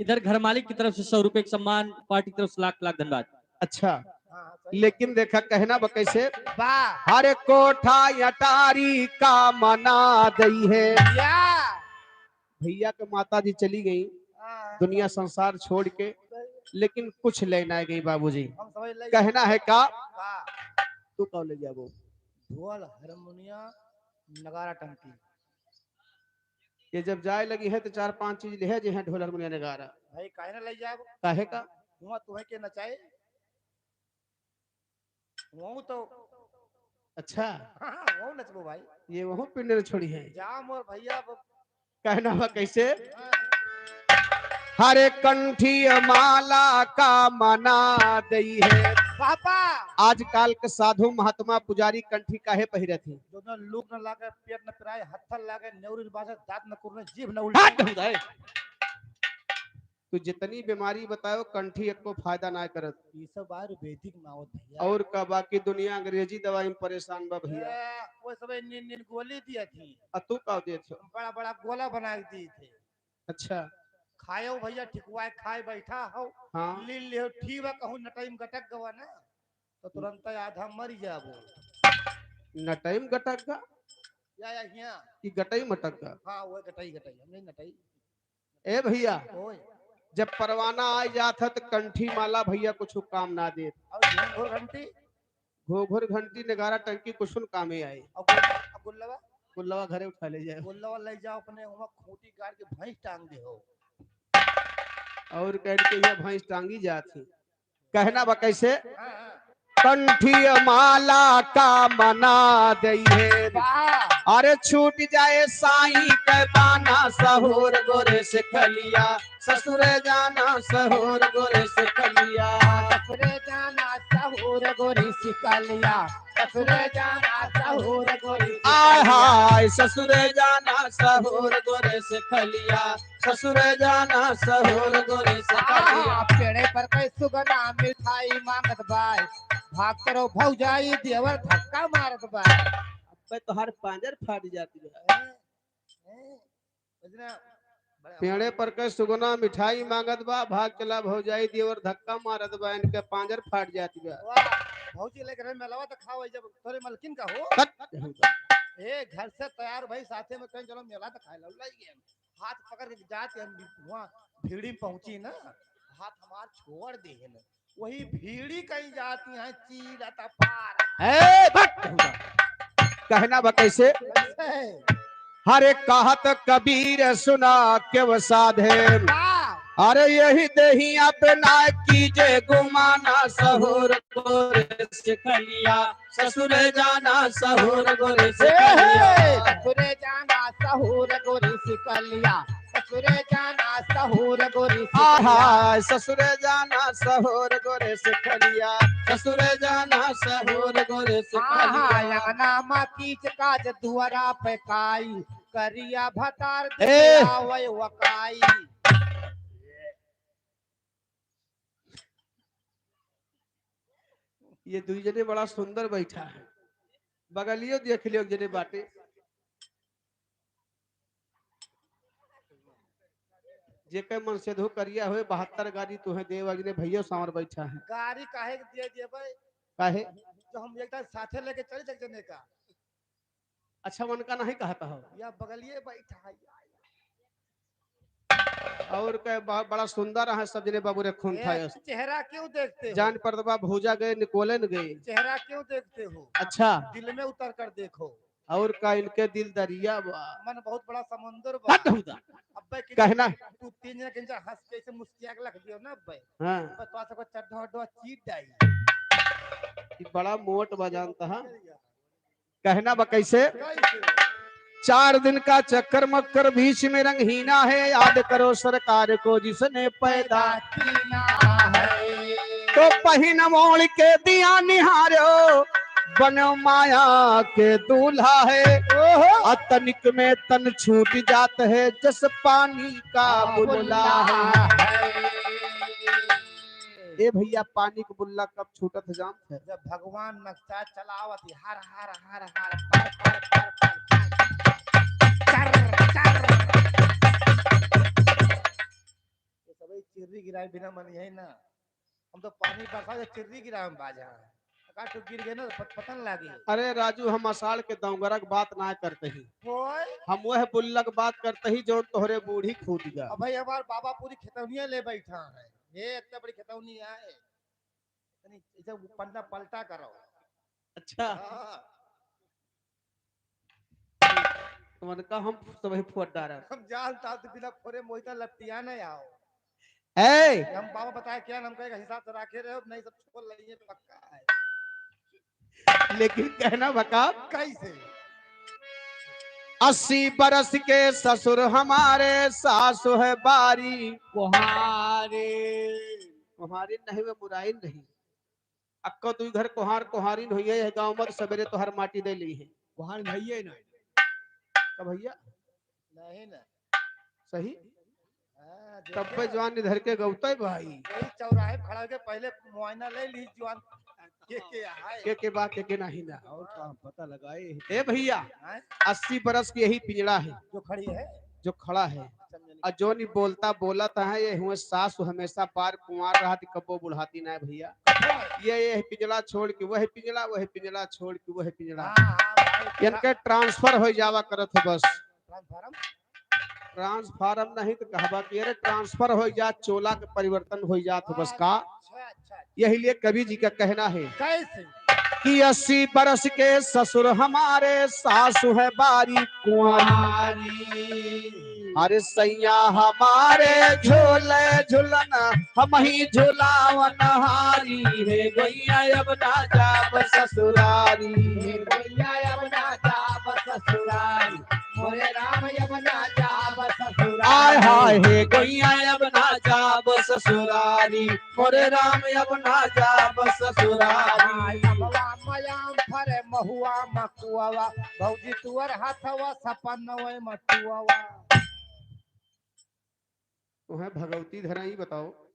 इधर घर मालिक की तरफ से सौ रुपए का सम्मान, पार्टी की तरफ से लाख लाख धन्यवाद। अच्छा, हाँ, हाँ, सही। लेकिन देखा कहना बा कैसे? वाह। हर कोठा अटारी का मना दई है। या। भैया के माता जी चली गई हाँ। दुनिया संसार छोड़ के, लेकिन कुछ लेना है गई बाबूजी। हम समझ ले। कहना है का? का? तू कौन ले जाबो? ढोल, हारमोनिया, नगारा, टंकी। ये जब जाए लगी है तो चार पांच चीज ले जे हैं, ढोल, हारमोनिया, नगारा। भाई काहे ना ले जाबो? काहे का? हुआ तुम्हें के नचाए? वहू तो अच्छा। हाँ, वहू नचबो भाई। ये वहू पिंड न छोड़ी है। जा मोर भैया, वो कहना बा कैसे? हाँ। हरे कंठी माला का मना दई है। पापा। आजकल के साधु महात्मा पुजारी कंठी काहे पहिरत ही? जो न लूक न लागे, पेट न पिराए, हत्थर लागे, नेउरी न बासे, दांत न कुरने, जीभ न उल्टे। हाथ धुन जाए। तू जितनी बीमारी बतायो, कंठी एको फायदा ना करत। ये सब आयुर्वेदिक में आवत भैया। और का, बाकी दुनिया अंग्रेजी दवाई में परेशान बा भैया। ए, वो सब नीन नीन गोली दिया थी। आ तू का देत हो? बड़ा बड़ा गोला बना के दिए थे। अच्छा। खायो भइया ठिकुआए खाए बैठा हो। हाँ। लील लिहो ठीवा कहूँ नटई में गटक गवा ना, तो तुरंत आधा मर जाबो। नटई में गटक गा? या, या, हियाँ। कि गटई मटक गा? हाँ, वो गटई, गटई, हमने नटई। ए भइया, ओए। जब परवाना आ जात है तो कंठी माला भइया कुछ काम ना देत। और घूंघूर घंटी? घूंघूर घंटी, नगाड़ा, टंकी कुछ न कामे आए। और गुल-, और गुल्लवा? गुल्लवा घरे उठा ले जाए। गुल्लवा ले जाओ अपने, वहाँ खूंटी गाड़ के भैंस टांग दे हो। और कह के यह भैंस टांगी जात है। कहना बा कैसे? हाँ, हाँ। कंठी माला काम ना देइहे। वाह। अरे छूट जाए साईं के बाना, सहूर गोरे से कलिया, ससुरे जाना सहूर गोरे से कलिया। ससुरे जाना सहूर गोरे से कलिया, ससुरे जाना सहूर गोरे से आय कलिया। हाय, ससुरे जाना सहूर गोरे से कलिया, ससुरे जाना सहूर गोरे से कलिया। आहा, पेड़े पर कई सुगना मिठाई मांगत बाय, भाग करो भौजाई, देवर धक्का मारत बाय। अबे तोहार पांजर फाट जाती है। हैं? हैं? इतना बड़ा पेड़े पर के सुगना मिठाई मांगत बा, भाग चला भौजाई, देवर धक्का मारत बा, इनके पांजर फाट जाती बा। वाह, भौजी लेकर मेलवा तो खाओ, जब तोरे मलकिन का हो। कट। ए, घर से तैयार भई, साथे में कहीं चलो मेला तो खाए लो, लाई गए। हाथ पकड़ के जाते हम भी वहाँ भीड़ी में पहुँची ना, हाथ हमार छोड़ दे है ना, वही भीड़ी कहीं जाती हैं चीरत पार। ए, बट! कहना बा कैसे? कैसे? हरे कहत कबीर सुना क्यों साधे, हाँ। अरे यही देही अपना कीजे गुमाना सहूर गोरे से कलिया। ससुरे जाना सहूर गोरे से ए, कलिया। ससुरे जाना सहूर गोरे से कलिया। ससुरे जाना सहूर गोरे से कलिया। आहा, ससुरे जाना सहूर गोरे से कलिया। ससुरे जाना सहूर गोरे से आहा, कलिया। अंगना मा कीच काज दुआरा पे काई, करिया भतार ए। दिखावे वकाई। ये दुई जने बड़ा सुंदर बैठा है, बगलियो देख लियो, एक जने बाटे। जेके मन से धो करिया होए, बहत्तर गाड़ी तुहे देव, अगने भैया सांवर बैठा है। गाड़ी काहे के दिए देबे? काहे? जो हम एक साथे लेके चल सक जने का। अच्छा, उनका नहीं कहता हो? या बगलिए बैठा है। और कहे, "बहुत बड़ा सुंदर है, सब जने बाबू रे खून ए, था।" चेहरा क्यों देखते हो? जान पड़त बा, भूजा गए, निकोले न गए। चेहरा क्यों देखते हो? अच्छा। दिल में उतर कर देखो। और का, इनके दिल दरिया बा। मन बहुत बड़ा समुंदर बा। हद हुदा। अब्बे की कहना। तू तीन जने के हंस के ऐसे मुस्किया के रख दियो ना अब्बे। हाँ। अब्बे तो सबको चड्ढा उड्ढा चीर डाई। ई बड़ा मोट बा जानता है। कहना बा कैसे? कैसे? चार दिन का चक्कर मक्कर बीच में रंगहीना है, याद करो सरकार को जिसने पैदा कीना है। तो पहिन मोड़ के दिया निहारो, बन माया के दूल्हा है। ओहो। आ तनिक में तन छूट जात है, जस पानी का बुल्ला है। ए भैया, पानी के बुल्ला कब छूटत है जानत है? जब भगवान नक्शा चलावत ही, हर, हर, हर, हर, पर, पर, पर, पर, पर, चर, चर। ये सबही चिर्री गिराए बिना मन यही ना। हम तो पानी बरसा के चिर्री गिराए में बाजा है। का तो गिर गए ना, पत-, पता न लागे। अरे राजू, हम अषाढ़ के दौंगरा के बात ना करते ही। ओए। हम वह बुल्ला के बात करते ही, जौन तोहरे बूढ़ी कूद गया। अब भाई, हमार बाबा पूरी खेतौनिया ले बैठा है। ये इतना बड़ी खेतौनी है। तनी इसे वो पन्ना पलटा करो। अच्छा। हाँ। तो मन का हम सबही फोड़ डारा। हम जानता तो बिना फोड़े मोहिता लपटिया नहीं आओ। ए! हम बाबा बताए क्या, हम कहेगा हिसाब से राखे रहे, नहीं सब छोड़ लेंगे, पक्का है। लेकिन कहना बा का? कैसे? अस्सी बरस के ससुर हमारे, सासु है बारी। कोहारे। कोहारे नहीं, वे मुराइन नहीं। अक्का दुई घर कोहार कोहारिन होइहैं, यह गाँव मत सबेरे तोहर माटी दे ली है। कोहार भैया नहीं। का भैया? नहीं ना। सही? हाँ, तब देखिए। पे जवान निधर के गौते भाई। यही चौराहे पे खड़ा होके पहले मुआयना ले ली जवान। के के आए? के के बा, के के नहीं ना। और का हम पता लगाए? ए भैया, हैं? अस्सी बरस की यही पिंजड़ा है। जो खड़ी है? जो खड़ा है। अच्छा, और जोन ई बोलता बोलत है, ये हुए सासु हमेशा बार कुंवार रहती, कब्बो बुढ़ाती ना है भैया। ये, ये पिंजड़ा छोड़ के वह पिंजड़ा, वह पिंजड़ा छोड़ के वह पिंजड़ा। हाँ, हाँ, भाई, इनके ट्रांसफर हो जावा करत है बस। ट्रांसफार्म? ट्रांसफार्म नहीं तो कहबा कि अरे ट्रांसफर हो जा, चोला के परिवर्तन हो जात है बस का। अच्छा, अच्छा, अच्छा। यही लिए कवि जी का कहना है कैसे? कि अस्सी बरस के ससुर हमारे, सासु है बारी कुंवारी। अरे सैया हमारे झूले झुलन, हम ही झुलावन हारी। हे गैया अब ना जाब ससुरारी। हे गैया अब ना जाब ससुरारी, मोरे राम अब ना जाब ससुरारी। आय हाय हे गैया अब ना जाब ससुरारी, मोरे राम अब ना जाब ससुरारी। आय अमवा मयाम फरे महुआ मकुआवा, भौजी तुअर हाथवा सपनवे मटुआवा। तुम्हें भगवती धरा ही बताओ,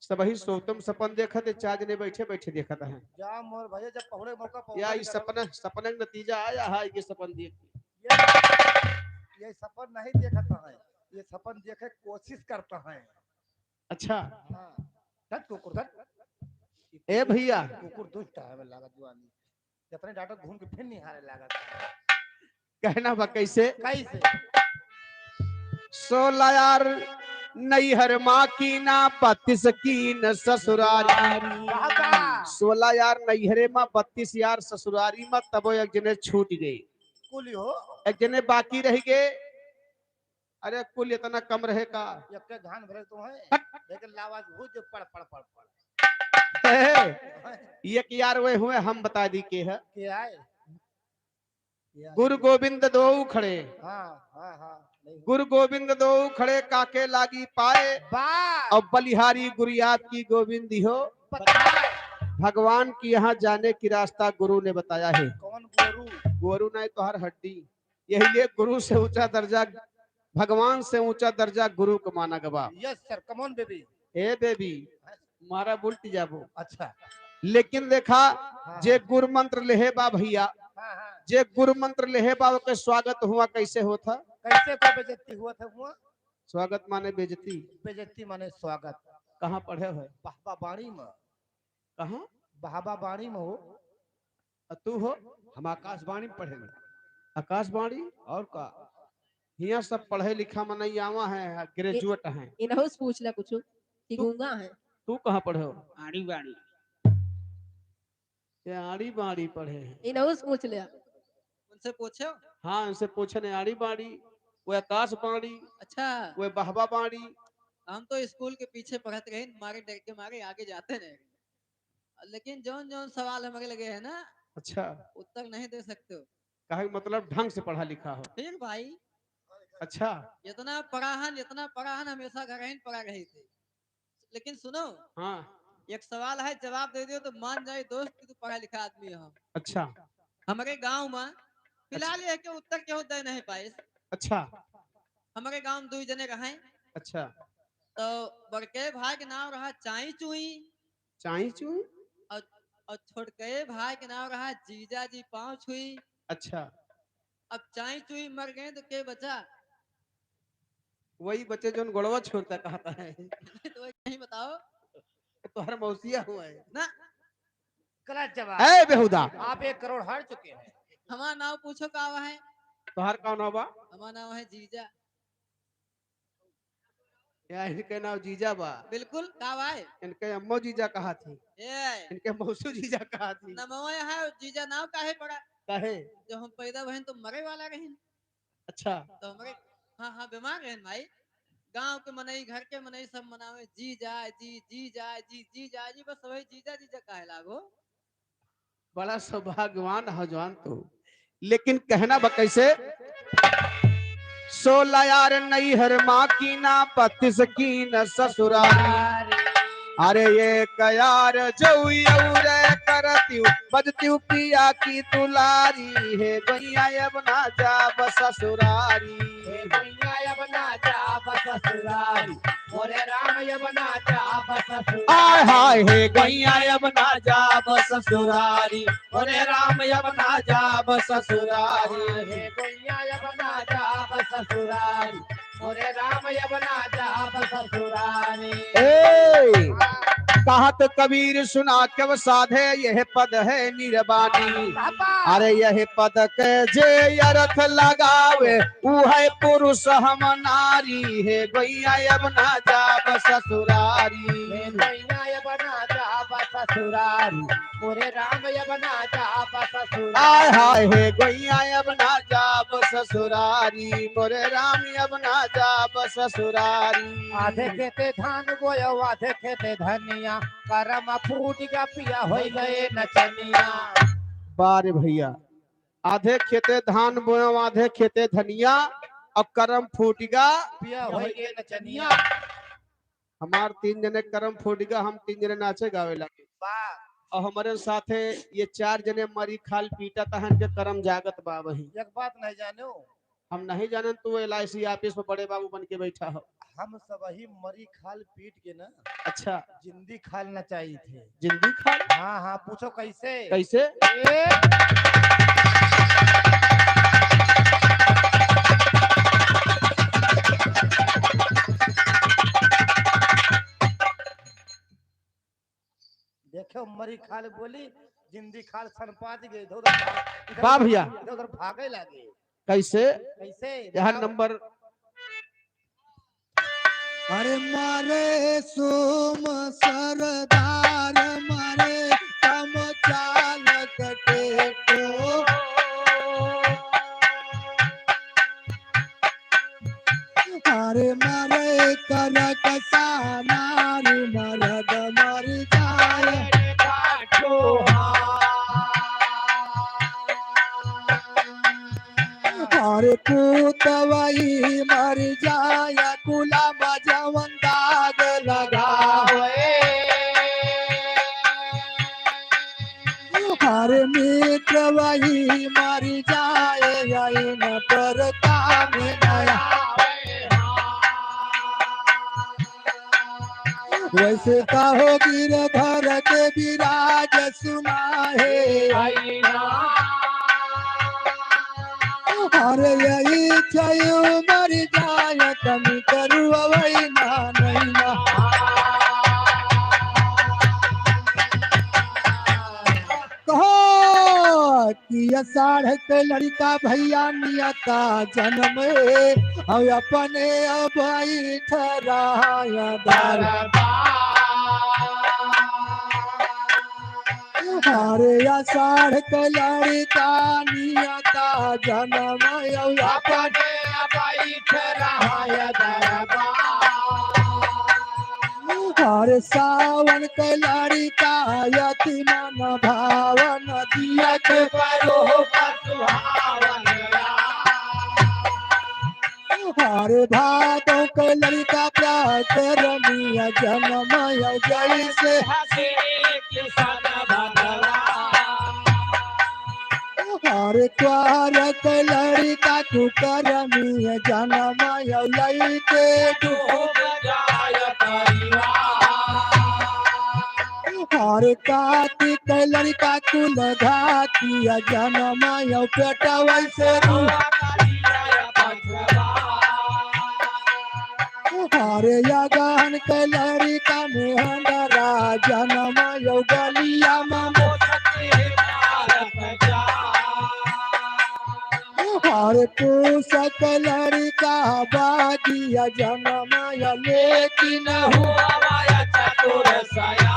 सबही सोतम सपन देखत है, चार जने बैठे बैठे देखत हैं। जा मोर भैया, जब पहुड़े मौका पहुड़े या के इस सपन सपन के नतीजा आया है, ये सपन देख के। ये, ये सपन नहीं देखता है, ये सपन देखे कोशिश करता है। अच्छा। हाँ, धत कुकुर धत। ए भैया। कुकुर दुष्ट है, हमें लागत जुआनी। जतने डांटो घूम के फिर निहारे लागत। कहना बा कैसे? कैसे? सोलह यार नैहर मा कीना, बत्तीस कीन ससुरारी। बाबा। सोलह यार नैहरे मा, बत्तीस यार ससुरारी मा, तबो एक जने छूट गए, कुली हो। एक जने बाकी रह गए। अरे कुल इतना कम रहे का? एक के घान भरे तो है, हट। लेकिन लावाज हो जो पड़ पड़ पड़ पड़। ए, ये कि यार वे हुए, हम बता दी के है। के आए? के आए? गुरु गोविंद दो खड़े, हाँ, हाँ, हाँ, नहीं हो। गुरु गोविंद दो खड़े, काके लागी पाए। बा। अब बलिहारी गुरु याद की गोविंद हो। बताए। भगवान की यहाँ जाने की रास्ता गुरु ने बताया है। कौन गुरु? गुरु नहीं तो हर हड्डी। यही लिए गुरु से ऊंचा दर्जा, भगवान से ऊंचा दर्जा गुरु को माना गवा। Yes sir, come on baby। ए देवी, मारा उल्टी जाबो। अच्छा। लेकिन देखा, हाँ, जे गुरु मंत्र लेहे बा भैया, हाँ, हाँ। जे गुरु मंत्र लेहे बा, ओके स्वागत हुआ कैसे होता? कैसे तो बेइज्जती हुआ था हुआ? स्वागत माने बेइज्जती। बेइज्जती माने स्वागत। कहाँ पढ़े हो? बहबा बाणी में। कहाँ? बहबा बाणी में हो। आ तू हो? हम आकाशवाणी में पढ़े हैं। आकाशवाणी? और का? हियाँ सब पढ़े लिखा मनई आवा है, ग्रेजुएट हैं। इनहू से पूछ ले कुछ कि तू- गूंगा है। तू कहाँ पढ़े हो? आड़ी बाड़ी। ये आड़ी बाड़ी पढ़े हैं। इनहू से पूछ ले। उनसे पूछो। हाँ, इनसे पूछे ने आड़ी बाड़ी, वो आकाशवाणी, अच्छा। वो बहबा बाड़ी। हम तो स्कूल के पीछे पढ़त रहे, मारे डर के मारे आगे जाते नहीं। लेकिन जौन जौन सवाल हमारे लगे है ना, अच्छा। उत्तर नहीं दे सकते हो। काहे मतलब ढंग से पढ़ा लिखा हो। फिर भाई, अच्छा। इतना पढ़ाहन, इतना पढ़ाहन, हमेशा घर ही पढ़ा रहे थे। लेकिन सुनो, हाँ। एक सवाल है, जवाब दे दियो तो मान जाए दोस्त कि तू पढ़ा लिखा आदमी हो। अच्छा। हमारे गांव में फिलहाल यह के उत्तर केहू दे नहीं पाइस। अच्छा। हमारे गांव में दुई जने रहे। अच्छा। तो बड़के भाई के नाम रहा चाई चुई। चाई चुई? और छोटके भाई के नाम रहा जीजा जी पाँव छुई। अच्छा। अब चाई चुई मर गए तो के बचा? वही बचे जोन गोड़वा छोड़ता कहता है। तो वही नहीं बताओ। तोहर मौसिया हुआ है। ना। गलत जवाब। ए बेहुदा। आप एक करोड़ हार चुके हैं। हमारा नाम पूछो का हुआ है? तोहर का नाम बा? हमारा नाम है जीजा। या इनके नाम जीजा बा। बिल्कुल, का हुआ है? इनके अम्मो जीजा कहा थी। ए, इनके मौसू जीजा कहा थी। नमवा है और जीजा नाम काहे पड़ा? काहे? जब हम पैदा भइन तो मरे वाला रहिन। अच्छा। तो हमरे, हाँ, हाँ, बीमार रहन भाई। गांव के मनई, घर के मनई सब मनावे, जीजा जी, जीजा जी, जीजा जी, बस वही जीजा जीजा काहे लागो। बड़ा सौभाग्यवान हो जवान तू। लेकिन कहना बा कैसे? सोलह यार नैहर मा कीना, बत्तीस कीन ससुरारी। अरे एक यार जौई और करतिउ, बजतिउ पिया की दुलारी। हे गैया अब ना जाब ससुरारी। हे गैया अब ना जाब ससुरारी, मोरे राम अब ना जाब ससुरारी। आय हाय हे गैया अब ना जाब ससुरारी, अरे राम अब ना जाब ससुरारी। हे गैया अब ना जाब ससुरारी, मोरे राम अब ना जाब ससुरारी। ए, कहत कबीर सुना क्यों साधे, यह पद है निर्वाणी। बाबा। अरे यह पद के जे अर्थ लगावे, ऊ है पुरुष हम नारी। हे गोइया अब ना जाब ससुरारी। हे गोइया अब ना जाब ससुरारी। मोरे राम अब ना जाब ससुरारी। आय हाय हे गोइया अब ना जाब ससुरारी, मोरे राम अब ना जाब ससुरारी। आधे खेते धान बोयो, आधे खेते धनिया, करम फूट गया पिया होई गए नचनिया। बा रे भइया, आधे खेते धान बोयो, आधे खेते धनिया, और करम फूट गया पिया होई गए नचनिया। हमार तीन जने करम फूट गया, हम तीन जने नाचे गावे लागे। वाह। और हमरे साथे ये चार जने मरी खाल पीटा तहन के करम जागत बा वही। एक बात नहीं जाने हो। हम नहीं जानन, तू एल आई सी ऑफिस में बड़े बाबू बन के बैठा हो। हम सब ही मरी खाल पीट के ना। अच्छा। जिंदी खाल नचाई थे। जिंदी खाल? हाँ, हाँ, पूछो कैसे? कैसे? ए! देखो, मरी खाल बोली, जिंदी खाल सनपात गए, इधर उधर भाग-, इधर वाह उधर भैया। भाग-, इधर उधर भागे लागे। कैसे? कैसे? यहाँ बताओ। नंबर अरे मारे सोम सरदार मारे कम चालक टेटो। अरे मारे करक सानार मरद मर जाए। अरे पूत वही मर जाए, कुला में जवन दाग लगावे। हर मित्र वही मर जाए, यही न पर काम नया। वैसे कहो गिरधर के विराज सुना है। अरे यही छयो मर जाए, कमी करू अवै ना नहीं ना। कहो कि आषाढ़ के लड़का भैया नियता जन्म है, और अपने अब बैठ रहा है दरबार। अरे आषाढ़ के लड़का नियता जन्म, और अपने बैठ रहा है दरबार। हर सावन के लड़का अति मन भावन दिया के परो पर सुहावन। हर भादों के लड़का प्यार के रमिया जन्म जैसे हंसी किसन भगवान। अरे क्वार के लड़का कुकरमी जनम लइके डूब जाय परिवार। अरे कातिक के लड़का कुल घातिया जनम पेटवा से रू। अरे अगहन के लड़का में हंडरा जनम गलिया में मोसके मारत जा। अरे पूस के लड़का बागिया जनम लेकिन हुआ चतुर सया।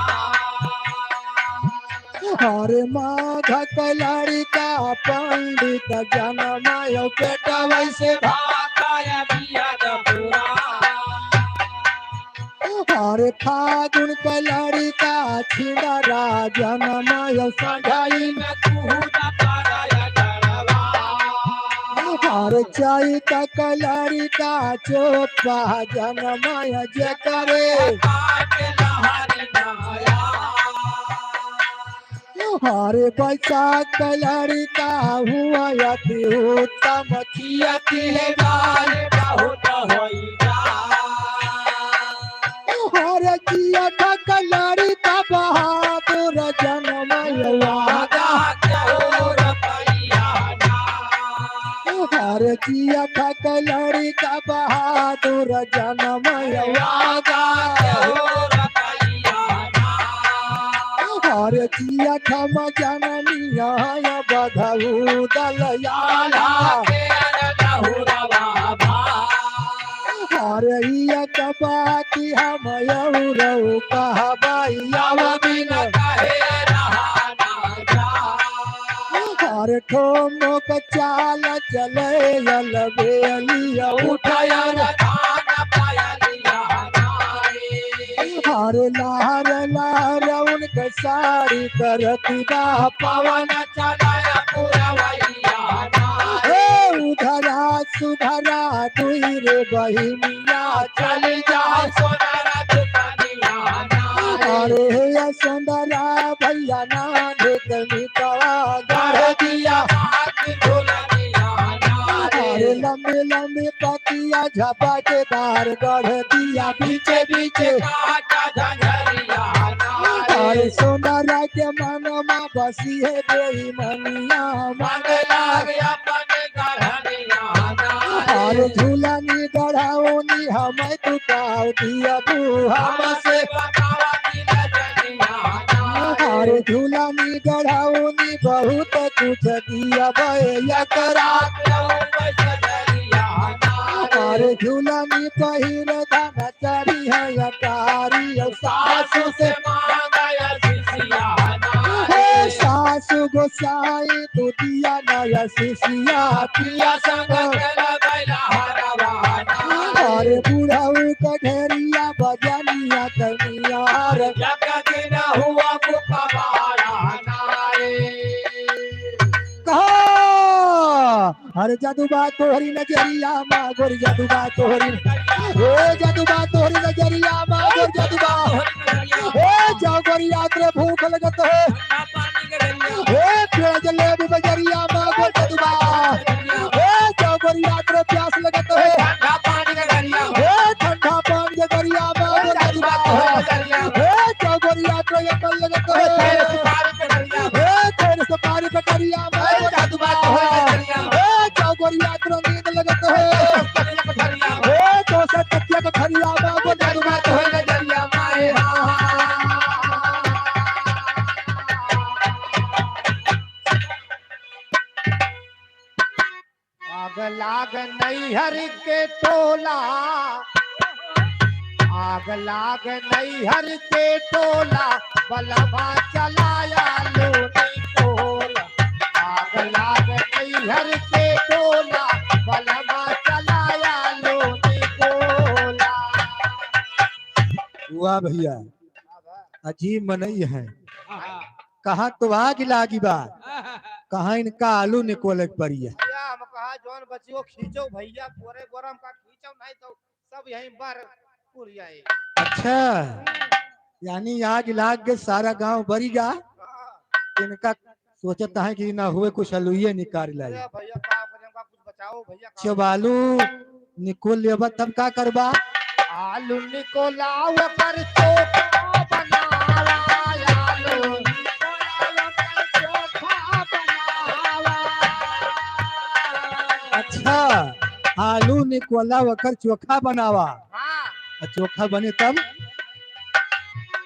अरे माघ के लड़का पंडित जनम पेटवा से भाता दिया पूरा। अरे फागुन के लड़का छिंदरा जनम संझाई में कूद पारा गड़वा। अरे चैत के लड़का चोपा जनम जेकरे काट लहर नया। अरे बैसाख के लड़का हुआ अति उत्तम किया तिहे गाय बहुत होई जा। अरे जिया ठक लड़का बहादुर जनम वादा केहू रखैया ना। अरे जिया ठक लड़िका बहादुर जनम अभागा। अरे जिया ठम जननिया बधऊ दलयाला। अरे इया कबाती हम यौरऊ कहबई अब बिन। अरे ठोमक चाल चले अलबेलिया उठाया। अरे लहर लहर उनके साड़ी करती बा पवन। ए उधरा सुधरा दुई रे बहिनिया चली जा। अरे हे सुंदरा भैया ना देख मिटवा गढ़ दिया। अरे लंबी लंबी पतिया झपकेदार गढ़ दिया बीचे बीचे। अरे सुंदरा के मनमा बसी है बेईमनिया। अरे झूलनी गढ़ाओनी हमें तू काव दिया बू हमसे। अरे झूलनी गढ़ाओनी बहुत कुछ दिया बे एकरा। अरे झूलनी पहिर धन चढ़ी है अटारी। सासू से मांगा आशीषिया। हे सासू गोसाई तू दिया ना आशीषिया। पिया संग चल गइला हरवाना। अरे बुढ़ऊ कढ़ेरिया बजनिया तनियार। एक दिन हुआ कुपवारा नारे। कहा अरे जादू बा तोहरी नजरिया मा गोरी, जादू बा तोहरी, ए जादू बा तोहरी नजरिया मा गोरी, जादू बा। ए जाओ गोरी यात्रा भूख लगत है। ए पेड़ जलेबी बजरिया मा गोरी, जादू बा। ए जाओ गोरी यात्रा प्यास लगत है। ए ठंडा पानी के दरिया मा गोरी, जादू बा। ए जाओ गोरी यात्रा ये कल लगत है। ए तेरे सुपारी पे करिया मा गोरी, जादू बा। ए जाओ गोरी यात्रा नींद लगत है। ए तो से तकिया के खरिया मा गोरी, जादू बा। आग लाग नैहर के टोला, आग लाग नैहर के टोला, बलमा चलाया लूनी कोला। आग लाग नैहर के टोला, बलमा चलाया लूनी कोला। वाह भैया, अजीब मनई है। कहाँ तो आग लागी बा, कहाँ इनका आलू निकोले के पड़ी है। भैया, हम कहा जौन बची वो खींचो भैया, पूरे गोरम का खींचो, नहीं तो सब यहीं बार पूर जाए। अच्छा, यानी आग लाग के सारा गांव बरी गा। हाँ। इनका सोचत है कि ना हुए कुछ हलुइये निकाल लाई। अरे भैया, का करें, हमका कुछ बचाओ भैया, का चबालू निकोल लेबा तब का करबा? आलू निकोला ओकर चोखा बनावा, आलू निकोला ओकर चोखा बनावा। अच्छा, आलू निकोला ओकर चोखा बनावा। हाँ। आ चोखा बने तब?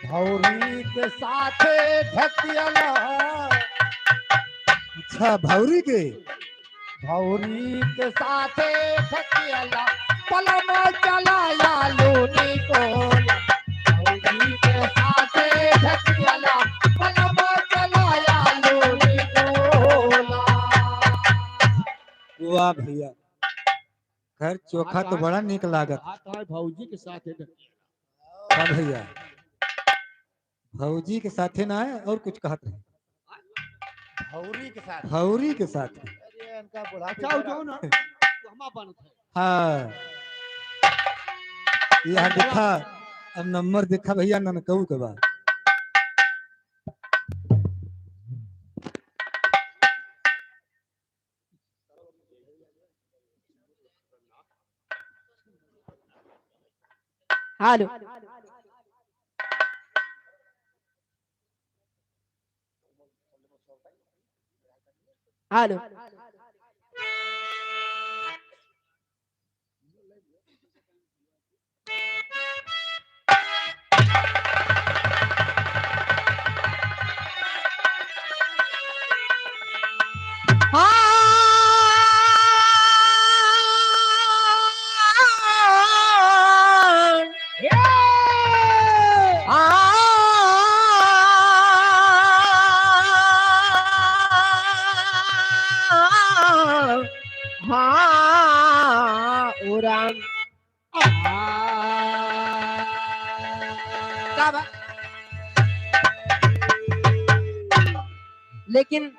भौरी के साथे ढकियला। अच्छा, भौरी के? भौरी के साथे ढकियला, पलम चलाया लूनी कोला। भौरी के साथे ढकियला, पलम चलाया लूनी कोला। वाह भैया, खैर चोखा तो बड़ा नीक लागत। हाँ, तो है भौजी के साथे ढकियला। हाँ भैया, भौजी के साथे ना है और कुछ कहत रहे। भौरी के साथ। भौरी के साथ। अरे, इनका बुढ़ा अच्छा, के जाओ ना। तो हमा बनत है। हाँ। यह देखा, अब नंबर देखा भैया, ननकऊ के बा। हेलो। हेलो। का बा? लेकिन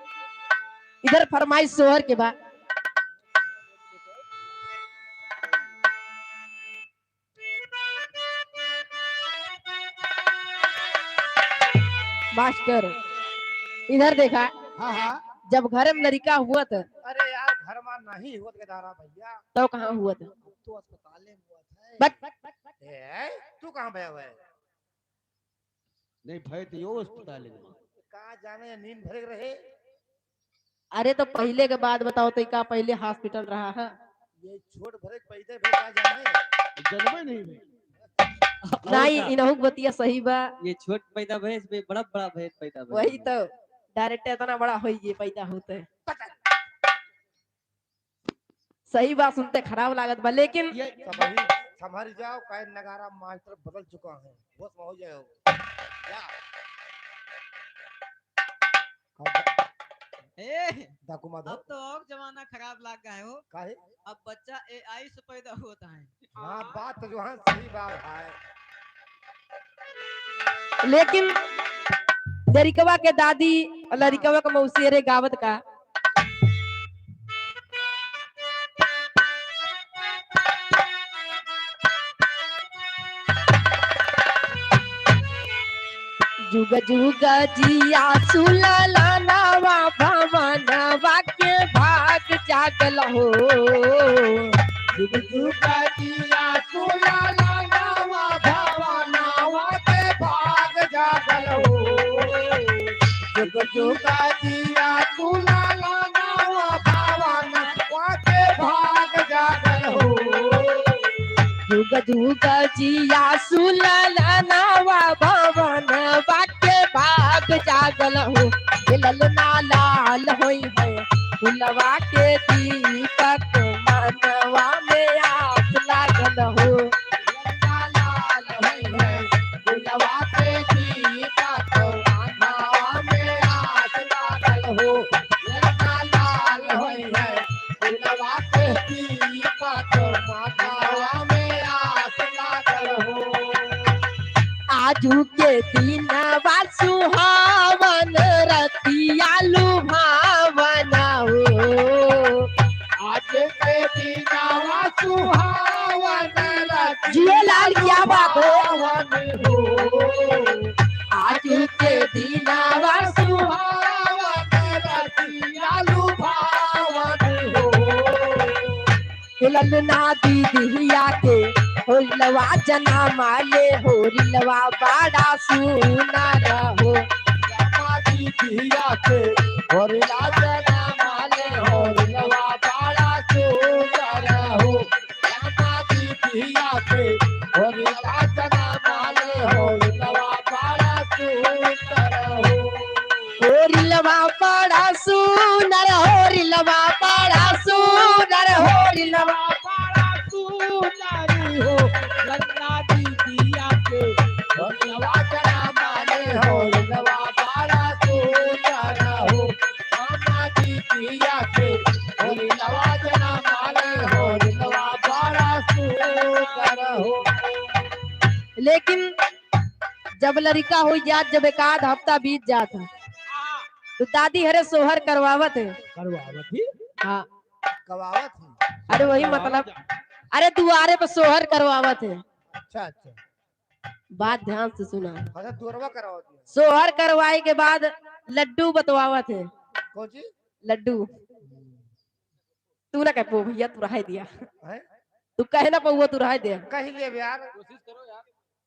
इधर फरमाइश सोहर के बा। मास्टर, इधर देखा। हाँ, हाँ। जब घर में लड़िका हुआ था। अरे यार, घर में नहीं हुआ था दारा भैया। तो कहाँ हुआ था? अब तो अस्पताल में हुआ था। बट ए, तू कहाँ भया हुआ है? नहीं भाई, तो यो अस्पताल में। कहाँ जाने, नींद भरे रहे। अरे, तो पहिले के बात बताओ, तो का पहिले hospital रहा है? ये छोट भरे पैदा भे का जाने? जनमे नहीं भे। नहीं, इनहू के बतिया सही बा। ये छोट पैदा भे, इसमें बड़ा बड़ा भे पैदा भे। वही तो, direct इतना बड़ा होई ये पैदा होते। सही बात सुनते खराब लागत बा, लेकिन ये सबही संभर जाओ, काहे नगारा मास्टर बदल चुका है, होश में हो जाओ। जा। ए, डाकू माधव। अब तो और जमाना खराब लाग गए हो। काहे? अब बच्चा AI से पैदा होता है। हाँ, बात तो जो है सही बात है। लेकिन लड़िकवा के दादी और लड़िकवा के मौसी अरे गावत का। जुग जुग जिया सुललनवा भवनवा के भाग जागल हो। जुग जुग जिया सुललनवा भवनवा के भाग जागल हो। जुग जुग जिया सुललनवा भवनवा के भाग जागल हो। जुग जुग जिया सुललनवा भवनवा के भाग जागल हो। ए ललना लाल होई है फुलवा के दीपक मनवा में आस लागल हो। ललना लाल होई है फुलवा के दीपक मनवा में आस लागल हो। ललना लाल होई है फुलवा के दीपक मनवा में आस लागल हो। आजू के दिनवा सुहावन रतिया लुभावन हो। आज के दिनवा सुहावन रतिया जियो लाल, क्या बात है? लुभावन हो। आज के दिनवा सुहावन रतिया लुभावन हो। ललना दीदिया के होरिलवा जनामा ले, होरिलवा बड़ा सुनर हो। ललना दीदिया के होरिला जनामा ले, होरिलवा बड़ा सुनर हो। ललना दीदिया के होरिला जनामा ले, होरिलवा बड़ा सुनर हो। होरिलवा बड़ा सुनर, होरिलवा बड़ा सुनर, होरिलवा बड़ा सुनर हो। ललना दीदिया के होरिलवा जनामा ले, होरिलवा बड़ा सुनर हो। मामा दीदिया के होरिलवा जनामा ले, होरिलवा बड़ा सुनर हो। लेकिन जब लड़िका होइ जात, जब एक आध हफ्ता बीत जात है, तो दादी हरे सोहर करवावत है। करवावत ही? हाँ। करवावत ही। अरे वही मतलब, अरे दुआरे पे सोहर करवावत है। अच्छा, अच्छा। बात ध्यान से सुना। अच्छा, दुअरवा करवावत है। सोहर करवाए के बाद लड्डू बतवावत है। कौन चीज? लड्डू। तू ना कह पो भैया, तू रहे दिया। हैं? तू कहे ना पौआ, तू रहे दिया। कह ले यार। कोशिश करो यार।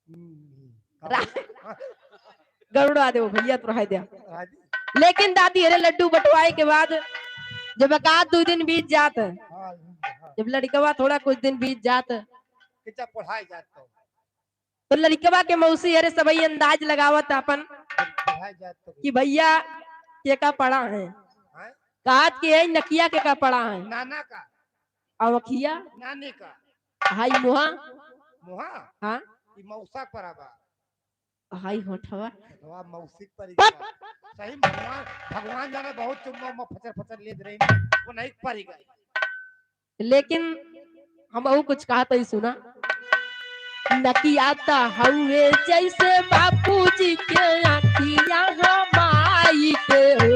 हम्म। रा-, गरुड़ा देव भैया, तू रहे दिया। हाँ जी। लेकिन दादी, अरे लड्डू बंटवाए के बाद जब एक आध दो दिन बीत जात, हाँ, हाँ। जब लड़िकवा थोड़ा कुछ दिन बीत जात, कितना पढ़ाई जात तो। तो लड़िकवा के मौसी अरे सबही अंदाज लगावत आपन पढ़ाई जात तो। कि भैया के का पड़ा है। हाँ? कहत कि यही नकिया के का पड़ा है। नाना का। अवखिया। नानी का। हाई मुहा। मुहा? हाँ। ई मौसा पर आबा। हाई होठवा। होठवा मौसी पर ही बा। सही में भगवान, भगवान जाने बहुत चुम्मा उम्मा फचर फचर लेत रही, वो नहीं पर ही गई। लेकिन हम अहू कुछ कहत ही सुना। नकिया त हउए जैसे बाबूजी के अखिया ह माई के हो।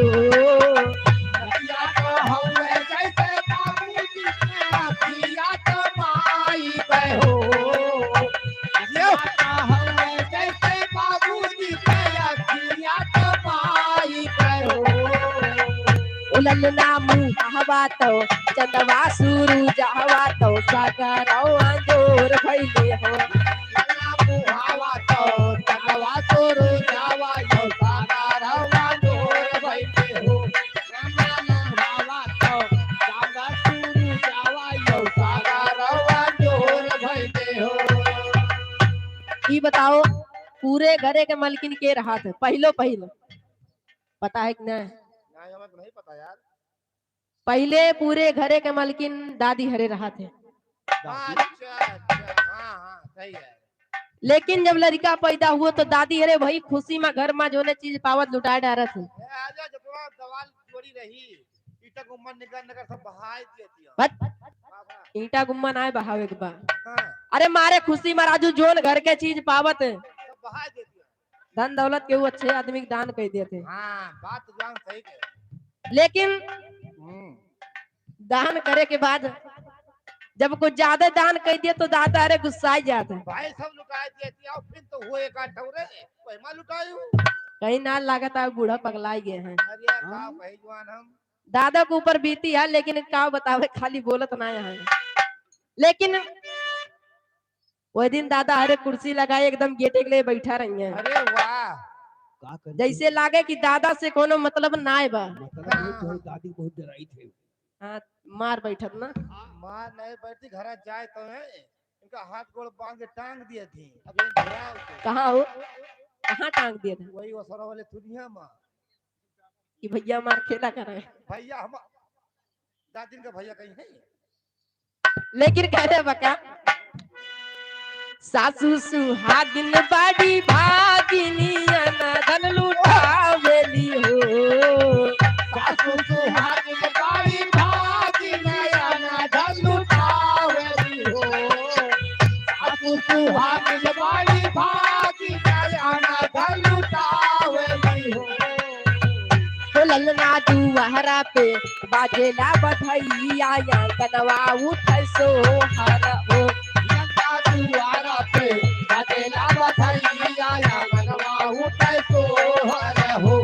नकिया त हउए जैसे बाबूजी के अखिया त माई के हो। नकिया त हउए जैसे बाबूजी के अखिया त माई के हो। ओ ललना मुहावा तो चंदवा सुरुजवा तो सगरवा अंजोर भइले हो। ललना मुहावा तो चंदवा सुरुजवा यो सगरवा अंजोर भइले हो। ललना मुहावा तो चंदवा सुरुजवा यो सगरवा अंजोर भइले हो। ई बताओ, पूरे घरे के मलकिन के रहत है? पहिलो पहिल पता है कि नहीं? नहीं, हमें तो नहीं पता यार। पहिले पूरे घरे के मलकिन दादी हरे रहत है। दादी? अच्छा, अच्छा, हाँ, हाँ, सही है। लेकिन जब लड़िका पैदा हुआ तो दादी हरे वही खुशी मा घर मा जोने चीज पावत लुटाए डारत है। ए, आजा, जतवा दवाल जोड़ी रही, ईटा गुम्मन निगर नगर सब बहाए दिए दिया। बस, बाबा। ईटा गुम्मन आए बहावे के बा। हाँ। अरे मारे खुशी मा राजू जोन घर के चीज पावत है। सब बहाए दिए दिया। धन दौलत केहू अच्छे आदमी के दान कइ देते। हाँ, बात तो जान सही कहे। लेकिन हम्म। दान करे के बाद जब कुछ ज्यादा दान कइ दिए तो दादा अरे गुस्साइ जात है। भाई सब लुटाए दिए थी, आओ फिर तो हुए एक आध ठौरे, वही मा लुटायू। कहीं ना लागत है बूढ़ा पगलाइ गए हैं। अरे का हाँ। भाई जवान हम। दादा के ऊपर बीती है, लेकिन का बतावे, खाली बोलत ना है। लेकिन वह दिन दादा हरे कुर्सी लगाए एकदम गेटे के लिए बैठा रही हैं। अरे वाह। का करी? जैसे लागे कि दादा से कोनो मतलब नाय बा। मतलब नहीं, हाँ। तोहर दादी बहुत डराई थे। हाँ, मार बैठत ना। मार नहीं बैठती, घर जाए तो है, इनका हाथ गोड़ बांध के टांग दिए थे। अब ये डराओ तो। कहाँ हो? कहाँ टांग दिए थे? वही ओसरा वाले दुनिया मा। कि भैया मार खेला करे। भैया हम दादिन का भैया कहीं है? लेकिन कहते बका, सासू सुहागिन बाड़ी भागिनी अनधन लुटावेली हो। सासू सुहागिन बाड़ी भागिनी अनधन लुटावेली हो। सासू सुहागिन बाड़ी भागिनी अनधन लुटावेली हो। हो ललना दुआरा पे बाजेला बधैया, आंगनवा उठै सोहर हो। ललना दुआरा पे बाजेला बधैया, आंगनवा उठै सोहर हो।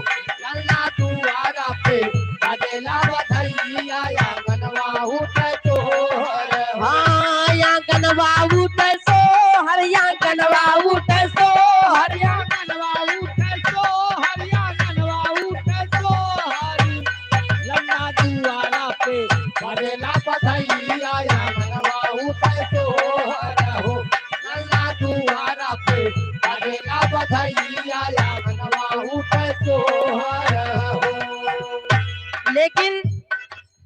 ललना दुआरा पे बाजेला बधैया, आंगनवा उठै सोहर हो। हाँ, आंगनवा उठै सोहर, आंगनवा उठै सोहर, आंगनवा उठै सोहर, आंगनवा उठै सोहर। ललना दुआरा पे बाजेला बधैया, आंगनवा उठै सोहर हो। ललना दुआरा पे बाजेला बधैया, आंगनवा उठै सोहर हो। लेकिन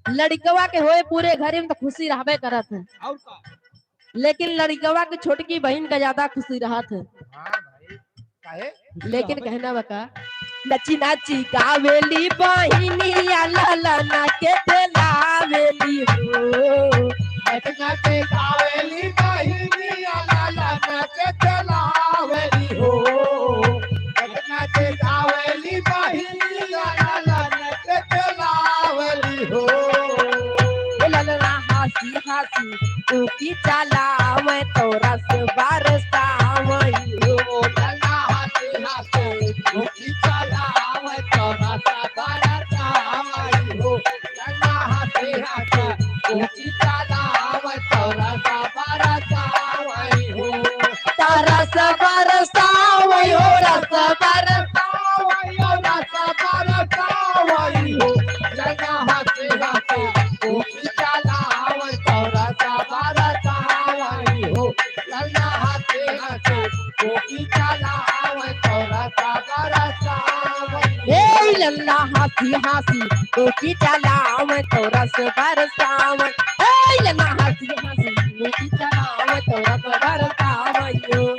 लड़िकवा के होए पूरे घरे में तो खुशी रहबे करत है। और का? लेकिन लड़िकवा के छोटकी बहिन का ज्यादा खुशी रहत है। हाँ भाई, काहे? लेकिन कहना बका, नची नाची गावेली बहिनिया, ललना के खेलावेली हो। नची नाची गावेली बहिनिया, ललना के खेलावेली हो। नची नाची गावेली बहिनिया, ललना के खेलावेली हो। ए ललना हँसी हँसी ऊँखी चलावे तो रस बरसावे हो। ललना हँसी हँसी ऊँखी चलावे तो रस बरसावे हो। ललना हँसी हँसी ऊँखी चलावे तो रस बरसावे हो। तो रस बरसावे हो, रस बरसावे हो, रस बरसावे हो। ललना हँसी हँसी ऊँखी चलावे तो रस बरसावे हो। ललना हँसी हँसी ऊँखी चलावे तो रस बरसावे। हे ललना हँसी हँसी ऊँखी चलावे तो रस बरसावे। हे ललना हँसी हँसी ऊँखी चलावे तो रस बरसावे हो।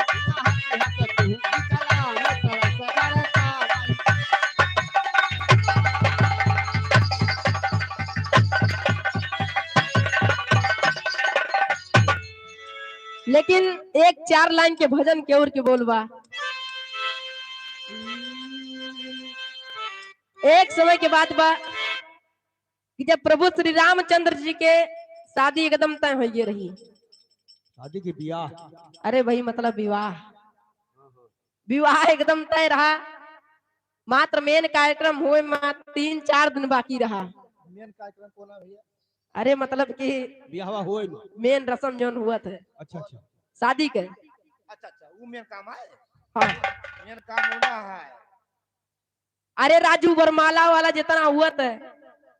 लेकिन एक चार लाइन के भजन के ओर के बोल बा। एक समय के बात बा कि जब प्रभु श्री रामचंद्र जी के शादी एकदम तय होइए रही। शादी के बियाह। अरे भाई, मतलब विवाह। विवाह एकदम तय रहा, मात्र मेन कार्यक्रम होए मा तीन चार दिन बाकी रहा। मेन कार्यक्रम कौन है भैया? अरे मतलब कि बियाहवा होए मा। मेन रस्म जौन हुआ था। अच्छा, अच्छा। शादी के। अच्छा, अच्छा, वो मेन काम है। हाँ। मेन काम होना है। अरे राजू, वरमाला वाला जितना हुआ था,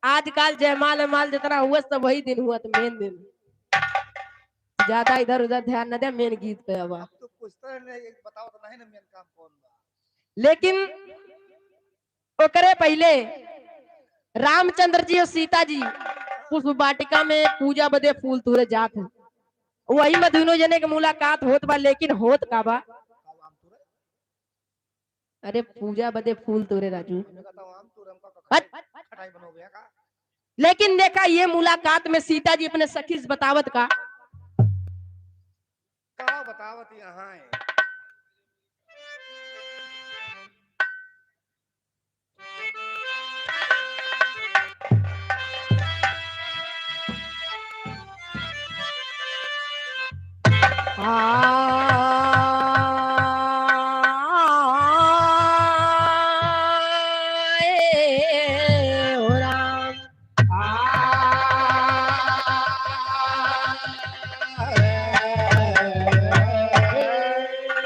आजकल जयमाल माल जितना हुआ, सब वही दिन हुआ था, मेन दिन। ज्यादा इधर उधर ध्यान न दे, मेन गीत पे आवा। अब तो पूछता है ना, एक बताओ तो नहीं ना, मेन काम कौन बा? लेकिन ओकरे पहिले रामचंद्र जी और सीता जी पुष्प वाटिका में पूजा बदे फूल तूरे जात हैं। वही में दुनों जने के मुलाकात होत बा, लेकिन होत का बा? अरे पूजा बदे फूल तूरे राजू। हट। लेकिन देखा, ये मुलाकात में सीता जी अपने सखी से बतावत का। का बतावत यहाँ है?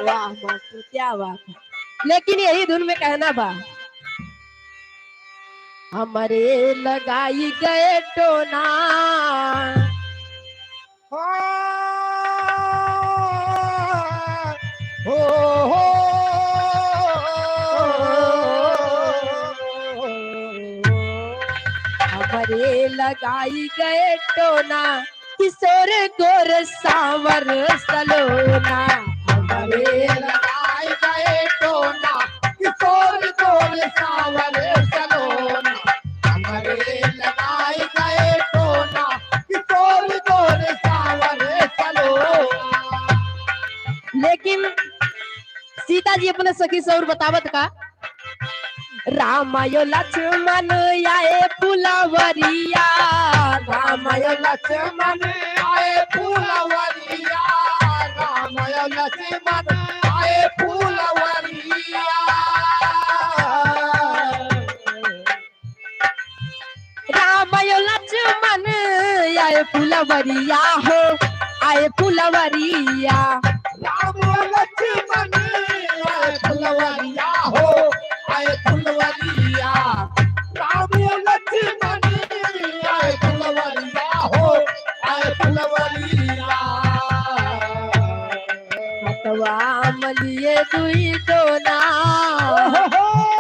वाह मास्टर, क्या बात है। लेकिन यही धुन में कहना बा, हमरे लगाई गए टोना। हो, हो, हो, हमरे लगाई गए टोना, किशोर गोर सावर सलोना। हमरे लगाई गए टोना, किशोर गोर सावर सलोना। हमरे लगाई गए टोना, किशोर गोर सावर सलोना। लेकिन सीता जी अपने सखी से और बतावत का, राम आयो लक्ष्मण आए फुलवरिया, राम आयो लक्ष्मण आए फुलवरिया, राम आयो लक्ष्मण आए फुलवरिया। राम आयो लक्ष्मण आए फुलवरिया हो, आए फुलवरिया। राम लक्ष्मण आए फुलवरिया हो, आए फुलवरिया। राम लक्ष्मण आए फुलवरिया हो, आए फुलवरिया। हथवा मलिए दुई दोना। ओ हो हो।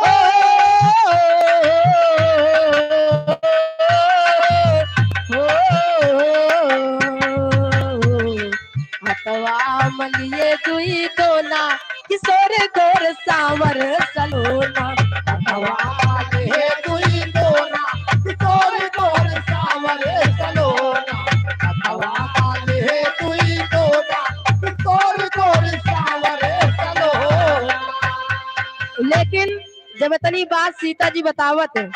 हथवा मलिए दुई दोना, किशोर गोर सावर सलोना। हथवा मलिए दुई दोना, किशोर गोर सावर सलोना। हथवा मलिए दुई दोना, किशोर गोर सावर सलोना। लेकिन जब इतनी बात सीता जी बतावत है,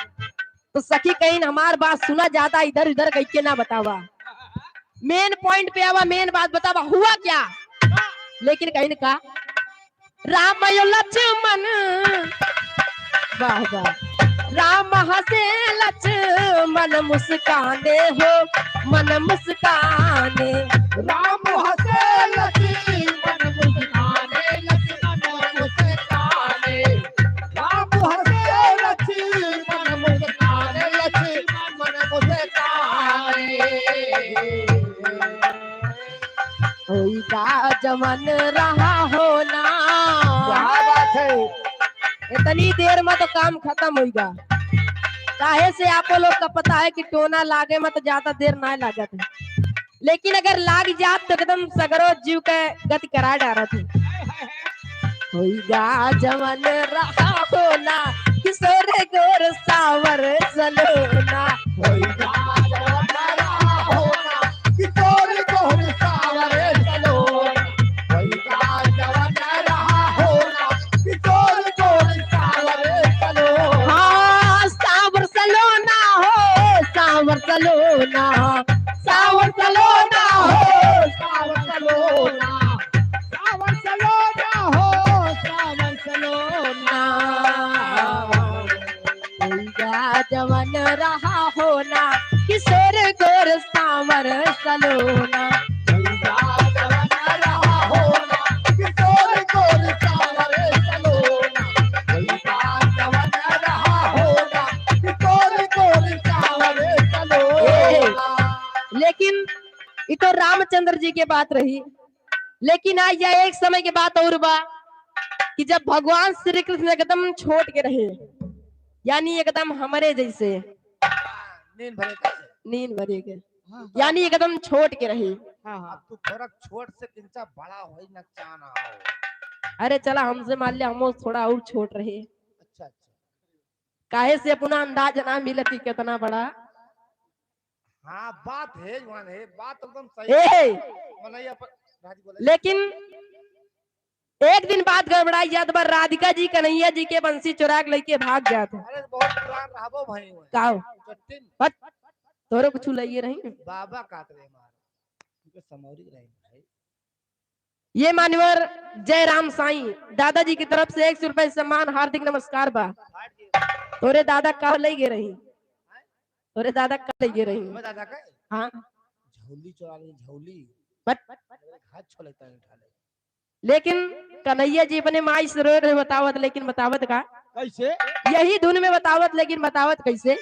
तो सखी कहिन, "हमार बात सुना, ज्यादा इधर उधर कइके ना बतावा, मेन पॉइंट पे आवा, मेन बात बतावा, हुआ क्या?" लेकिन कहिन का, राम यो लक्ष्मण, वाह, वाह। राम हँसे लक्ष्मण मुस्काने हो, मन मुस्काने। राम हँसे लक्ष्मण मुस्काने, लक्ष्मण मुस्काने। राम हँसे लक्ष्मण मुस्काने, लक्ष्मण मुस्काने। होइगा जवन रहा होना। क्या बात है। इतनी देर में तो काम खतम होइगा। काहे से आपो लोग का पता है कि टोना लागे में तो ज्यादा देर ना लागत है, लेकिन अगर लाग जात तो एकदम सगरो जीव के गति करा डारत है। होइगा जवन रहा होना, किशोर गोर सावर सलोना। होइगा जवन रहा होना, किशोर गोर सावर सलोना। ना, सावन चलो ना हो, सावन चलो ना, सावन चलो ना हो, सावन चलो ना। भैया जवन रहा हो ना, किशोर गोर सावर सलोना। भैया जवन रहा हो ना, किशोर गोर सावर सलोना। भैया जवन रहा हो ना, किशोर गोर सावर सलोना। ए, लेकिन ई तो रामचंद्र जी के बात रही, लेकिन आज यह एक समय के बात और बा कि जब भगवान श्री कृष्ण एकदम छोट के रहे, यानी एकदम हमरे जैसे नींद भरे के। नींद भरे के। हाँ, हाँ। यानी एकदम छोट के रहे। हाँ, हाँ। अब तू थोड़ा छोट से किंचा बड़ा होई ना, चाह ना हो। अरे चला, हमसे मान लिया, हम थोड़ा और छोट रहे। अच्छा, अच्छा। काहे से अपना अंदाज ना मिलत कि कितना बड़ा। हाँ, बात है, जवान है, बात एकदम सही ए! है। मनई अपन राजी बोले। लेकिन एक दिन बात गड़बड़ाई जात बा, राधिका जी कन्हैया जी के बंसी चुरा के लेके भाग जात है। अरे, बहुत पुरान रहबो भाई हुए। का हो? चट्टिन। हट, तोरे कुछ लइए रही। बाबा कात रहे हमार। उनके समौरी रहे भाई। ये मान्यवर जयराम साईं, दादाजी की तरफ से एक सौ रुपए सम्मान, हार्दिक नमस्कार बा। तोरे दादा का ले गए रही? तोरे दादा का ले गए रही? मैं दादा का? हाँ। झौली चोरा ली, झौली। बट हाथ छोले तानी उठा ले। लेकिन कन्हैया जी अपने माई से रोए रोए बतावत, लेकिन बतावत का? कैसे? यही धुन में बतावत, लेकिन बतावत कैसे?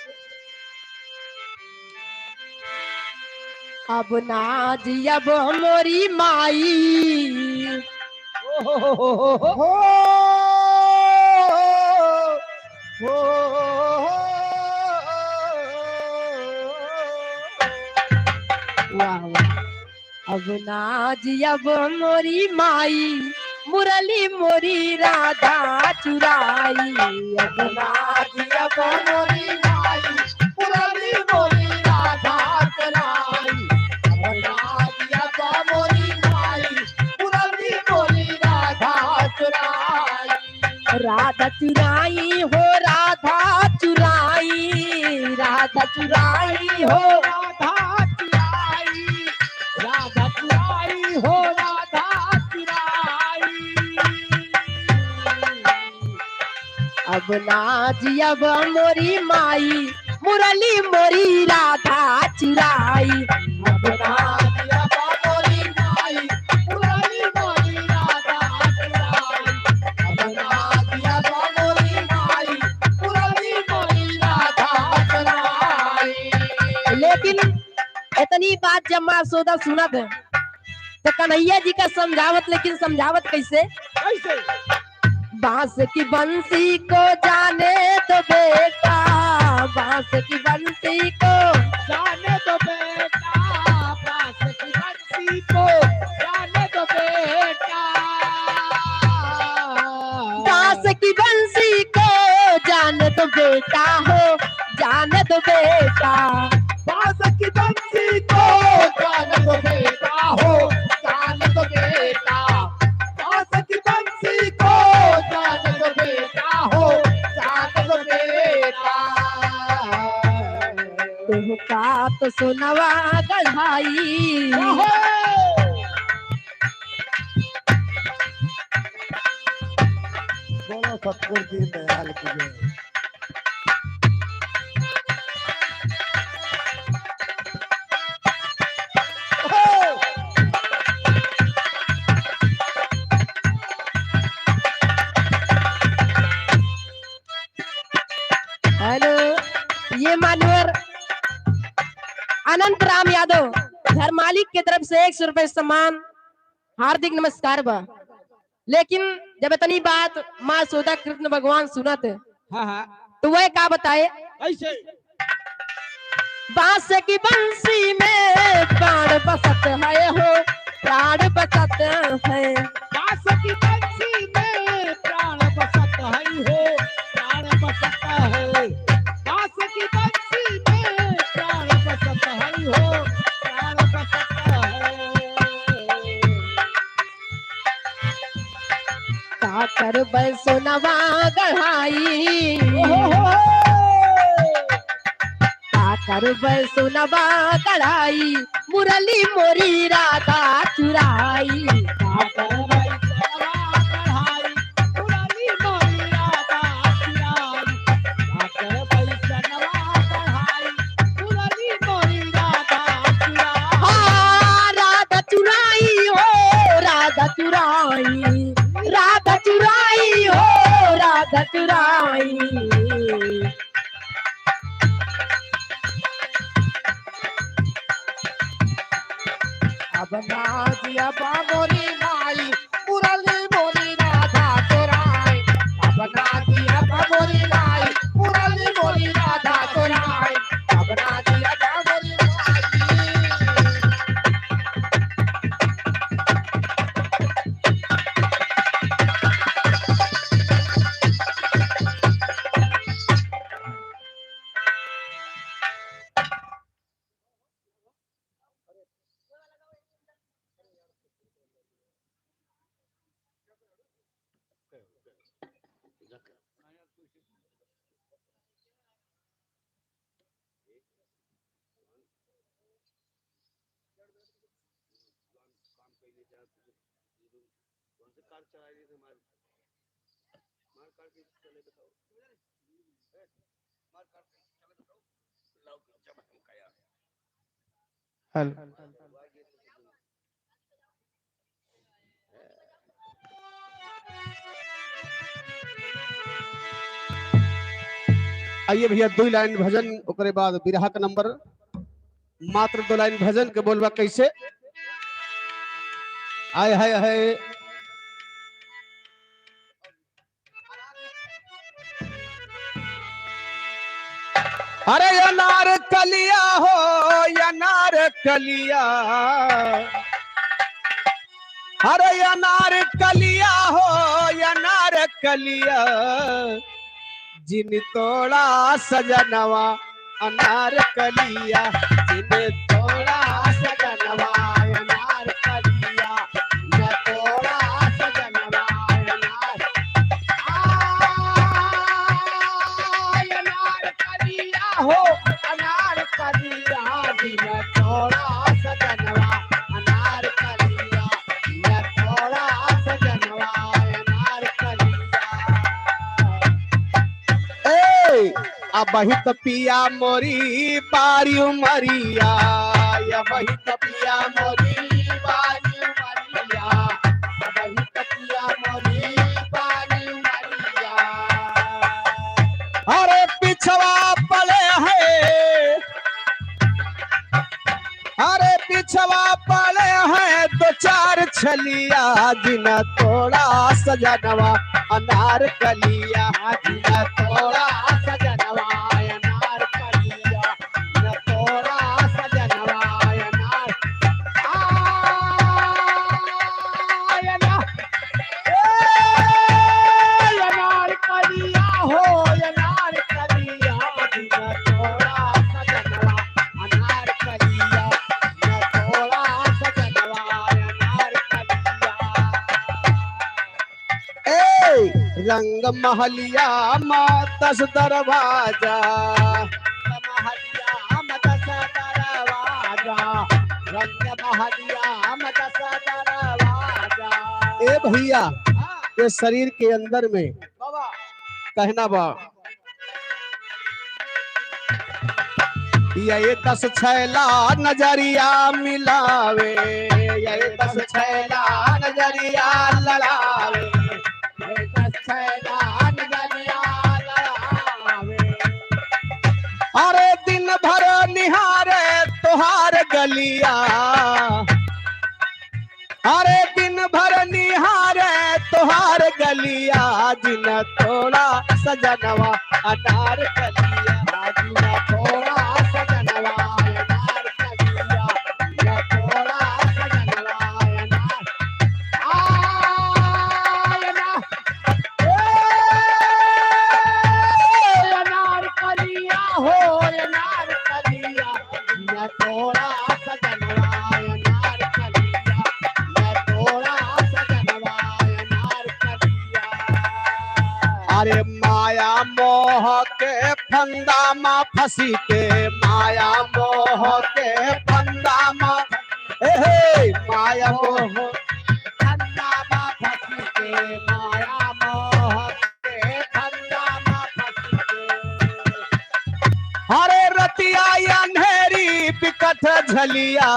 अब ना जियब मोरी माई। ओ हो हो हो हो। हो, हो, हो, हो। वाह, वाह। अब ना जियब मोरी माई, मुरली मोरी राधा चुराई। अब ना जियब मोरी माई, मुरली मोरी राधा चुराई। अब ना जियब मोरी माई, मुरली मोरी राधा चुराई। राधा चुराई हो, राधा चुराई, राधा चुराई हो, राधा चुराई, राधा चुराई हो, राधा चुराई। अब ना जियब मोरी माई, मुरली मोरी राधा चुराई। अब ना जियब मोरी माई, मुरली मोरी राधा चुराई। अब ना जियब मोरी माई, मुरली मोरी राधा चुराई। लेकिन इतनी बात जब माँ यशोदा सुनत है, तो कन्हैया जी का समझावत, लेकिन समझावत कैसे? कैसे? बांस की बंसी को जाने दो बेटा, बांस की बंसी को जाने दो बेटा, बांस की बंसी को जाने दो बेटा। बांस की बंसी को जाने दो बेटा हो, जाने दो बेटा। बांस की बंसी को जाने दो बेटा हो, जाने दो बेटा। बांस की बंसी को जाने दो बेटा हो, जाने दो बेटा। तुहका तो सोनवा गढ़ाई। ओहो! बोलो सतगुरु दीनदयाल की जय। हेलो, ये मान्यवर अनंत राम यादव घर मालिक के तरफ से एक सौ रुपए सम्मान, हार्दिक नमस्कार बा। लेकिन जब इतनी बात माँ यशोदा कृष्ण भगवान सुनत, हाँ, हाँ। तो वह का बताए? ऐसे। बांस की बंसी में प्राण बसत है हो, प्राण बसत है। बांस की बंसी में प्राण बसत है हो, प्राण बसत है। बांस की बंसी में प्राण बसत है हो, प्राण बसत है। का करबै सोनवा गढ़ाई? ओहो हो। का करबै सोनवा कढ़ाई, मुरली मोरी राधा चुराई। का करबै सोनवा कढ़ाई, मुरली मोरी राधा चुराई। का करबै सोनवा कढ़ाई, मुरली मोरी राधा चुराई। हाँ, राधा चुराई हो, राधा चुराई, राधा चुराई हो, राधा चुराई। अब ना जियब मोरी माई, मुरली मोरी राधा चोराई। अब ना जियब मोरी माई, मुरली मोरी राधा चोराई। अब ना जियब मोरी माई। हेलो। आइए भैया, दुइ लाइन भजन, ओकरे बाद बिरहा का नंबर। मात्र दो लाइन भजन के बोलबा कैसे? आय हाय हाय। अरे अनार कलिया हो, अनार कलिया, अरे अनार कलिया हो, अनार कलिया, जिन तोड़ा सजनवा अनार कलिया, जिन तोड़ा सजनवा अनार कलिया, न तोड़ा सजनवा अनार, आ, अनार कलिया हो, अनार कलिया, जिन तोड़ा सजनवा अनार कलिया, न तोड़ा सजनवा अनार कलिया। ए, अबहिं त पिया मोरी बारी उमरिया, अबहिं त पिया मोरी बारी उमरिया, अबहिं त पिया मोरी बारी उमरिया। अरे पिछवा पड़े हैं, अरे पिछवा पड़े हैं दो चार छलिया, जिन तोड़ा सजनवा अनार कलिया, जिन तोड़ा सजनवा अनार कलिया, जिन तोड़ा सजनवा अनार, आ, अनार, ए, अनार कलिया हो, अनार कलिया, जिन तोड़ा सजनवा अनार कलिया, न तोड़ा सजनवा अनार कलिया। ए, रंग महलिया मा दस दरवाजा, रंग महलिया मा दस दरवाजा, रंग महलिया मा दस दरवाजा। ए भैया, हाँ। ये शरीर के अंदर में बाबा। कहना बा, ये दस छैला नजरिया मिलावे, ये दस छैला नजरिया लड़ावे, ये दस छैला नजरिया लड़ावे। अरे दिन भर निहारे तोहार गलिया, अरे दिन भर निहारे तोहार गलिया, जिन तोड़ा सजनवा अनार कलिया, जिन तोड़ा सजनवा अनार कलिया, जिन तोड़ा सजनवा अनार, आय ना, ए, अनार कलिया हो, अनार कलिया, न तोड़ा सजनवा अनार कलिया, न तोड़ा सजनवा अनार कलिया। अरे माया मोह के फंदा मा फंसी के माया मोह के फंदा मा, ए हे, माया मोह फंदा मा फंसी के, माया मोह के फंदा मा फंसी के। अरे रतिया अंधेरी बिकट झलिया,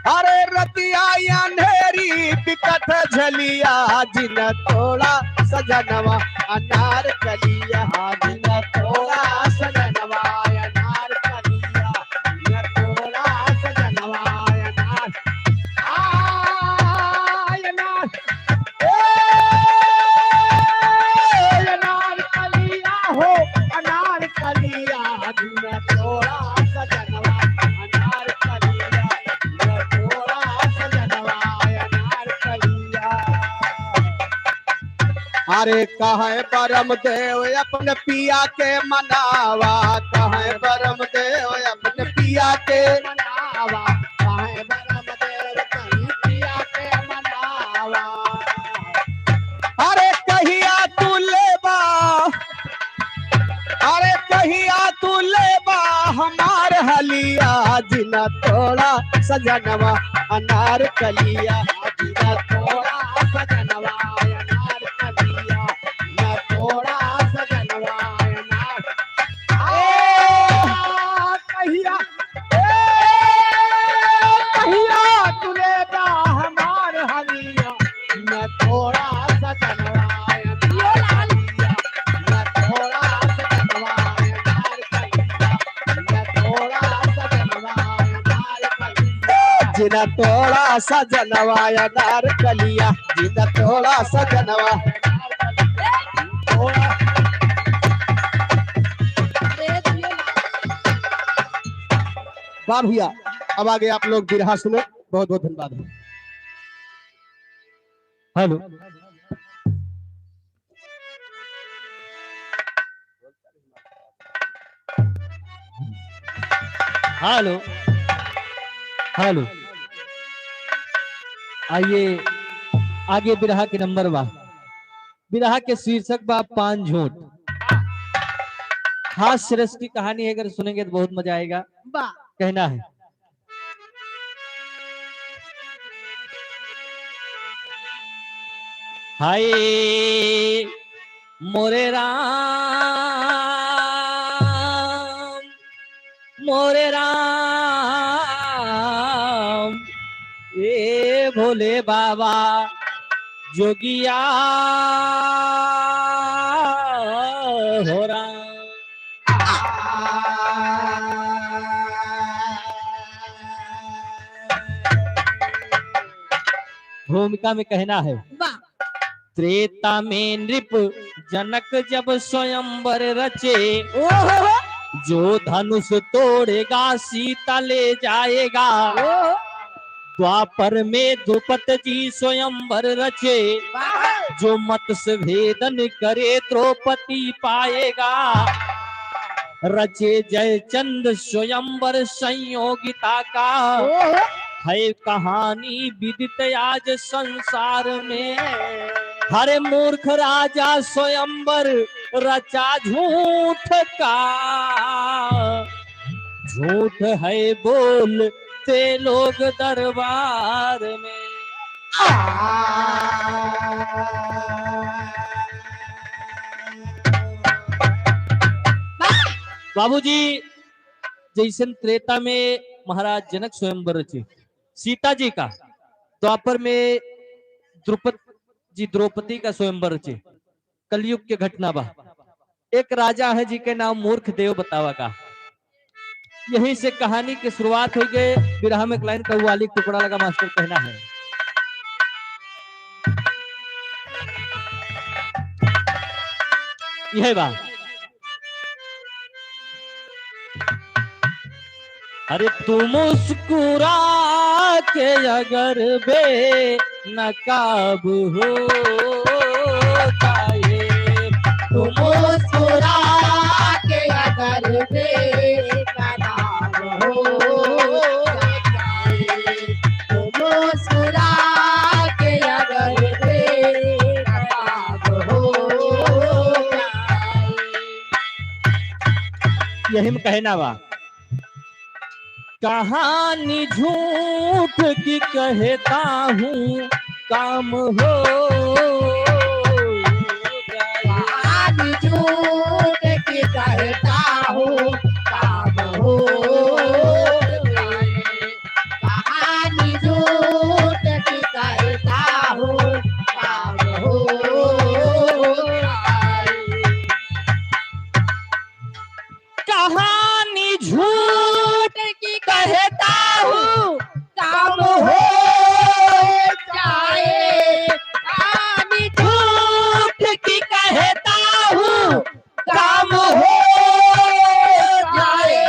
अरे रतिया अंधेरी बिकट झलिया, जिन तोड़ा सजनवा अनार कलिया, जिन तोड़ा सजनवा अनार कलिया, जिन तोड़ा सजनवा अनार, आ, अनार। ए, अनार कलिया हो, अनार कलिया, जिन तोड़ा सजनवा, अनार कलिया, जिन तोड़ा सजनवा, अनार कलिया। अरे कहे बरम देव अपन पिया के मनावा, कहे बरम देव अपन पिया के मनावा, कहे बरम देव अपन पिया के मनावा। अरे कहिया तू लेबा, अरे कहिया तू लेबा हमार हलिया, जिन तोड़ा सजनवा अनार कलिया, जिन तोड़ा सजनवा अनार कलिया, जिन तोड़ा सजनवा अनार। आ, कहिया, ए, कहिया तू लेबा हमार हलिया, जिन तोड़ा सजनवा अनार कलिया, जिन तोड़ा सजनवा अनार कलिया, जिन तोड़ा सजनवा अनार कलिया। जिन तोड़ा सजनवा अनार कलिया, जिन तोड़ा सजनवा। वाह भैया, अब आगे आप लोग बिरहा सुनो। बहुत बहुत धन्यवाद। हेलो। Hello, hello. आइए, आगे बिरहा के नंबर बा। बिरहा के शीर्षक बा पान झूठ। हास्य रस की कहानी है, अगर सुनेंगे तो बहुत मजा आएगा। वाह। कहना है। हाय मोरे राम, मोरे राम, ए भोले बाबा, जोगिया हो राम। भूमिका में कहना है। वाह। त्रेता में नृप जनक जब स्वयंवर रचे, ओहो। जो धनुष तोड़ेगा सीता ले जाएगा। ओहो। द्वापर में द्रुपद जी स्वयंवर रचे, वाह। जो मत्स्य भेदन करे द्रौपदी पाएगा। रचे जयचंद स्वयंवर संयोगिता का, ओहो। है कहानी विदित आज संसार में। हरे मूर्ख राजा स्वयंवर रचा झूठ का, झूठ है बोलते लोग दरबार में। बाबूजी, जैसन त्रेता में महाराज जनक स्वयंवर रचे सीता जी का, द्वापर में द्रुपद जी द्रौपदी का स्वयंवर रचे, कलयुग के घटना बा। एक राजा है जी के नाम मूर्ख देव बतावा का। यही से कहानी की शुरुआत हो गए। बिरहा में एक लाइन कव्वाली टुकड़ा लगा मास्टर कहना है। यह बा। अरे तू मुस्कुरा के अगर बेनकाब हो जाए, तू मुस्कुरा के अगर बेनकाब हो जाए, तू मुस्कुरा के अगर बेनकाब हो जाए। यही में कहना बा। कहानी झूठ की कहता हूँ काम हो जाए। कहानी झूठ की कहता हूँ काम हो जाए। कहानी झूठ की कहता हूँ काम हो जाए। कहानी झूठ की कहता हूँ काम हो जाए। कहानी झूठ की कहता हूँ काम हो जाए।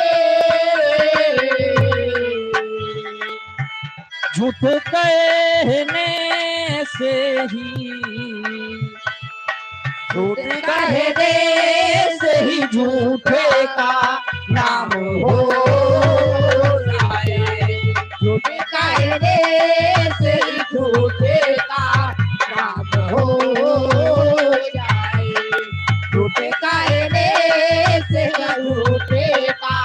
झूठ कहने से ही, झूठ कहने से ही झूठे का नाम हो जाए। झूठ कहने से ही झूठे का नाम हो जाए। झूठ कहने से ही झूठे का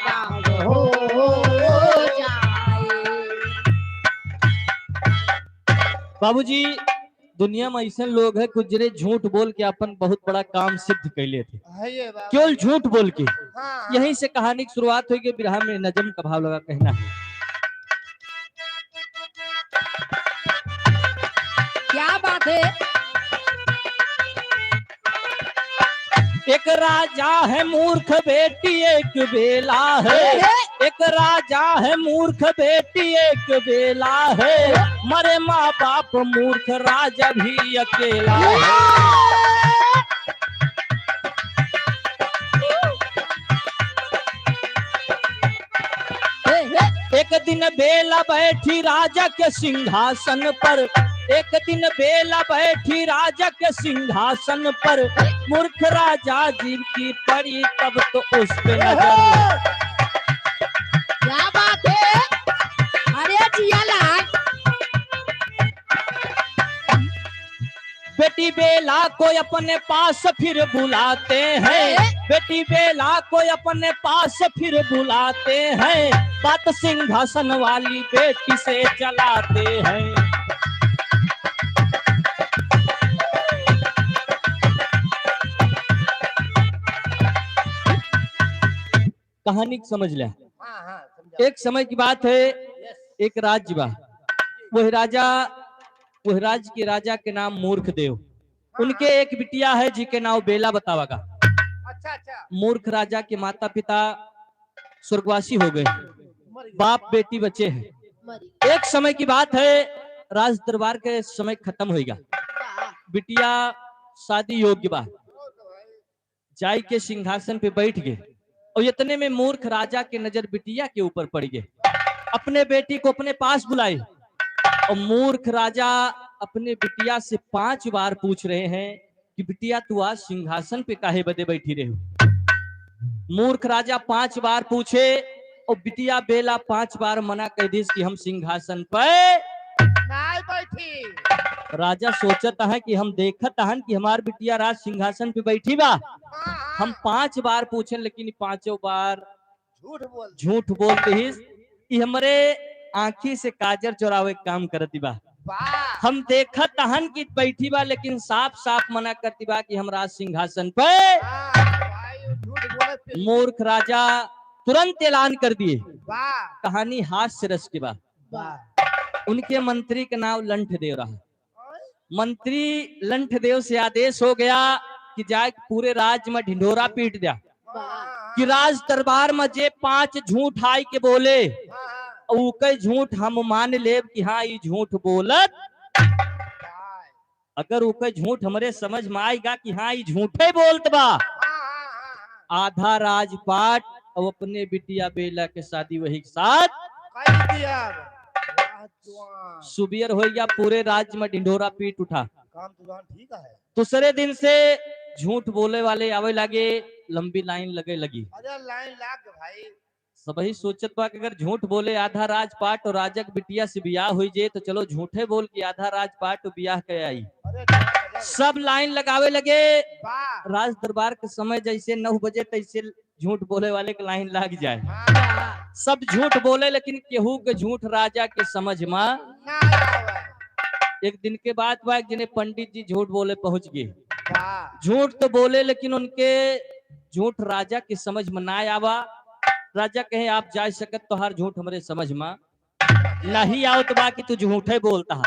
नाम हो जाए। बाबूजी, दुनिया में ऐसे लोग हैं कुछ जने झूठ बोल के अपन बहुत बड़ा काम सिद्ध कर लेते। है ये बात। केवल झूठ बोल के। हाँ। यहीं से कहानी की शुरुआत होइगी। बिरहा में नजम का भाव लगा कहना है। क्या बात है। एक राजा है मूर्ख बेटी एक बेला है। हे, हे। एक राजा है मूर्ख बेटी एक बेला है। मरे माँ बाप मूर्ख राजा भी अकेला है। हे, हे। एक दिन बेला बैठी राजा के सिंहासन पर, एक दिन बेला बैठी राजा के सिंहासन पर, मूर्ख राजा जी की पड़ी तब तो उस पे नजर। क्या बात है, अरे जिया लाल। बेटी बेला को अपने पास फिर बुलाते हैं, ए? बेटी बेला को अपने पास फिर बुलाते हैं, बात सिंहासन वाली बेटी से चलाते हैं। कहानी को समझ ले। हाँ, हाँ, समझा। एक समय की बात है, Yes। एक राज्य बा, वह राजा, वह राज्य के राजा के नाम मूर्ख देव। हाँ, उनके हाँ। एक बिटिया है जी के नाम बेला बतावा का। अच्छा, अच्छा। मूर्ख राजा के माता पिता स्वर्गवासी हो गए, मर गए। बाप बेटी बचे हैं। मर गए। एक समय की बात है, राज दरबार के समय खत्म होइगा, वाह। बिटिया शादी योग्य बा, जाई के सिंहासन पे बैठ गए। और इतने में मूर्ख राजा के नजर बिटिया के ऊपर पड़ गए। अपने बेटी को अपने पास बुलाए और मूर्ख राजा अपने बिटिया से पांच बार पूछ रहे हैं कि बिटिया, तू आज सिंहासन पे काहे बदे बैठी रहे हो? मूर्ख राजा पांच बार पूछे और बिटिया बेला पांच बार मना कर दिस कि हम सिंहासन पे नाय बैठी। राजा सोचत है कि हम देखत हन कि हमार बिटिया राज सिंहासन पे बैठी बा। हाँ, हाँ। हम पांच बार पूछन, लेकिन पांचों बार झूठ बोल। झूठ बोल दिहिस। ई हमरे आँखी से काजर चोरावे के काम करती बा। वाह। हम देखत हन कि बैठी बा, लेकिन साफ साफ मना करती बा कि हम राज सिंहासन पे। वाह, भाई, झूठ बोलत पे। मूर्ख राजा तुरंत ऐलान कर दिए। वाह। कहानी हास्य रस के बा। वाह। उनके मंत्री के नाम लंठ देव रहा। मंत्री लंठ देव से आदेश हो गया कि जाए के पूरे राज्य में ढिंढोरा पीट द्या, वाह। कि राज दरबार में जे पांच झूठ आए के बोले, वाह। उके झूठ हम मान लेब कि हाँ, ई झूठ बोलत। अगर उके झूठ हमरे समझ में आएगा कि हाँ, ई झूठे बोलत बा, वाह। आधा राजपाट और अपने बिटिया बेला के शादी वही के साथ कर दिया। वाह जवान। सुबियर हो गया, पूरे राज्य में ढिंढोरा पीट उठा। काम तो जवान ठीक है। दूसरे दिन से झूठ बोले वाले आवे लागे, लंबी लाइन लगे लगी। अरे लाइन लाग भाई। सबही सोचत बा कि अगर झूठ बोले आधा राजपाट और राजा के बिटिया से बियाह हुई जे, तो चलो झूठे बोल के आधा राजपाट और बियाह के आई। अरे जवान, अरे। सब लाइन लगावे लगे। वाह। राज दरबार के समय जैसे नौ बजे तैसे झूठ बोले वाले के लाइन लाग जाए। हाँ। सब झूठ बोले, लेकिन केहू के झूठ राजा के समझ मा ना आवे। एक दिन के बात बा, एक जने पंडित जी झूठ बोले पहुंच गए। वाह। झूठ तो बोले, लेकिन उनके झूठ राजा के समझ में ना आवा। राजा कहे, "आप जा सकत, तोहार झूठ हमरे समझ में नहीं आवत बा कि तू झूठे बोलता है।"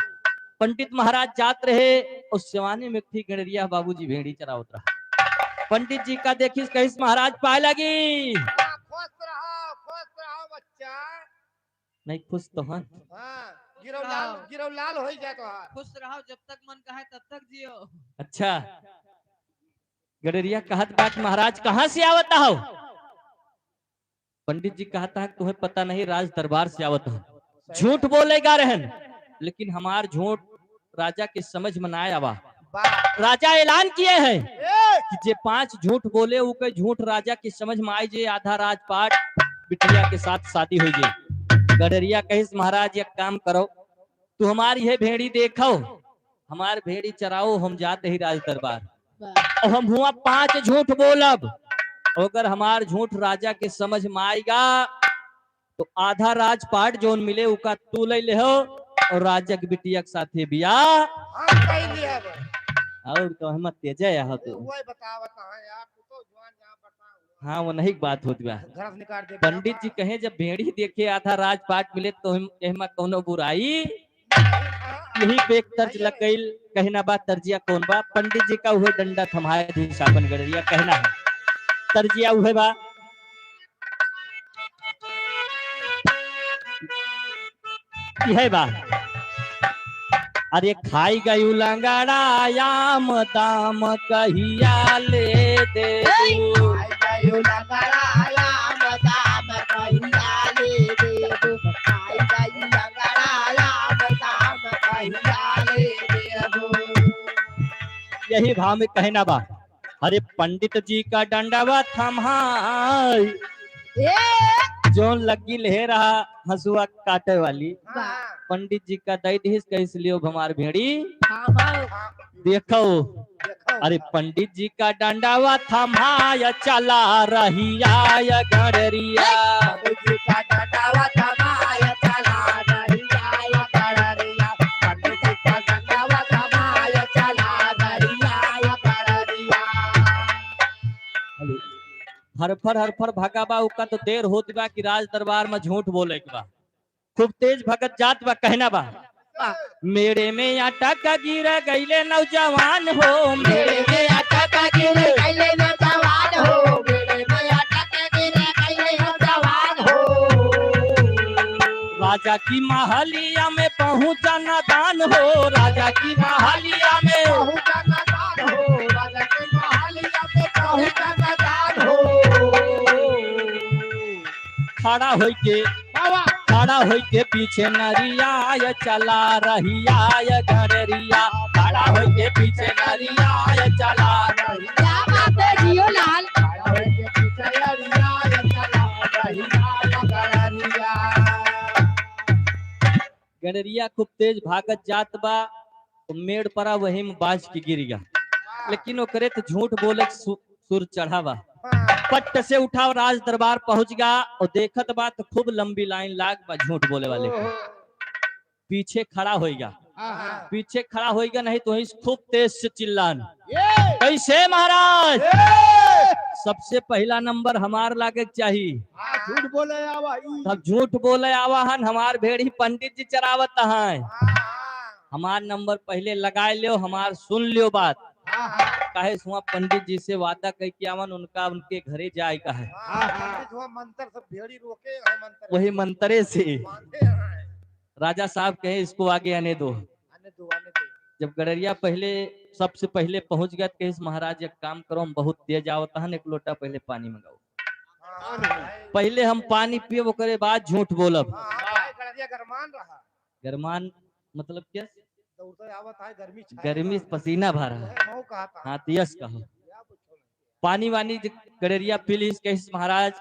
पंडित महाराज जात रहे, उस जमाने में एक ठी गड़ेरिया बाबूजी भेड़ी चरावत रहा। पंडित जी का देखिस, कहिस, "महाराज पाए लागी।" हाँ, खुश रहो, खुश रहो बच्चा। नहीं, खुश तो हन। हाँ, गिरौ लाल, हाँ। गिरौ लाल होई जात हन। खुश रहो, जब तक मन कहे तब तक जियो। अच्छा, गड़ेरिया कहत बा कि, "महाराज, कहाँ से आवत हो?" पंडित जी कहता है, "तुम्हें पता नहीं, राज दरबार से आवत हो।" झूठ बोलेगा रहन, लेकिन हमार झूठ राजा के समझ में ना आवा। वाह। राजा ऐलान किए हैं ए! कि जे पांच झूठ बोले, उके झूठ राजा के समझ में आए, जे आधा राजपाट बिटिया के साथ शादी हो जाए। गड़ेरिया कहिस, "महाराज, एक काम करो, तू हमार ये भेड़ी देखो, हमार भेड़ी चराओ, हम जाते ही राज दरबार। वाह। और हम हुआ पांच झूठ बोलब, अगर हमार झूठ राजा के समझ में आएगा, तो आधा राजपाट जौन मिले, उका तू ले ले हो, और राजा के बिटिया के साथे बियाह हम कई लिया बा। और तो हम तेजे हो तू। वही बतावत है यार, तू तो जवान जहाँ बताओ। हाँ, वो नहीं बात होत बा। घर से निकाल दे। पंडित जी कहे, जब भेड़ी देखे आधा राजपाट मिले, तो हम, एहमा कौनो बुराई यही पे एक तर्ज लगइल, कहना बा, तर्जिया कौन बा? पंडित जी का उहे डंडा थमाए दिस आपन गड़ेरिया, कहना है। तर्जिया उहे बा, इहे बा। अरे खाई गयू लंगड़ा आम दाम कहिया ले दे। खाई गयू लंगड़ा आम दाम कहिया ले देबू, खाई गई लंगड़ा आम दाम कहिया ले देबू। यही भाव में कहना बा, अरे पंडित जी का डंडवा थम्हाई। ए! जौन लग्गी ले रहा हंसुआ काटे वाली, हाँ। पंडित जी का दई दिहिस, कहिस लियो हमार भेड़ी। हाँ, हाँ। देखो, देखो। अरे पंडित जी का डंडावा थमाय चला रहिया या गड़रिया। पंडित जी का डंडावा थमाय चला रहिया या गड़रिया। पंडित जी का डंडावा थमाय चला रहिया या गड़रिया। हेलो। हरफर हरफर भगा बा, ओका तो देर होत बा कि राज दरबार में झूठ बोले के बा। खूब तेज भगत जात बा, कहना बा। मेड़े में अटक गिर गईले नौजवान हो, मेड़े में अटक गिर गईले नौजवान हो, मेड़े में अटक गिर गईले नौजवान हो। राजा की महलिया में पहुंचा नादान हो, राजा की महलिया में पहुंचा नादान हो, राजा की महलिया में पहुंचा नादान हो। खड़ा होइके, बाबा। खड़ा होइके पीछे नरिया ये चला रहिया ये गड़रिया। खड़ा होइके पीछे नरिया ये चला रहिया। क्या बात है जियो लाल। खड़ा होइके पीछे नरिया ये चला रहिया ये गड़रिया। गड़रिया खूब तेज भागत जात बा, तो मेड़ परा वही में बाज के गिर गया। लेकिन ओकरे तो झूठ बोले के सु-, सुर चढ़ा बा। पट्ट से उठा और राज दरबार पहुंच गया और देखत बा तो खूब लंबी लाइन लाग बा झूठ बोले वाले के। ओहो। पीछे खड़ा होइगा। हाँ, हाँ। पीछे खड़ा होइगा नहीं तो वहीं से खूब तेज से चिल्लान। ये। कैसे महाराज? ये। सबसे पहला नंबर हमार लागे के चाही। हाँ, झूठ बोले आवा ई। सब झूठ बोले आवा हन, हमार भेड़ी पंडित जी चरावत हैं। हाँ, हाँ। हमार नंबर पहले लगाए लियो, हमार सुन लियो बात। हाँ, हाँ। काहे से हुआ पंडित जी से वादा कइ के आवन, उनका उनके घरे जाए का है। हाँ, हाँ। पंडित हुआ मंत्र से भेड़ी रोके, हाँ, मंत्र। वही मंत्रे से। बांधे हैं। राजा साहब कहे, "इसको आगे आने दो।" आने दो, आने दो। जब गड़रिया पहले, सबसे पहले पहुंच गया, तो कहे, "महाराज, एक काम करो, हम बहुत तेज आवत हन, एक लोटा पहले पानी मंगाओ।" हाँ, हाँ। पहले हम पानी पिए, ओकरे बाद झूठ बोलब। हाँ, हाँ, भाई, गड़रिया गरमान रहा। गरमान मतलब क्या? दौड़ते आवत है, गर्मी छाए गर्मी से पसीना भरा है। है, मऊ कहा था। हाँ, तो यस कहो। क्या पूछो ना? पानी वानी ज-, गड़ेरिया पी लीस, कहिस, "महाराज,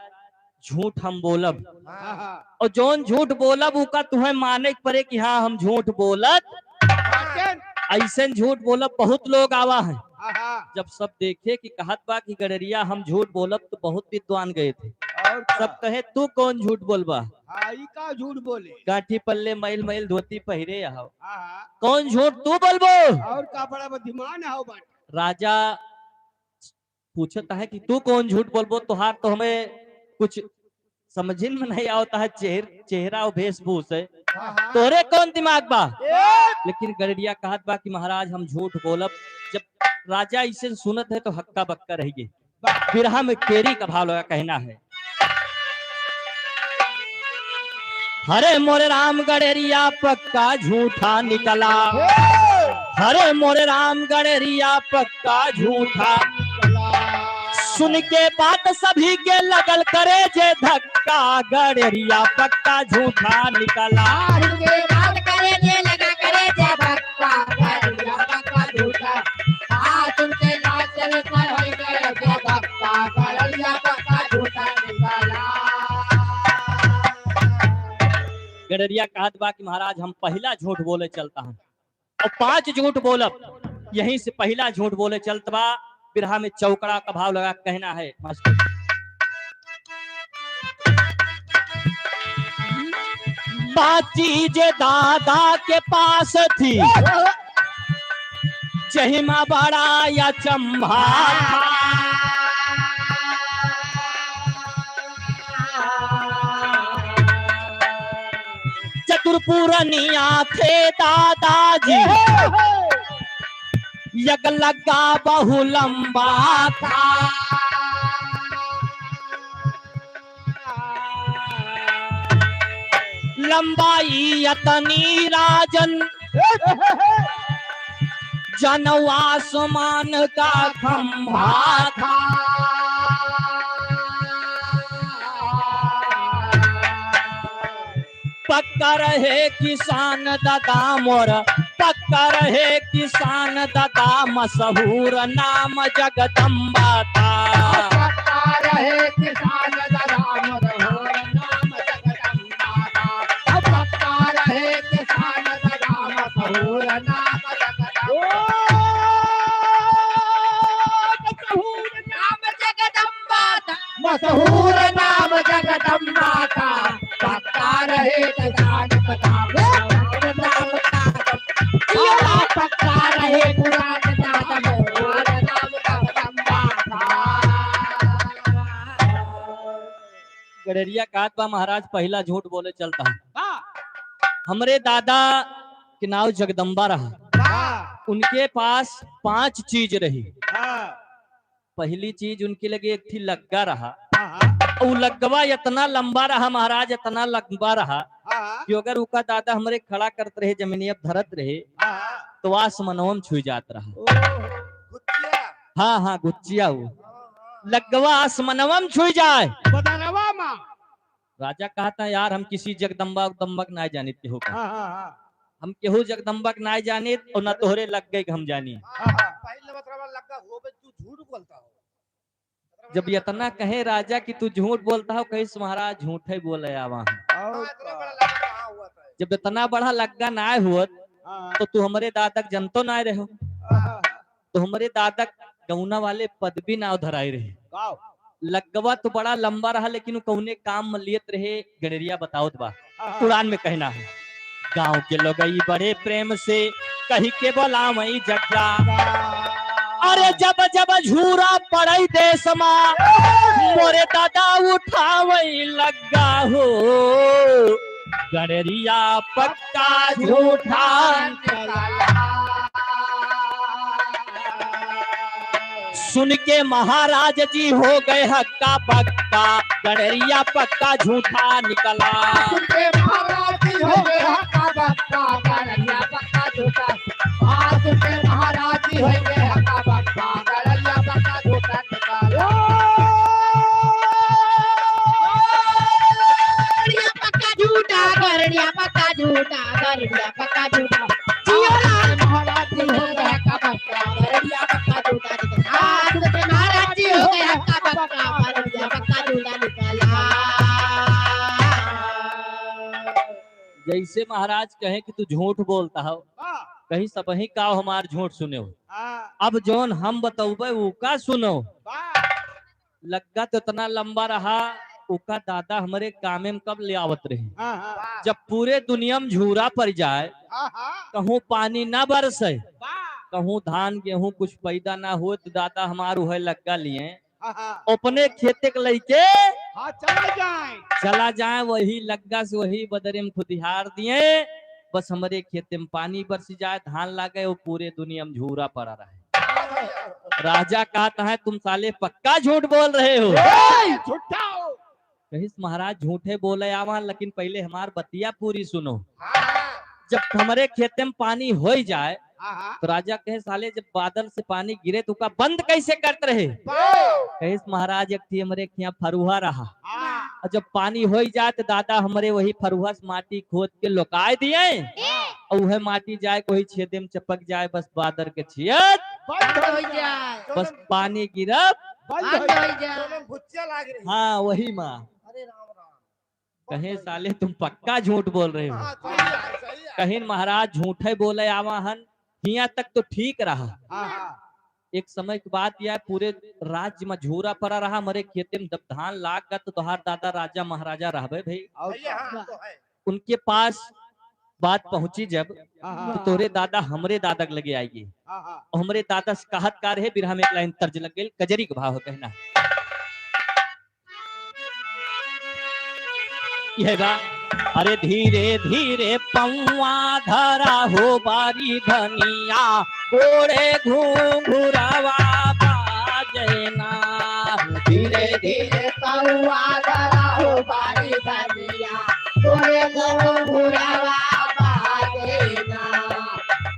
झूठ हम बोलब।" हाँ, हाँ। और जौन झूठ बोलब, उका तुहें माने के परे कि हाँ, हम झूठ बोलत। हाँ। ऐसन झूठ बोलब, बहुत लोग आवा है। हाँ, हाँ। जब सब देखे कि कहत बा कि गड़ेरिया हम झूठ बोलब तो बहुत विद्वान गए थे। और का? सब कहे, "तू कौन झूठ बोलबा?" हाँ, ई का झूठ बोले? गांठी पल्ले, मैल मैल धोती पहिरे हव। हाँ, हाँ। कौन झूठ तू बोलबो? और का बड़ा बुद्धिमान हव बाटे। राजा पूछत है कि तू कौन झूठ बोलबो, तोहार तो हमें कुछ समझिन में नहीं आवता है, चेहर-, चेहरा और वेशभूष है। हाँ, हाँ। तोहरे कौन दिमाग बा? ए! लेकिन गड़ेरिया कहत बा कि महाराज हम झूठ बोलब। जब राजा इसे सुनत है तो हक्का बक्का रह गए। बिरहा में केरी का भाव लगा कहना है। हरे मोरे राम गड़ेरिया पक्का झूठा निकला। हरे मोरे राम गड़ेरिया पक्का झूठा। सुन के बात सभी के लगल करे जे धक्का, गड़ेरिया पक्का झूठा निकला। सुन के बात करे जे लगा करे जे धक्का, गड़ेरिया पक्का झूठा। हाँ, सुन के बात चल कर होई गए जे धक्का, गड़ेरिया पक्का झूठा निकला। गड़ेरिया कहत बा कि महाराज हम पहिला झूठ बोले चलता हूँ। और पांच झूठ बोलब, यहीं से पहिला झूठ बोले चलत बा। बिरहा में चौकड़ा का भाव लगा कहना है मास्टर। बात जे दादा के पास थी, जहिमा बड़ा अचंभा था। चतुर पुरनिया थे दादाजी, यग लग्गा बहु लंबा था। लंबाई अतनी राजन, जन आसमान का खंभा था। पक्का रहे किसान दादा मोर, पक्का रहे किसान दादा, मशहूर नाम जगदम्बा था। पक्का रहे किसान दादा मोर, मशहूर नाम जगदम्बा था। पक्का रहे किसान दादा, मशहूर नाम जगदम्बा। मशहूर नाम जगदम्बा था। मशहूर नाम जगदम्बा का, पक्का रहे किसान का दाम। मशहूर नाम का, पक्का रहे पुरान नाम, मशहूर नाम जगदम्बा का। गड़ेरिया कहत बा महाराज पहिला झूठ बोले चलता हूँ। हाँ। हमरे दादा के नाव जगदम्बा रहा। हाँ। उनके पास पांच चीज रही। हाँ। पहली चीज उनके लगे एक थी लग्गा रहा। हाँ, हाँ। उ लग्गवा इतना लंबा रहा महाराज, इतना लंबा रहा हाँ, हाँ। कि अगर उका दादा हमरे खड़ा करत रहे, जमीनिया पे धरत रहे, हाँ, हाँ। तो आसमनवा में छुई जात रहा। ओहो, गुच्चिया। हाँ, हाँ, गुच्चिया वो। हाँ, हाँ। लग्गवा आसमनवा में छुई जाए। बदनवा मा। राजा कहता, "यार, हम किसी जगदम्बा उगदम्बा के नाय जानित केहू का। हाँ, हाँ, हाँ। हम केहू जगदम्बा के नाय जानित और ना तोहरे लग्गे के हम जानी।" हाँ, हाँ। पहले मतलब लग्गा होबे, तू झूठ बोलता हो। जब इतना कहे राजा कि तू झूठ बोलता हो, कहिस, "महाराज, झूठे बोले आवा हूँ।" और हाँ, इतना बड़ा लग्गा कहाँ हुआ था? जब इतना बड़ा लग्गा नाय हुअत, हाँ। तो तू हमरे दादा के जनतो नाय रहो। हाँ। तो हमरे दादा गौना वाले पदवी नाव धराए रहे। गाओ। लग्गवा तो बड़ा लंबा रहा, लेकिन उ कौने काम में लियत रहे, गड़ेरिया बतावत बा। हाँ, हाँ। पुराण में कहना है, "गांव के लोगई बड़े प्रेम से कही के बोलावई जग्गा। अरे जब जब झूरा पड़ई देश मा, मोरे दादा उठावई लग्गा हो।" गड़ेरिया पक्का झूठा निकला। सुन के महाराज जी हो गए हक्का बक्का, गड़ेरिया पक्का झूठा निकला। सुन के महाराज जी हो गए हक्का बक्का, गड़ेरिया पक्का झूठा। आज के महाराज जी होइगे हक्का बक्का, गड़ेरिया पक्का झूठा निकला। गड़ेरिया पक्का झूठा, गड़ेरिया पक्का झूठा, गड़ेरिया पक्का झूठा। जियो लाल महाराज जी होइगे हक्का बक्का, गड़ेरिया पक्का झूठा निकला। आज के महाराज जी होइगे हक्का बक्का, गड़ेरिया पक्का झूठा निकला। जैसे महाराज कहे कि तू झूठ बोलता हो, हाँ। कहिस सबही काव हमार झूठ सुनेउ। हाँ। अब जौन हम बतउबे उ का सुनो। वाह। लग्गा तो इतना लंबा रहा, उका दादा हमरे कामे में कब ले आवत रहे। हाँ, हाँ। जब पूरे दुनिया में झूरा पड़ जाए, हाँ, हाँ। कहूँ पानी ना बरसे, वाह। कहूँ धान गेहूँ कुछ पैदा ना हो, तो दादा हमार उहे लग्गा लिए, हाँ, हाँ। अपने खेते के लइके हाँ, चला जाए। चला जाए, वही लग्गा से वही बदरे में खुदिहार दिए। बस हमरे खेते में पानी बरस जाए, धान लागे, वो पूरे दुनिया में झूरा पड़ा रहे। राजा कहत है, "तुम साले पक्का झूठ बोल रहे हो।" ए, झूठा हो। कहिस, "महाराज, झूठे बोले आवा, लेकिन पहिले हमार बतिया पूरी सुनो।" हाँ। जब हमरे खेते में पानी होइ जाए, हाँ, हाँ। तो राजा कहे, "साले, जब बादल से पानी गिरे, तो ओका बंद कैसे करत रहे?" वाह। कहिस, "महाराज, एक ठी हमरे खिया फरुहा रहा। हाँ। और जब पानी होइ जाए, तो दादा हमरे वही फरुहा से माटी खोद के लुकाए दिए। ए। और वह माटी जाए, कोई छेदे में चपक जाए, बस बादर के छियत बंद होइ जाए। बस पानी गिरब बंद होइ जाए।" दोनों भुच्चा लाग रही। हाँ, वही माँ। अरे राम राम। कहे, "साले, तुम पक्का झूठ बोल रहे हो।" हाँ, सही है, सही है। कहिन, "महाराज, झूठे बोले आवा हन, हियाँ तक तो ठीक रहा।" हाँ, हाँ। एक समय की बात यह, पूरे राज्य में झूरा पड़ा रहा, हमरे खेते में जब धान लाग गया, तो तोहार दादा राजा महाराजा रहबे भाई। और भैया, हाँ, तो है। उनके पास बात पहुंची जब, हाँ, हाँ। तो तोरे दादा हमरे दादा के लगे आइए। हाँ, हाँ। और हमरे दादा से कहत का रहे, बिरहा में एक लाइन तर्ज लग गई, कजरी के भाव है कहना। यह बा, "अरे धीरे धीरे पौआ धरा हो बारी धनिया, गोड़े घुंघुरवा बाजे ना।" धीरे धीरे पौआ धरा हो बारी धनिया, गोड़े घुंघुरवा बाजे ना।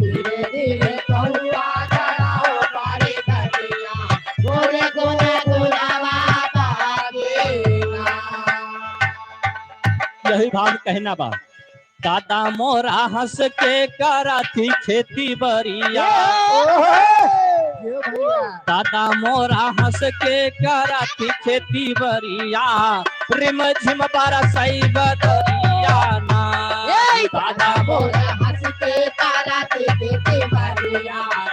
धीरे धीरे पौआ धरा हो बारी धनिया, गोड़े घुंघुरवा बाजे ना। यही भाव कहना बा। दादा मोरा हंस के कराथी खेती बरिया। ओहो! दादा मोरा हंस के कराथी खेती बरिया। रिम झिम बरसई बदरिया ना। ए! दादा मोरा हंस के कराथी खेती बरिया।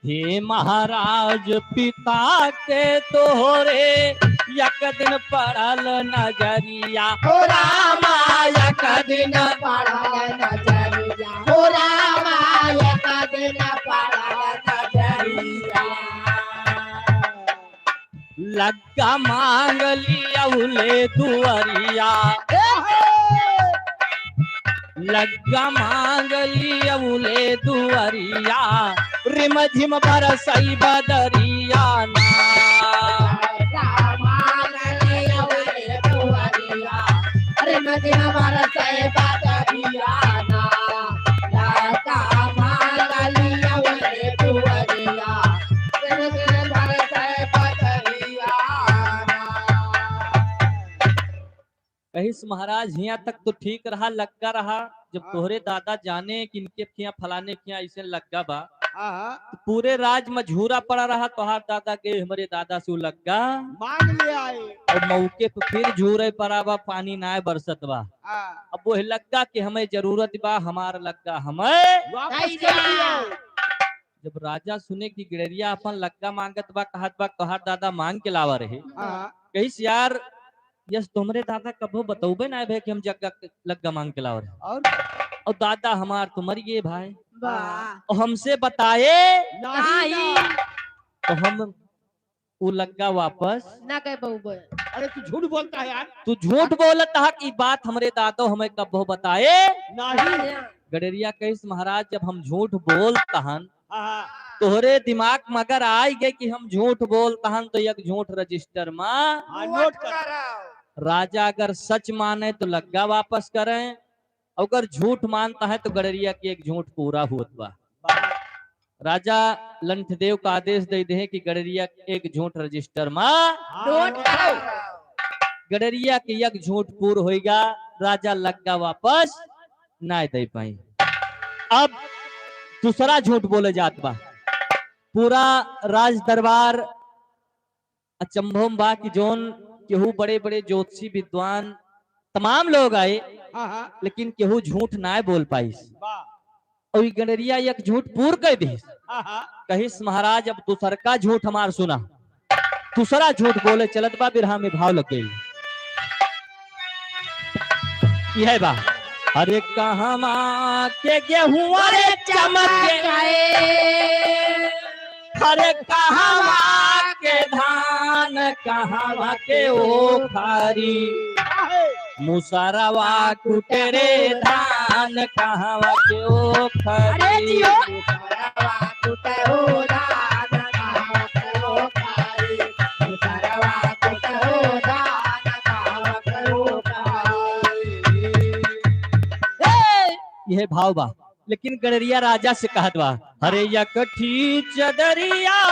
हे महाराज, पिता के तोहरे एक दिन पड़ल नजरिया। हो रामा, एक दिन पड़ल नजरिया। हो रामा, एक दिन पड़ल नजरिया। लग्गा मांग लियउले दुअरिया। लग्गा मांग लियउले दुअरिया। रिम झिम बरसई बदरिया ना। लग्गा मांग लियउले दुअरिया। रिम झिम बरसई बदरिया ना। लग्गा मांग लियउले दुअरिया। कहिस महाराज, हियां तक तो ठीक रहा, लग्गा रहा। जब हाँ। तोहरे दादा जाने कि इनके खिया फलाने खिया ऐसे लग्गा बा, हाँ, हाँ। तो पूरे राज में झूरा पड़ा रहा, तोहार दादा के हमरे दादा से उ लग्गा मांग ले आए। और मौके पे फिर झूरे पड़ा बा, पानी नाय बरसत बा। हाँ। अब वह लग्गा के हमें जरूरत बा, हमार लग्गा हमें वापस कर दियो। जब राजा सुने कि गड़ेरिया अपन लग्गा मांगत बा, कहत बा, "तोहार दादा मांग के लावा रहे।" हाँ। कहिस, "यार, यस तोहरे दादा कबो बतौबे ना भे कि हम जग्गा लग्गा मांग के लावा रहे।" और? और दादा हमार तो मर गए भाई। वाह। और हमसे बताए नहीं। नहीं। तो हम उ लग्गा वापस ना कह पाऊबे। अरे तू झूठ बोलता है यार। तू झूठ बोलत हा कि बात हमरे दादो हमें कबो बताए। नहीं। गड़ेरिया कहिस, "महाराज, जब हम झूठ बोलत हन, हाँ, हाँ। तोहरे दिमाग में अगर आई गए कि हम झूठ बोलत हन, तो एक झूठ रजिस्टर में हाँ, नोट कर। राजा अगर सच माने तो लग्गा वापस करें, अगर झूठ मानता है तो गड़ेरिया के एक झूठ पूरा होत बा।" राजा लंठदेव का आदेश दे दे कि गड़ेरिया के एक झूठ रजिस्टर में नोट करो। गड़ेरिया के एक झूठ पूर होइगा, राजा लग्गा वापस ना दे पाई। अब दूसरा झूठ बोले जात बा। पूरा राज दरबार अचंभो में बा कि जौन केहू बड़े बड़े ज्योतिषी विद्वान तमाम लोग आए, हाँ, हाँ। लेकिन केहू झूठ नाय बोल पाइस। वाह। और ई गड़रिया एक झूठ पूर कर दिस। हाँ, हाँ। कहिस, महाराज, अब दूसर का झूठ हमार सुना। दूसरा झूठ बोले चलत बा, बिरहा में भाव लग गई। यह बा, अरे कहवा के गेहूं रे चमके, अरे कहवा के धान, कहवा के ओखरी, मुसरवा कुटे रे धान, कहवा के ओखरी। अरे जियो। ए, यह भाव बा। लेकिन गड़रिया राजा से कहत बा, "अरे यकठी चदरिया,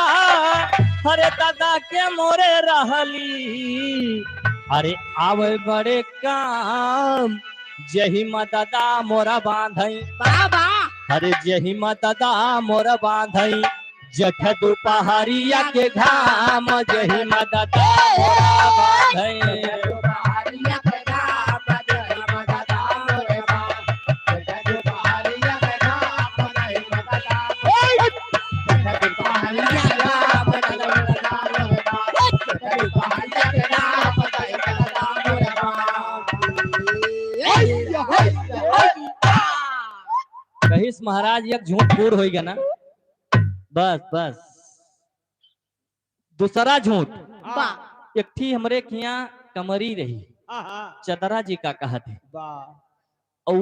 अरे दादा के मोरे रहली, अरे आवे बड़े काम, जहिमा दादा मोरा बांधई, बाबा। अरे जहिमा दादा मोरा बांधई, जठ दुपहरिया के घाम, जहिमा दादा मोरा बांधई।" कहिस महाराज, एक झूठ पूर होई गया ना, बस बस। दूसरा झूठ। हाँ। बा। एक ठी हमरे खिया कमरी रही, हाँ, हाँ। चदरा जी का कहत है। बा। औ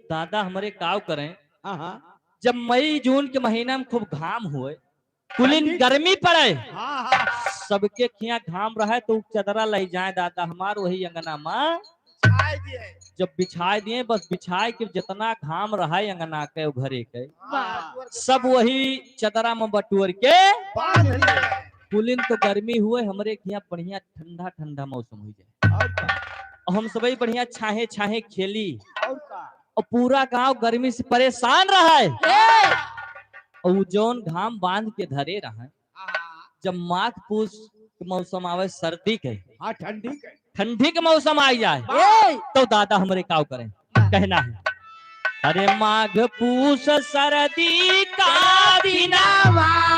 दादा हमरे काव करें, हाँ, हाँ। जब मई जून के महीना में खूब घाम होए, कुलिन ठंडी। गर्मी पड़े, हाँ, हाँ, हाँ। सबके खिया घाम रहे तो चदरा लई जाए दादा हमार वही अंगना मा बिछाए दिए। जब बिछाए दिए, बस बिछाए के जितना घाम रहा अंगना के, घरे के, हाँ। सब वही चदरा में बटुअर के बांध दिए। कुलिन तो गर्मी हुए, हमरे खिया बढ़िया ठंडा ठंडा मौसम हो जाए। और का? और हम सबही बढ़िया छाहे छाहे खेली। और का? और पूरा गांव गर्मी से परेशान रहा है। ए! और उ जौन घाम बांध के धरे रहा है, हाँ। जब माघ पूस के मौसम आवे सर्दी के, हाँ, ठंडी के। ठंडी के मौसम आई जाए, ए! तो दादा हमरे काव करें, कहना है, "अरे माघ पूस सर्दी का दिनवा,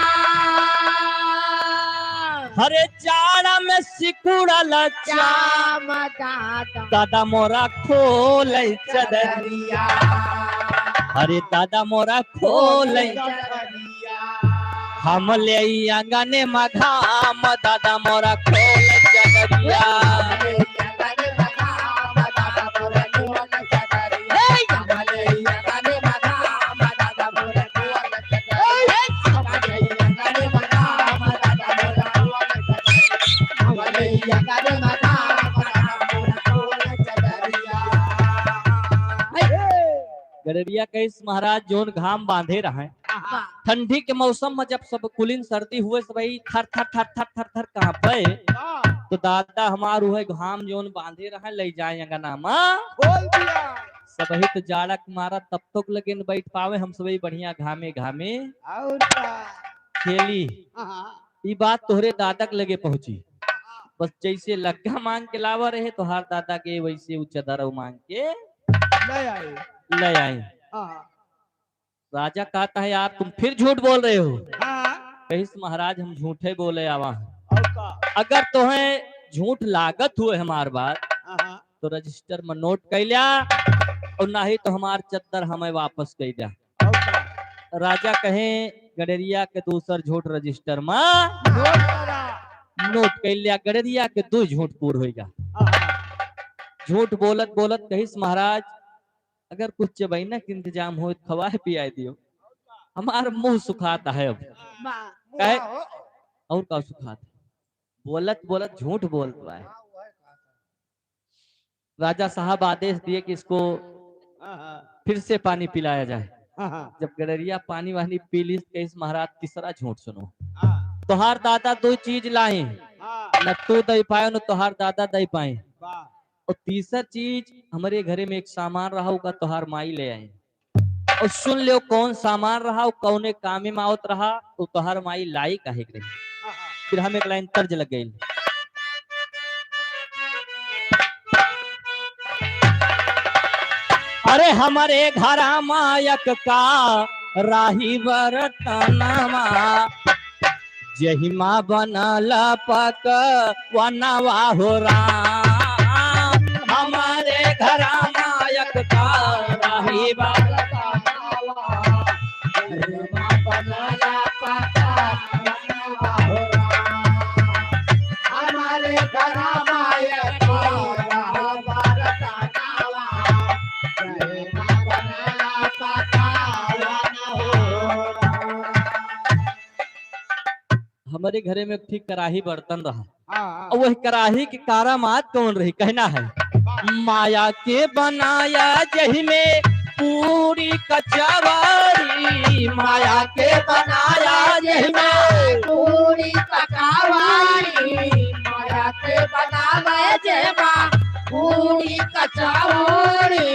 अरे जाड़ा में सिकुड़ल चाम दादा, दादा मोरा खोले चदरिया, अरे दादा मोरा खोले चदरिया।" हम ले अंगने में घाम दादा मोरा खोल चदरिया। गड़रिया कहिस महाराज जौन घाम बांधे रहे, हाँ। ठंडी के मौसम में जब सब कुलिन सर्दी हुए, सबही थर थर थर थर थर थर कांपे, हाँ। तो दादा हमार उहे घाम जौन बांधे रहे, लई जाए अंगना मा। खोल दिया। सबही तो जाड़ा के मारा तब तक लगे न बैठ पावे, हम सबही बढ़िया घामे घामे और का? खेली। हाँ। ई बात तोहरे दादा के लगे पहुंची। बस जैसे लक्का मांग के लावा रहे, तोहार दादा के वैसे उ चदर मांग के ले आए। ले आए। हाँ। राजा कहता है, "यार, तुम फिर झूठ बोल रहे हो।" हाँ। कहिस, "महाराज, हम झूठे बोले आवा हैं। और का? अगर तोहें झूठ लागत हुए हमार बात, हाँ, हाँ। तो रजिस्टर में नोट कर लिया, और नहीं तो हमार चद्दर हमें वापस कर दिया।" और का? राजा कहे, "गड़रिया के दूसर झूठ रजिस्टर में नोट करा। नोट कर लिया।" गड़रिया के दो झूठ पूर होइगा। हाँ, हाँ। झूठ बोलत बोलत कहिस, "महाराज, अगर कुछ चबैना के इंतजाम हो तो खवाए पियाए दियो, हमार मुंह सुखात है अब।" वाह। कहे, "और का सुखात है?" बोलत बोलत झूठ बोलत बा। राजा साहब आदेश दिए कि इसको हाँ, हाँ। फिर से पानी पिलाया जाए। हाँ, हाँ। जब गड़रिया पानी वानी पी ली, तो कहिस, "महाराज, तीसरा झूठ सुनो। हाँ। तोहार दादा दो चीज लाए, हाँ। न तू दे पाए, न तोहार दादा दे पाए। वाह। और तीसर चीज, हमरे घरे में एक सामान रहा, ओका तोहार माई ले आए।" और सुन लेव कौन सामान रहा, और कौने कामे में आवत रहा, तो तोहार माई लाई काहे के रही। हाँ, हाँ। फिर हम एक लाइन तर्ज लग गई। अरे हमरे घरा मायक कराही बरतनवा, जहिमा बनल पकवनवा हो राम। हमरे घरा मायक कराही बरतनवा, जहिमा बनल पकवनवा हो राम। हमरे घरा मायक कराही बरतनवा, जहिमा बनल पकवनवा हो राम। हमरे घरे में एक ठे कराही बर्तन रहा। हाँ, हाँ। और वही कराही के कारामात कौन रही, कहना है। वाह। माया के बनाया जहिमे पूरी कचौरी, माया के बनाया जहिमे पूरी कचौरी, माया के बनावे जहिमा पूरी कचौरी।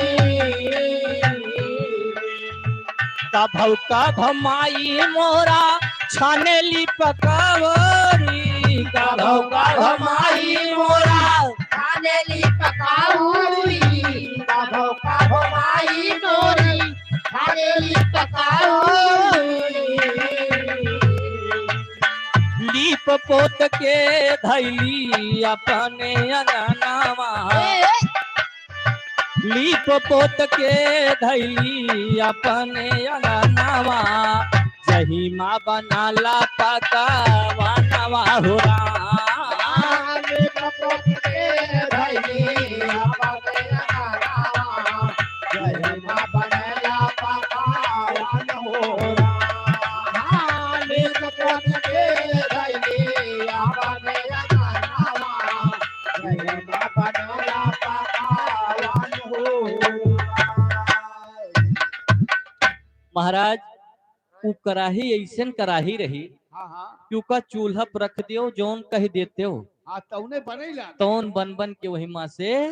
कभौ कभौ माई मोरा छानेली पकौरी, कभौ कभौ माई मोरा छानेली पकौरी, कभौ कभौ माई मोरी छानेली पकौरी। लीप पोत के धैली अपने अंगनवा, ए, ए। लीप पोत के धैली अपने अंगनवा, जहिमा बनाला पकवनवा हो राम। लीप पोत के धैली अपने अंगनवा, जहिमा बनाला पकवन हो राम। लीप पोत के धैली अपने अंगनवा, जहिमा बनाला पकवन हो राम। महाराज, उ कराही अइसन कराही रही हाँ, हाँ। कि ओका चूल्हा पर रख देव, जौन कह देतेव, हाँ, तौने बने लागत। तौन बन बन के वही मा से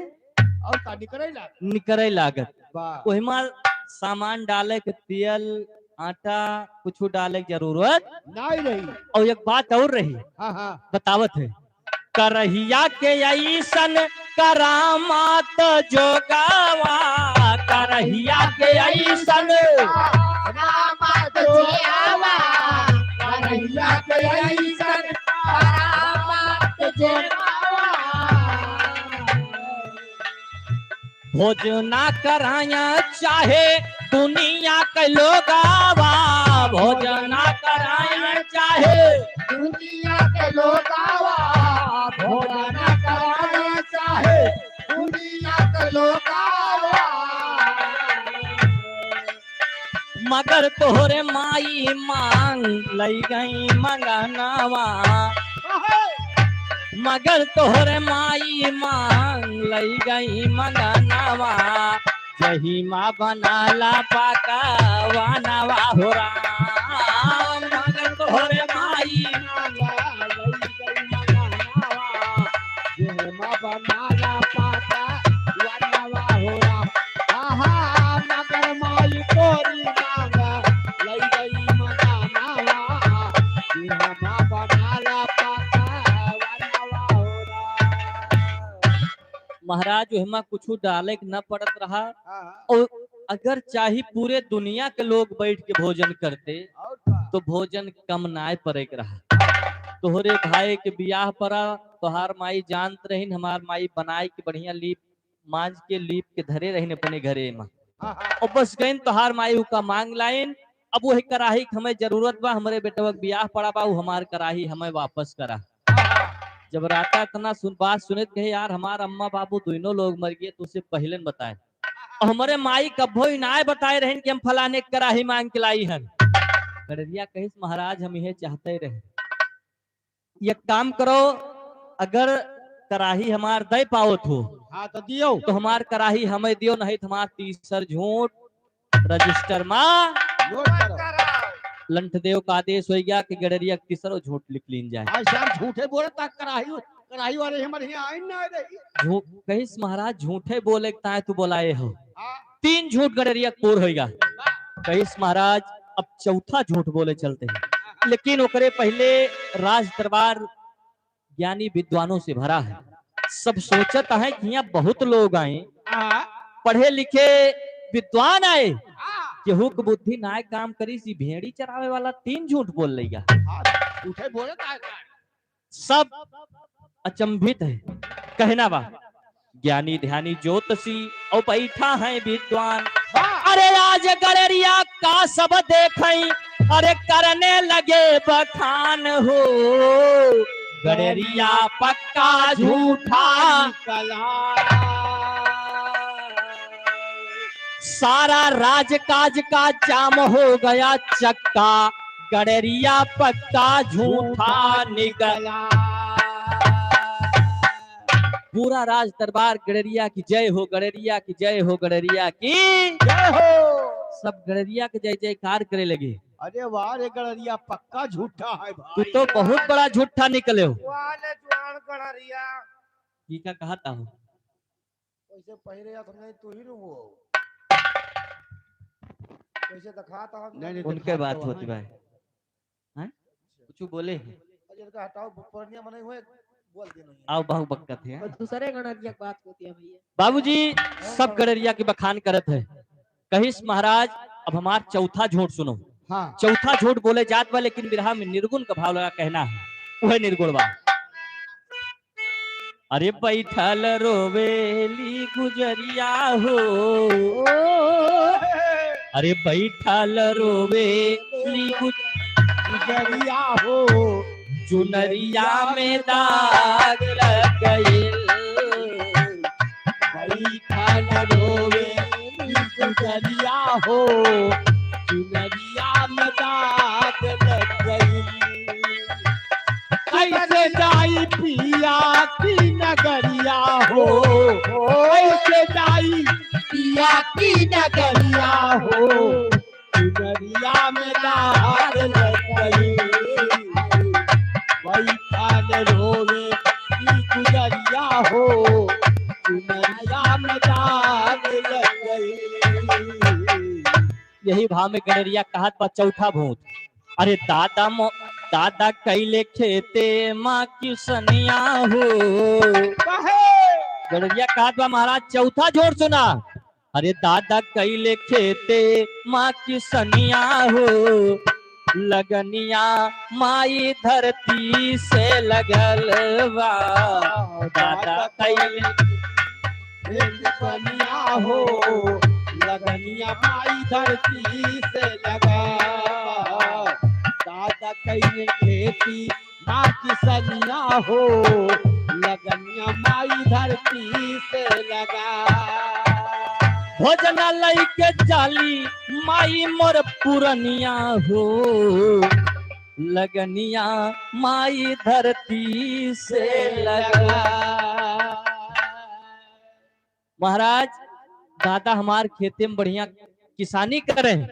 और का निकरे लागत। निकरे लागत। वाह। वही मा सामान डाले के तेल, आटा, कुछ डाले के जरूरत नाहीं रही। और एक बात और रही, हाँ, हाँ। बतावत है, करहिया के अइसन करामात जोगावा, करहिया के अइसन करामात जोगावा, करहिया के अइसन करामात जोगावा। भोजना कराया चाहे दुनिया के लोगावा, भोजना कराया चाहे दुनिया के लोगावा, भोजना कराया चाहे दुनिया के लोगावा। मगर तोहरे माई मांग लई गई मंगनवा, मगर तोहरे माई मांग लई गई मंगनवा, जहिमा बनाला पकवनवा हो राम। मगर तोहरे माई मांग लई गई मंगनवा, जहिमा बनाला पकवनवा हो राम। आहा, मगर माई तोरी मांग लई गई मंगनवा, जहिमा बनाला पकवनवा हो राम। महाराज, ओहमा कुछ डाले के न पड़त रहा। हाँ, हाँ। और अगर चाही पूरे दुनिया के लोग बैठ के भोजन करते, और का? तो भोजन कम नाय पड़े के रहा। तोहरे भाई के बियाह पड़ा, तोहार माई जानत रहिन, हमार माई बनाए के बढ़िया लीप, मांज के लीप के धरे रहिन अपने घरे में। हाँ, हाँ। और बस गइन तोहार माई उका मांग लाइन, अब वही कराही के हमें जरूरत बा, हमरे बेटवा के बियाह पड़ा बा, उ हमार कराही हमें वापस करा। जब राता इतना सुन, बात सुनित कहे, "यार, हमार अम्मा बाबू दोनों लोग मर गए, तो उसे पहले न बताए।" और हमरे माई कभो ही नाय बताए रहन कि हम फलाने के कराही मांग के लाई हन। गड़रिया कहिस, "महाराज, हम यह चाहते रहे। एक काम करो, अगर कराही हमार दे पावत हो, हाँ, तो दियो। तो हमार कराही हमें दियो, नहीं तो हमार तीसर झूठ रजिस्टर मा नोट करो। लंठदेव का आदेश होइ गया कि गड़रिया के तीसरो झूठ लिख लीन जाए। आज यार झूठे बोले ता कराही, कराही वाले हमारे यहाँ आइन ना रही। झूठ कहिस महाराज, झूठे बोले के ताए तू बोलाए हो। हाँ। तीन झूठ गड़रिया के पूर होइगा। कहिस महाराज, अब चौथा झूठ बोले चलते हैं, लेकिन ओकरे पहिले राज दरबार ज्ञानी विद्वानों से भरा है। सब सोचत हैं कि यहाँ बहुत लोग आए, हाँ। पढ़े लिखे विद्वान आए, हाँ। केहू के बुद्धि नाय काम करी, सी भेड़ी चरावे वाला तीन झूठ बोल लइगा। हाँ, झूठे बोलत है का? सब अचंभित है। कहना बा, ज्ञानी ध्यानी ज्योतिषी और बैठा है विद्वान। वाह! अरे आज गड़रिया का सब देखई, अरे करने लगे बखान हो। गड़रिया पक्का झूठा निकला। सारा राजकाज का जाम हो गया चक्का, गड़रिया पक्का झूठा निकला। पूरा राज दरबार गड़रिया की जय हो, गड़रिया की जय हो, गड़रिया की जय हो। सब गड़रिया के जय जयकार करे लगे। अरे वाह रे गड़रिया, पक्का झूठा है भाई। तू तो बहुत बड़ा झूठा निकले हो। वाह ले जुआन गड़रिया। ई का कहता हो? वैसे पहिरे या समझे तू ही रुको। वैसे दिखाता हम नहीं, नहीं, उनके दिखाता बात हूँ होती मैं। भाई। हैं? कुछ बोले हैं? अरे इनका हटाओ, पुरनिया मने हुए, बोल दे नहीं। आओ, बहु बक्कत है। और दूसरे गड़रिया की बात होती है भैया। बाबूजी, सब गड़रिया की बखान करत है। कहिस महाराज, अब हमार चौथा झूठ सुनो। हाँ। चौथा झूठ बोले जात बा, लेकिन बिरहा में निर्गुण का भाव लगा कहना है, वह निर्गुण बा। अरे बैठल रोवेली गुजरिया हो, अरे बैठल रोवेली गुज- गुजरिया हो, चुनरिया में दाग लग गइल। बैठल रोवेली गुजरिया हो, चुनरिया में दाग लग गइल। कैसे जाई पिया की नगरिया हो, कैसे जाई पिया की नगरिया हो, चुनरिया में दाग लग गई। बैठल रोवे की गुजरिया हो, चुनरिया में दाग लग गई। यही भाव में गड़रिया कहत बा चौथा भूत। अरे दादा मो-, दादा कैले खेते माँ किसनिया हो। काहे? गड़रिया कहत बा महाराज चौथा झूठ सुना। अरे दादा कैले खेते माँ किसनिया हो, लगनिया माई धरती से लगल बा। दादा कैले खेत बनिया हो, लगनिया माई धरती से लगा। दादा कैले खेती माँ किसनिया हो, लगनिया माई धरती से लगा। भोजना लइके जाली माई मोर पुरनिया हो, लगनिया माई धरती से लगा। महाराज, दादा हमार खेते में बढ़िया किसानी करे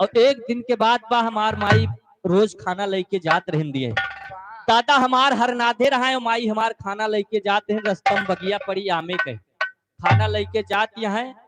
और एक दिन के बाद बा हमार माई रोज खाना लइके जात रहन दिए। दादा हमार हरनाधे रहा है, माई हमार खाना लइके जात रहन, रस्ता में बगिया पड़ी आमे के, खाना लइके जात यहाँ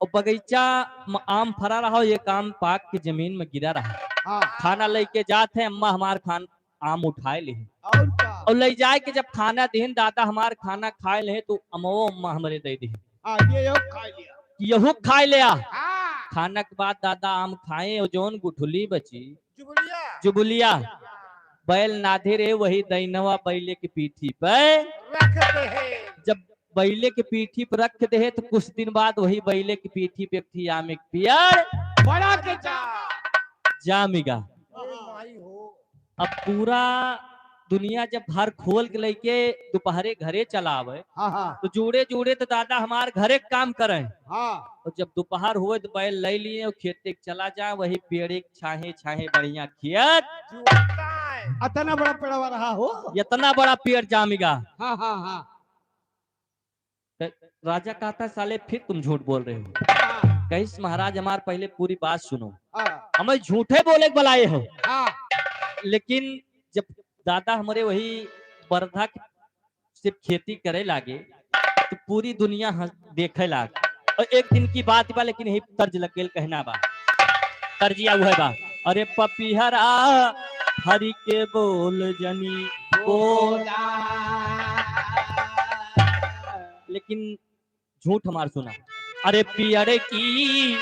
और बगीचा में आम फरा रहा, ये आम पाक के जमीन में गिरा रहा। हाँ। खाना लइके जात है, अम्मा हमार खान आम उठाए ले। और का? और ले जाए के जब खाना देहन, दादा हमार खाना खाए ले तो अमवो अम्मा हमरे दे देहन। हाँ, ये यो खाए लिया। यहू खाए ले आ। हाँ। खाना के बाद दादा आम खाए और जौन गुठली बची, जुबुलिया। जुबुलिया। हाँ। बैल नाधे रहे, वही दैनवा बैले के पीठी पे रख दे है। जब बैले के पीठी पे रख दे है, तो कुछ दिन बाद वही बैले के पीठी पे एक ठी आम एक पियर बड़ा के जा। जामिगा। ए माई हो। अब पूरा दुनिया जब हर खोल के लइके दोपहरे घरे चला आवे, हाँ, हाँ। तो जोड़े जोड़े तो दादा हमार घरे के काम करे। हाँ। और जब दोपहर हुए तो बैल ले लिए और खेते के चला जाए, वही पेड़े के छाहे छाहे बढ़िया खेत। जुआता है। अतना बड़ा पेड़वा रहा हो। इतना बड़ा पेड़ जामिगा। हाँ, हाँ, हाँ। तो राजा कहता, "साले, फिर तुम झूठ बोल रहे हो।" हाँ। कहिस, "महाराज, हमार पहले पूरी बात सुनो। हाँ। हमें झूठे बोले के बुलाए हो।" हाँ। लेकिन जब दादा हमारे वही वर्धा के सिर्फ खेती करे लागे, तो पूरी दुनिया हंस-, देखे लाग। और एक दिन की बात बा, लेकिन यही तर्ज लग गइल, कहना बा। तर्जिया उहै बा। अरे पपिहरा हरि के बोल जनी बोला। लेकिन झूठ हमार सुना। अरे पियर की,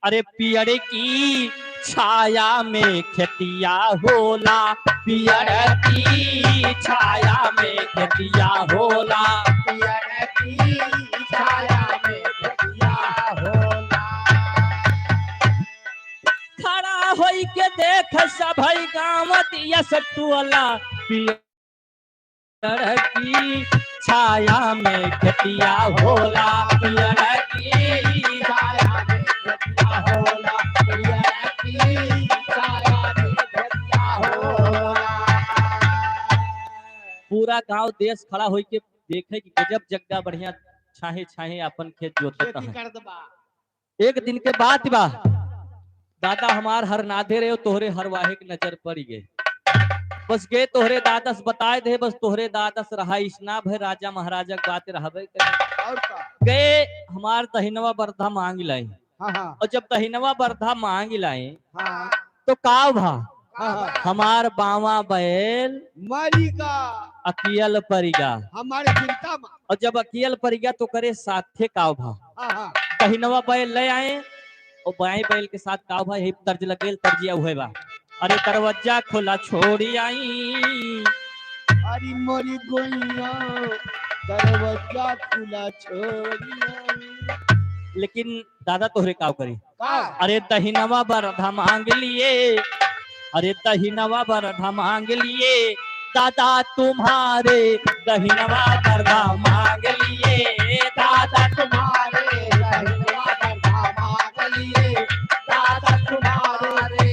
अरे पियर की छाया में खेतिया होला, पियर की छाया में खेतिया होला, पियर की छाया में खेतिया होला। खड़ा होई के देख सभई गाँव दिया सटुअला, पियर की छाया में खेतिया होला, पियर की छाया में खेतिया होला, पियर की छाया में खेतिया होला। पूरा गांव देश खड़ा होई के देखे कि गजब जग्गा बढ़िया छाहे छाहे आपन खेत जोतत खेती है। करत बा। एक दिन के बात बा, दादा हमार हर नाधे रहे, तोहरे हर वाहे के नजर पड़ गए। बस गए तोहरे दादस बताए दे, बस तोहरे दादस रहा इसना भय राजा महाराजा के बात रहबे करे। और का? गए हमार दहिनवा बरधा मांग लाई। हाँ, हाँ। और जब दहिनवा बरधा मांग लाई, हाँ। तो काव भा? हाँ, हाँ। हमार बावां बैल मरिगा। अकियल परिगा। हमारे चिंता मा। और जब अकियल परिगा तो करे साथे काव भा? हाँ, हाँ। दहिनवा बैल ले आए और बाएं बैल के साथ काव भा, यही तर्ज लगेल, तर्जिया उहै बा। अरे दरवाजा खुला छोड़ी आई। अरे मोरी गोइया, दरवाजा खुला छोड़ी आई। लेकिन दादा तोहरे काव करी? का? अरे दहिनवा बरधा मांग लिए, अरे दहिनवा बरधा मांग लिए, दादा तुम्हारे दहिनवा बरधा मांग लिए, दादा तुम्हारे दहिनवा बरधा मांग लिए, दादा तुम्हारे।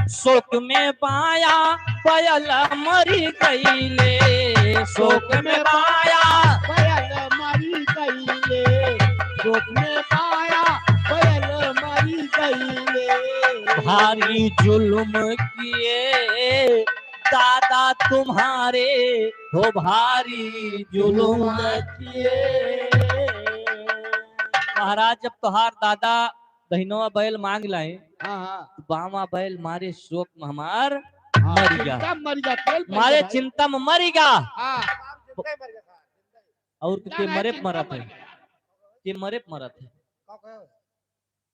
शोक में बाया बैल मरी गईले, शोक में बाया बैल मरी गईले, शोक में बाया बैल मरी गईले। भारी जुल्म किए दादा तुम्हारे, हो भारी जुल्म किए। महाराज, जब तोहार दादा दहिनवा बैल मांग लाए, हाँ, हाँ। तो बावां बैल मारे शोक में हमार हाँ, मरिगा। चिंता में मरिगा, तेल पड़ मारे गया भाई। चिंता में मरिगा। हाँ। और तो के ना, मरे पे चिंता मरत है, मरिगा। के मरे पे मरत है। का कहे?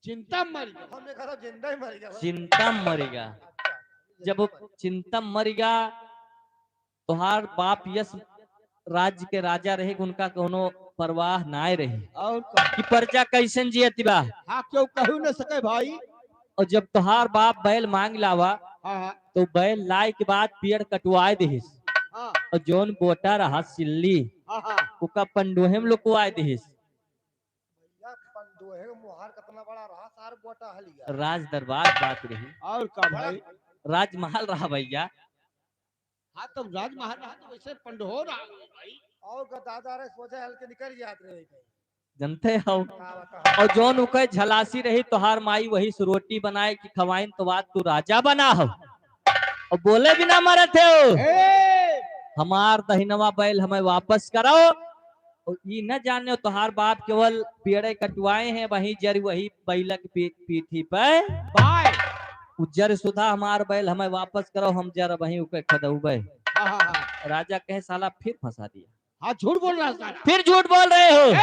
चिंता में मरिगा। हमने कहा था जिंदा ही मरिगा भाई। चिंता में मरिगा। अच्छा। जब चिंता में मरिगा, तोहार बाप यस राज्य के राजा रहे, उनका कौनो परवाह नाय रही। और का? कि प्रजा कैसन जियत बा। हाँ, क्यों कहू न सके भाई। और जब तोहार बाप बैल मांग लावा, हाँ, हाँ। तो बैल लाए के बाद पियर कटवाए दिहिस। हाँ। और जौन बोटा रहा सिल्ली, हाँ, हाँ। ओका पंडोहे में लुकवाए दिहिस। भैया, पंडोहे में मोहार कितना बड़ा रहा, सार बोटा हलिया। राज दरबार बात रही। और का भाई? राजमहल रहा भैया। हाँ, तब राजमहल रहा तो वैसे पंडोह रहा भाई। और का दादा रे सोझे हल के निकल जात रहे भाई। जनते हो? का बताओ? और जौन उके झलासी रही तोहार माई वही से रोटी बनाए कि खवाइन तो बात तू राजा बना हो। और बोले बिना मरत हो। ए! हमार दहिनवा बैल हमें वापस करो। और ई न जाने तोहार बाप केवल पेड़े कटवाए हैं, वही जर वही बैलक पी-, पीठी पे बाय। उ जर सुधा हमार बैल हमें वापस करो, हम जर वहीं उके खदउबे। हाँ, हाँ, हाँ। राजा कहे, "साला फिर फंसा दिया।" हाँ, झूठ बोल रहा है साला। फिर झूठ बोल रहे हो। ए!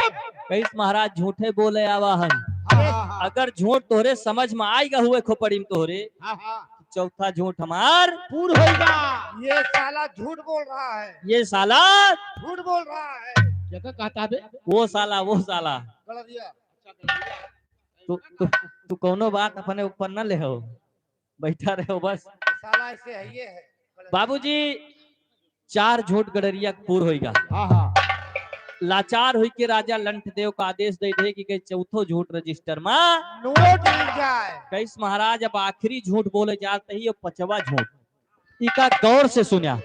कहिस, "महाराज झूठे बोले आवा हम।" हाँ, हाँ, हाँ। अगर झूठ तोहरे समझ में आइगा हुए खोपड़ी में तोहरे, हाँ, हाँ। चौथा झूठ हमार पूर होइगा। ये साला झूठ बोल रहा है। ये साला झूठ बोल रहा है। क्या कहता बे? वो साला, वो साला। गलतिया। तू, तू, तू कौनो बात अपने ऊपर न ले हो, बैठा रहे हो बस। साला ऐसे है, ये है। बाबूजी, चार झूठ गड़रिया के पूर होइगा। हाँ, हाँ। लाचार होई के राजा लंठ देव का आदेश दे दे कि के चौथो झूठ रजिस्टर मा नोट लिख जाए। कहिस महाराज, अब आखिरी झूठ बोले जात ही, अब पचवा झूठ। इका गौर से सुन्या,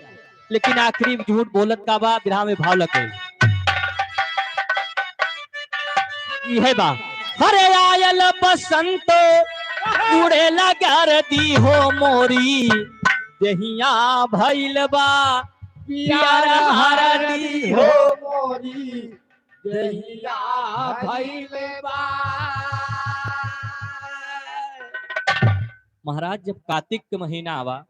लेकिन आखिरी झूठ बोलत का बा, बिरहा में भाव लगे। इहे बा, हरे आयल बसंत उड़े लगर दी हो मोरी, देहिया भइल बा पियर हरदी हो मोरी, देहिया भइल बा। महाराज, जब कातिक के महीना आवा, हाँ,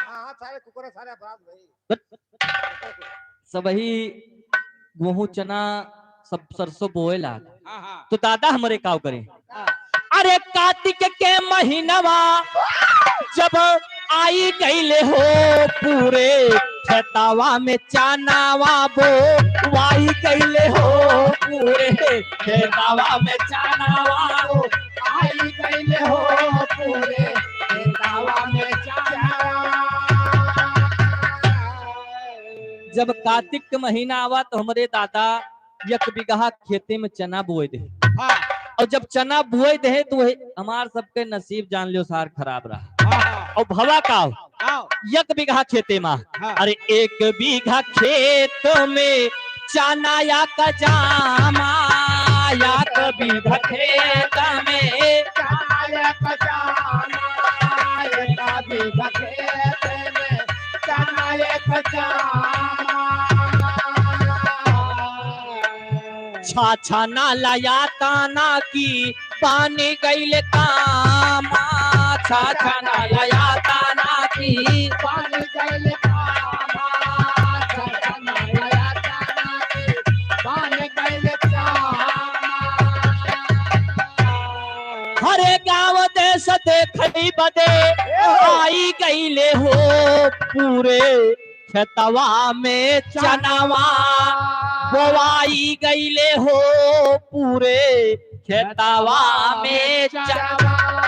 हाँ, सारे कुकुर, सारे अपराध भाई। बट सबही गेहूं, चना, सब सरसों बोए लाग। हाँ, हाँ। तो दादा हमरे काव करे? हाँ। अरे कातिक के महीनवा जब आई गईले हो, पूरे खेतवा में चनावा बोआई गईले हो, पूरे खेतवा में चनावा बोआई गईले हो, पूरे खेतवा में चनावा। जब कातिक के महीना आवा तो हमरे दादा एक बीघा खेते में चना बोए दे। हाँ। और जब चना बोए दे तो वही हमार सबके नसीब जान लियो सार खराब रहा। हाँ, हाँ। और भवा का हो? हाँ। एक बीघा खेते में। हाँ। अरे एक बीघा खेत में चना या कजामा, एक बीघा खेत में चना या कजामा, एक बीघा खेत में चना या कजामा। छा छा ना लया ताना की पानी गइल कामा, छा छा ना लया ताना की पानी गइल कामा, छा छा ना लया ताना की पानी गइल कामा। हरे गाँव देश देखई बदे आई गइले हो, पूरे खेतवा में चनवा बोआई गइले हो, पूरे खेतवा में चनवा।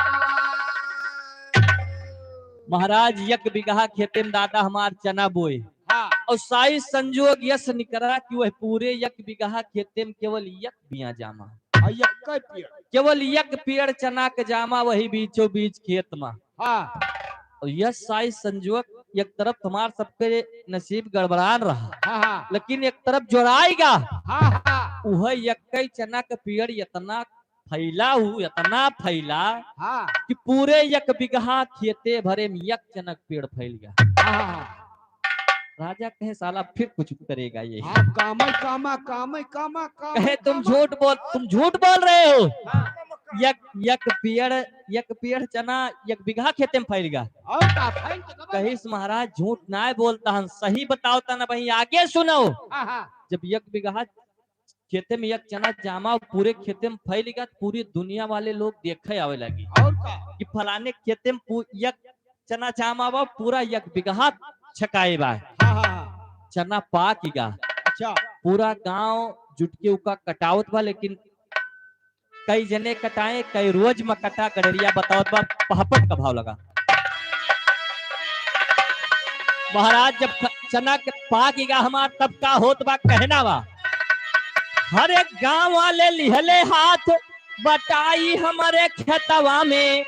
महाराज, एक बीघा खेते में दादा हमार चना बोए। हाँ। और साइज संजोग यस निकरा कि वह पूरे एक बीघा खेते में केवल एक बिया जामा। हाँ, एक पेड़। केवल एक पेड़ चना के जामा, वही बीचों बीच खेत में। हाँ। और यह साइज संजोग एक तरफ हमार सबके नसीब गड़बड़ान रहा, हाँ, हाँ। लेकिन एक तरफ जोड़ाई गा। हाँ, हाँ। उह एक्कई चना के पेड़ इतना फैला हु, इतना फैला हाँ। कि पूरे एक बीघा खेते भरे में एक चना के पेड़ फैल गा। हाँ, हाँ। राजा कहे, "साला फिर कुछ करेगा ये।" हाँ, कामा, कामा, कामा, कामा, कहे, "तुम कामा। झूठ बोल, तुम झूठ बोल रहे हो।" हाँ। एक, एक पेड़, एक पेड़ चना एक बीघा खेते में फैल गा। और का फैल तो गवा। कहिस, "महाराज झूठ नाय बोलता हन, सही बताओ तना भाई, आगे सुनो।" हाँ, हाँ। जब एक बीघा खेते में एक चना जामा पूरे खेते में फैल गा, पूरी दुनिया वाले लोग देखे आवे लागी और का? कि फलाने खेते में पू-, एक चना जामा बा, पूरा एक बीघा छकाए बा। हाँ, हाँ, हाँ। चना पाक गा। अच्छा। पूरा गांव जुट के उका कटावत बा, लेकिन कई जने कटाए, कई रोज में कटा, गड़रिया बतावत बा, पहपट का भाव लगा। महाराज, जब ख-, चना के पाक गा हमार, तब का होत बा, कहना बा, "हरे गांव वाले लिहले हाथ बटाई हमरे खेतवा में,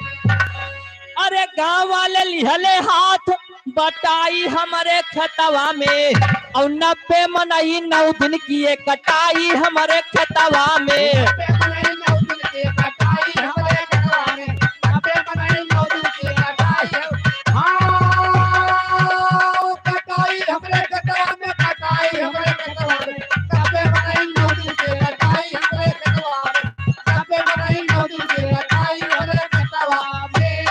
अरे गांव वाले लिहले हाथ बटाई हमरे खेतवा में, और नब्बे मनई नौ दिन किए कटाई हमरे खेतवा में।" हाँ, कटाई हमरे खेतवा में, कटाई हमरे खेतवा में, सबे मनई नौ दिन के कटाई हमरे खेतवा में, सबे मनई नौ दिन के कटाई हमरे खेतवा में।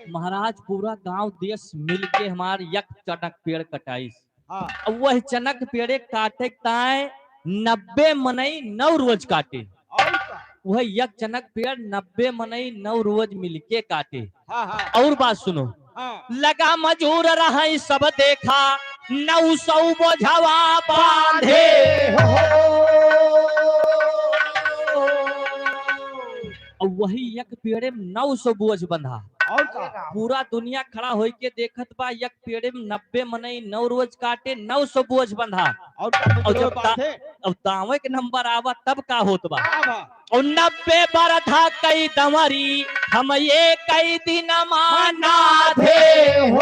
महाराज, पूरा गांव देश मिल के हमार एक चनक पेड़ कटाइस। हाँ। अब वह चनक पेड़े काटे ताए नब्बे मनई नौ रोज काटे। और का? वह एक चनक पेड़ नब्बे मनई नौ रोज मिलके काटे। हाँ, हाँ। और बात सुनो। हाँ। लगा मजूर रहा सब देखा, नौ सौ बोझवा बांधे हो। और वही एक पेड़े में नौ सौ बोझ बंधा। और का? पूरा दुनिया खड़ा होइके देखत बा, एक पेड़े में नब्बे मनई नौ रोज काटे, नौ सौ बोझ बंधा। और का और जब मजूर दा-, बांधे? अब दावे के नंबर आवा तब का होत बा? का बा? और नब्बे बरधा कई दंवरी, हम ये कई दिन माना दे हो।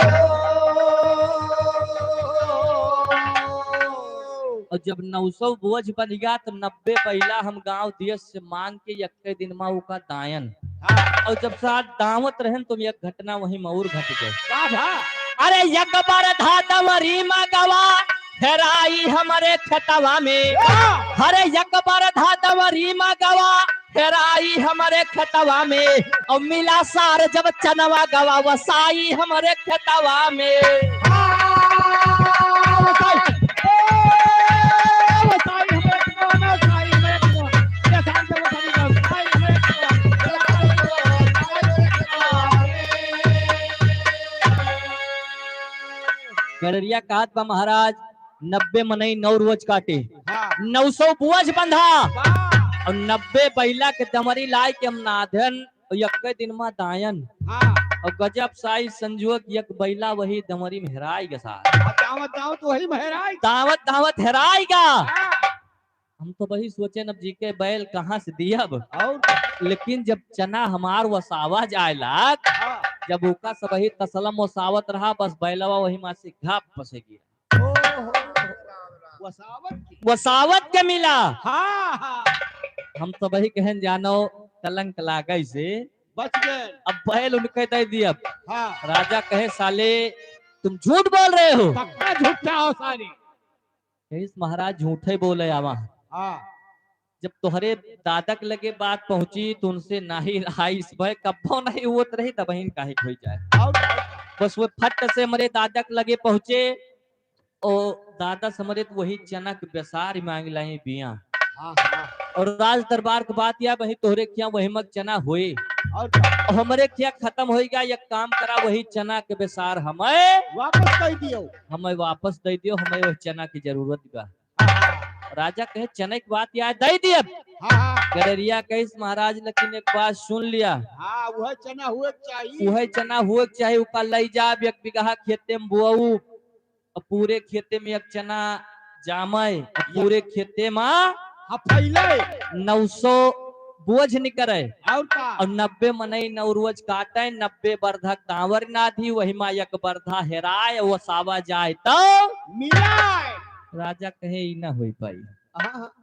और जब नौ सौ बोझ बन गया तो नब्बे बैला हम गांव देश से मांग के यक्के दिन मा उका दायन। हाँ। और जब साथ दावत रहन तो एक घटना वहीं में और घट गए। का भा? अरे एक बरधा दंवरी मा गवा, हेराई हमरे खेतवा में। हाँ। अरे एक बरधा दंवरी मा गवा, हेराई हमरे खेतवा में, और मिला सार जब चनवा गवा वसाई हमरे खेतवा में। गड़रिया कहत बा महाराज, नब्बे मनई नौ रोज काटे, हाँ। नौ सौ बोझ बंधा, वाह। और नब्बे बैला के दमरी लाए के हम नाधन, और यक्के दिन मा दायन। हाँ। और गजब साई संजोग, यक बैला वही दमरी में हेराई ग सार। हाँ, दावत, दावत वही में हेराई। दावत, दावत हेराई गा। हाँ। हम तो वही सोचेन अब जी के बैल कहाँ से दियब। और? लेकिन जब चना हमार वसावा जाए लाग, हाँ। जब ओका सबही तसलम वसावत रहा, बस बैलवा वही मा से घाप फंसे गया। ओहो, वसावत के। वसावत के मिला। हाँ, हाँ। हम तो वही कहन जानो, कलंक लागे से बच गए। अब बैल उनके दे दियब। हाँ। राजा कहे, "साले, तुम झूठ बोल रहे हो।" पक्का झूठा हो सारे। कहिस, "महाराज झूठे बोले आवा।" हाँ। जब तोहरे दादक लगे बात पहुंची तो उनसे नाही रहाइस भय, कब्बो नहीं होत रही, तबहिन काहे होई जाए। और बस वो फट से हमरे दादक लगे पहुंचे, ओ दादा से हमरे तो वही चना के बेसार मांग लाई बिया। हाँ, हाँ। और राज दरबार के बात या वही तोहरे किया वही मग चना होए। और का? और हमरे किया खत्म होई गया, एक काम करा, वही चना के बेसार हमें वापस दे दियो। हमें वापस दे दियो, हमें वह चना की जरूरत बा। हाँ, हाँ। राजा कहे, "चने की बात याद दे दिए।" हाँ, हाँ। गड़रिया कहिस, "महाराज, लेकिन एक बात सुन लिया।" हाँ, वह चना हुए के चाहिए। वह चना हुए के चाहिए, ओका लई जाब, एक बीघा खेते में बोऊ, और पूरे खेते में एक चना जामे, और पूरे खेते में हाँ, फैले। नौ सौ बोझ निकरे। और का? और नब्बे मनई नौ रोज काटे, नब्बे बरधा कांवर नाधी, वही मा एक बरधा हेराए, वसावा जाए तो मिलाए। राजा कहे, "ई ना होई पाई।" हाँ, हाँ।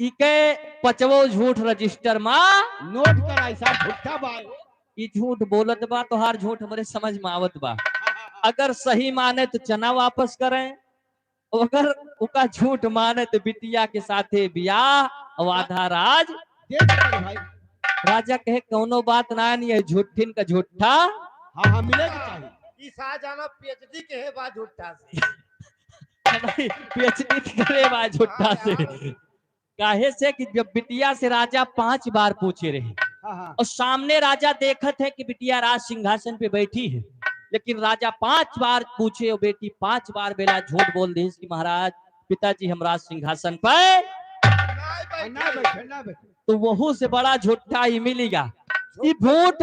ई के पचवो झूठ रजिस्टर मा नोट कराई साहब, झूठा बाय। ई झूठ बोलत बा, तोहार झूठ हमरे समझ में आवत बा। अगर सही माने तो चना वापस करें, अगर ओका झूठ माने तो बिटिया के साथे बियाह और आधा राज। दे दे भाई। राजा कहे, "कौनो बात ना, नहीं है झूठिन का झूठा।" हाँ, हाँ, मिले के चाहिए। ई शाहजहां पीएचडी के है बा झूठा से। नहीं, पीएचडी करे बा झूठा से। हाँ, हाँ। काहे से कि जब बिटिया से राजा पांच बार पूछे रहे हाँ, हाँ। और सामने राजा देखत है कि बिटिया राज सिंहासन पे बैठी है, लेकिन राजा पांच बार पूछे और बेटी पांच बार बेला झूठ बोल दिस कि महाराज, पिताजी हम राज सिंहासन पे ना बैठे, ना बैठे। तो वहू से बड़ा झूठा ही मिलेगा। ई झूठ,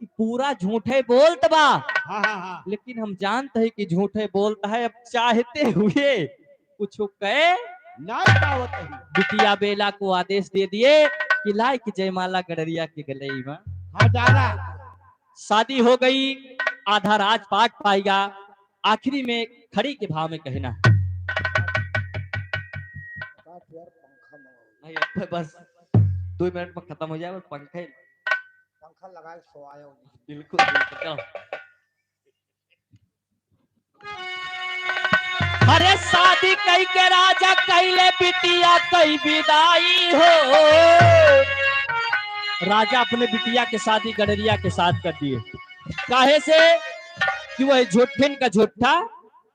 ई पूरा झूठे बोलत बा। हाँ, हाँ, हाँ। लेकिन हम जानते हैं कि झूठे बोलता है, अब चाहते हुए कुछ कहे ना पावत है। बिटिया बेला को आदेश दे दिए कि लाए कि जयमाला गड़रिया के गले में। हाँ, डाला। शादी हो गई, आधा राजपाट पाएगा, आखिरी में खड़ी के भाव में कहना। नहीं, अब बस दो मिनट में खत्म हो जाए, बस पंखे। पंखा लगा के सोवायो। बिल्कुल, बिल्कुल, चलो। अरे शादी कई के राजा कैले बिटिया कई विदाई हो। राजा अपने बिटिया के शादी गड़रिया के साथ कर दिए। काहे से कि वह झूठिन का झूठा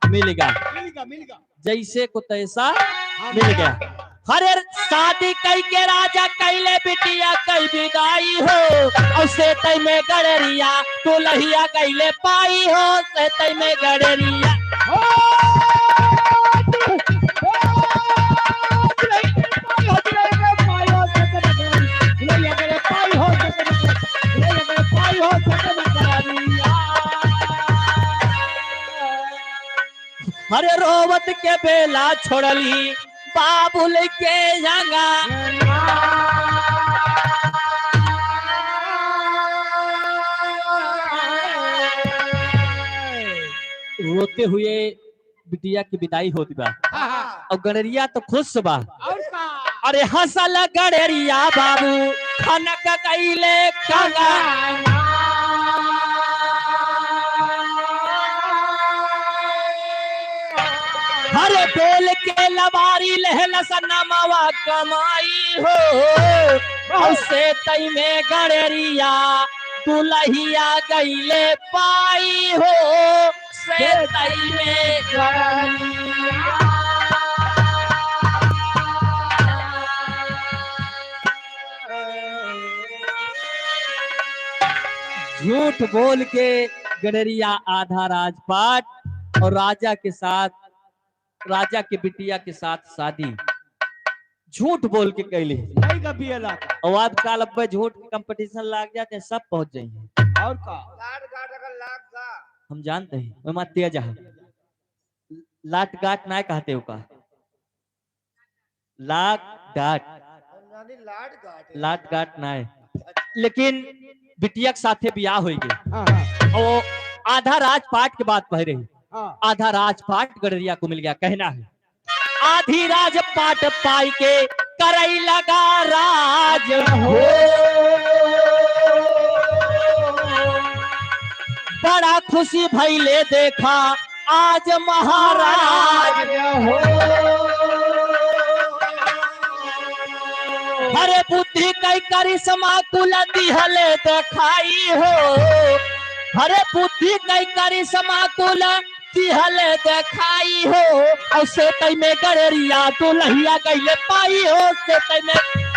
मिल गया। मिल गया, मिल गया। जैसे को तैसा हाँ, मिल मिल गया। गया। अरे शादी कई के राजा कैले बिटिया कई विदाई हो, और सेतई में गड़रिया दुलहिया गईले पाई हो, सेतई में गड़रिया। हो, हो, अरे रोवत के बेला छोड़ली बाबुल के जंगा। रोते हुए बिटिया की विदाई होती बा। हाँ, हाँ। और गड़रिया तो खुश बा। और का? अरे हंसल गड़रिया बाबू खनक गईले कंगना। अरे बेल के लबारी लहलस नमवा कमाई हो। और सेतई में गड़ेरिया दुलहिया गइले पाई हो, सेतई में गड़ेरिया। झूठ बोल के गड़ेरिया आधा राजपाट और राजा के साथ, राजा के बिटिया के साथ शादी झूठ बोल के कैले। नहीं का पियला का। और आज काल अब्बे झूठ के competition लाग जाते हैं, सब पहुंच जाएंगे। और का? लाट गाट अगर लाग गा। हम जानते हैं, मैं मत दिया जा। लाट गाट ना कहते हो का? लाट गाट। नानी लाट गाट है। लाट गाट ना है। लेकिन बिटिया के साथे बियाह होई गए। हाँ, हाँ। और आधा राजपाट के बात कह रही। हाँ। आधा राजपाट गड़ेरिया को मिल गया, कहना है। आधी राजपाट पाई के करई लगा राज हो। बड़ा खुशी भइले देखा आज महाराज हो। हरे बुद्धि कई करिश्मा कुल दिहले देखाई हो। हरे बुद्धि कई करिश्मा कुल दिहले देखाई हो, और सेतई में गड़ेरिया दुलहिया गइले पाई हो, सेतई में।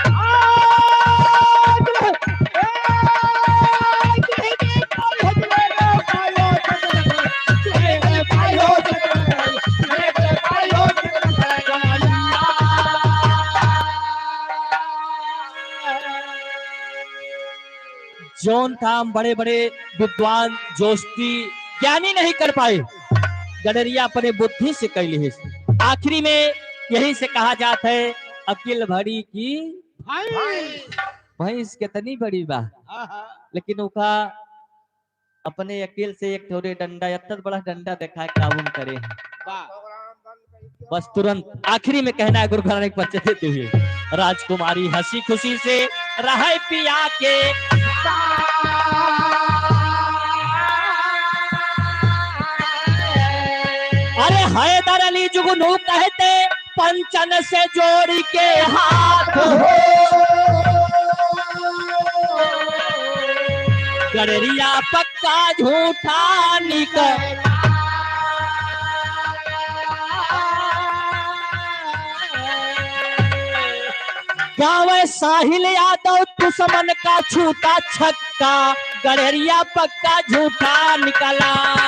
जौन काम बड़े-बड़े विद्वान, जोस्ती, ज्ञानी नहीं कर पाए, गड़ेरिया अपने बुद्धि से कइ लिहिस। आखिरी में यही से कहा जात है, अकिल भरी की भैंस। भैंस कितनी बड़ी बा, हाँ, हाँ। लेकिन ओका अपने अकिल से एक ठोरे डंडा, इतना बड़ा डंडा देखा काबू करे हैं। वाह। बस तुरंत आखिरी में कहना है गुरु घराने के परिचय देते हुए, राजकुमारी हंसी खुशी से रहे पिया के। अरे हैदर अली जुगनू कहते पंचन से जोड़ी के हाथ हो। गड़ेरिया पक्का झूठा निकला। गावे साहिल यादव दुश्मन का छूटा छक्का, गड़ेरिया पक्का झूठा निकला।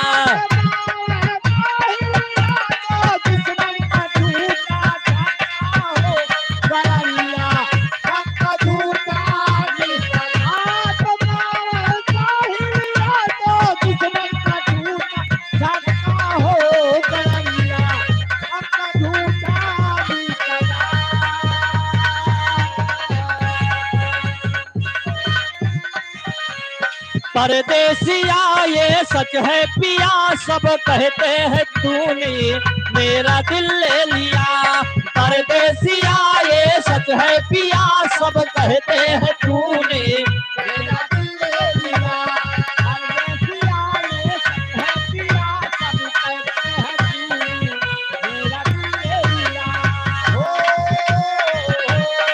परदेसिया ये सच है पिया, सब कहते हैं तूने मेरा दिल ले लिया। परदेसिया ये सच है पिया, सब कहते हैं तूने मेरा दिल ले लिया। परदेसिया ये सच है पिया, सब कहते हैं तूने मेरा दिल ले लिया। ओ, ओ, ओ, ओ, ओ, ओ, ओ।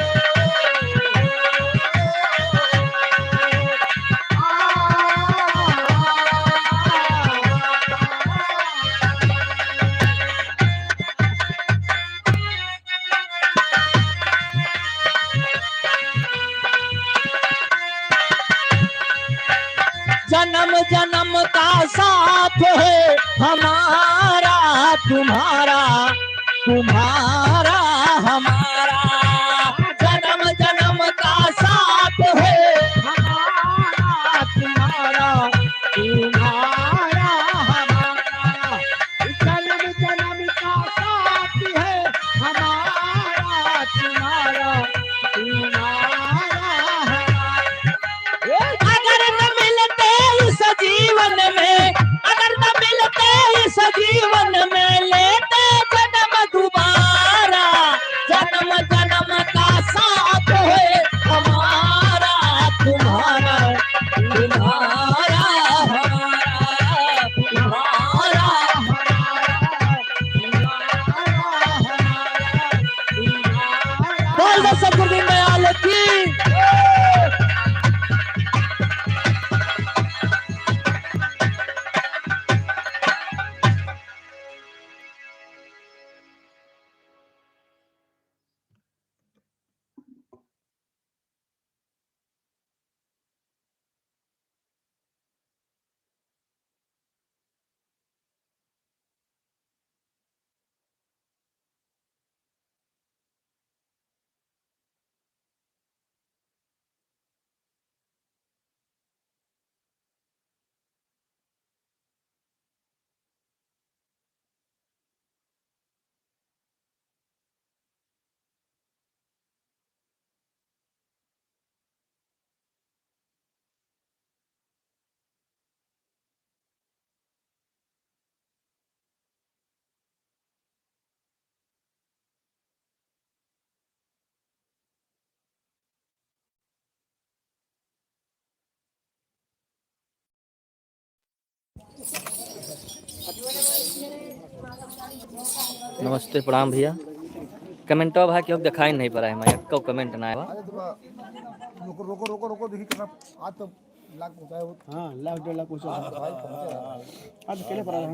जन्म जन्म का साथ है हमारा तुम्हारा, तुम्हारा हमारा। जन्म जन्म का साथ है हमारा तुम्हारा, तुम्हारा हमारा। जन्म जन्म का साथ है हमारा तुम्हारा, तुम्हारा हमारा। अगर न मिलते इस जीवन में, अगर न मिलते इस जीवन में, लेते जन्म दोबारा। नमस्ते, प्रणाम भैया। कमेंटवा भाई केहू देखाई नहीं पड़ा है, मैं एको कमेंट ना आवा। रुको, रुको, रुको, रुको, देखिए कितना, आज तो लाख पहुंचाए हो। हाँ, लाख डेढ़ लाख पहुंचा है। आज अकेले पड़ा है ना।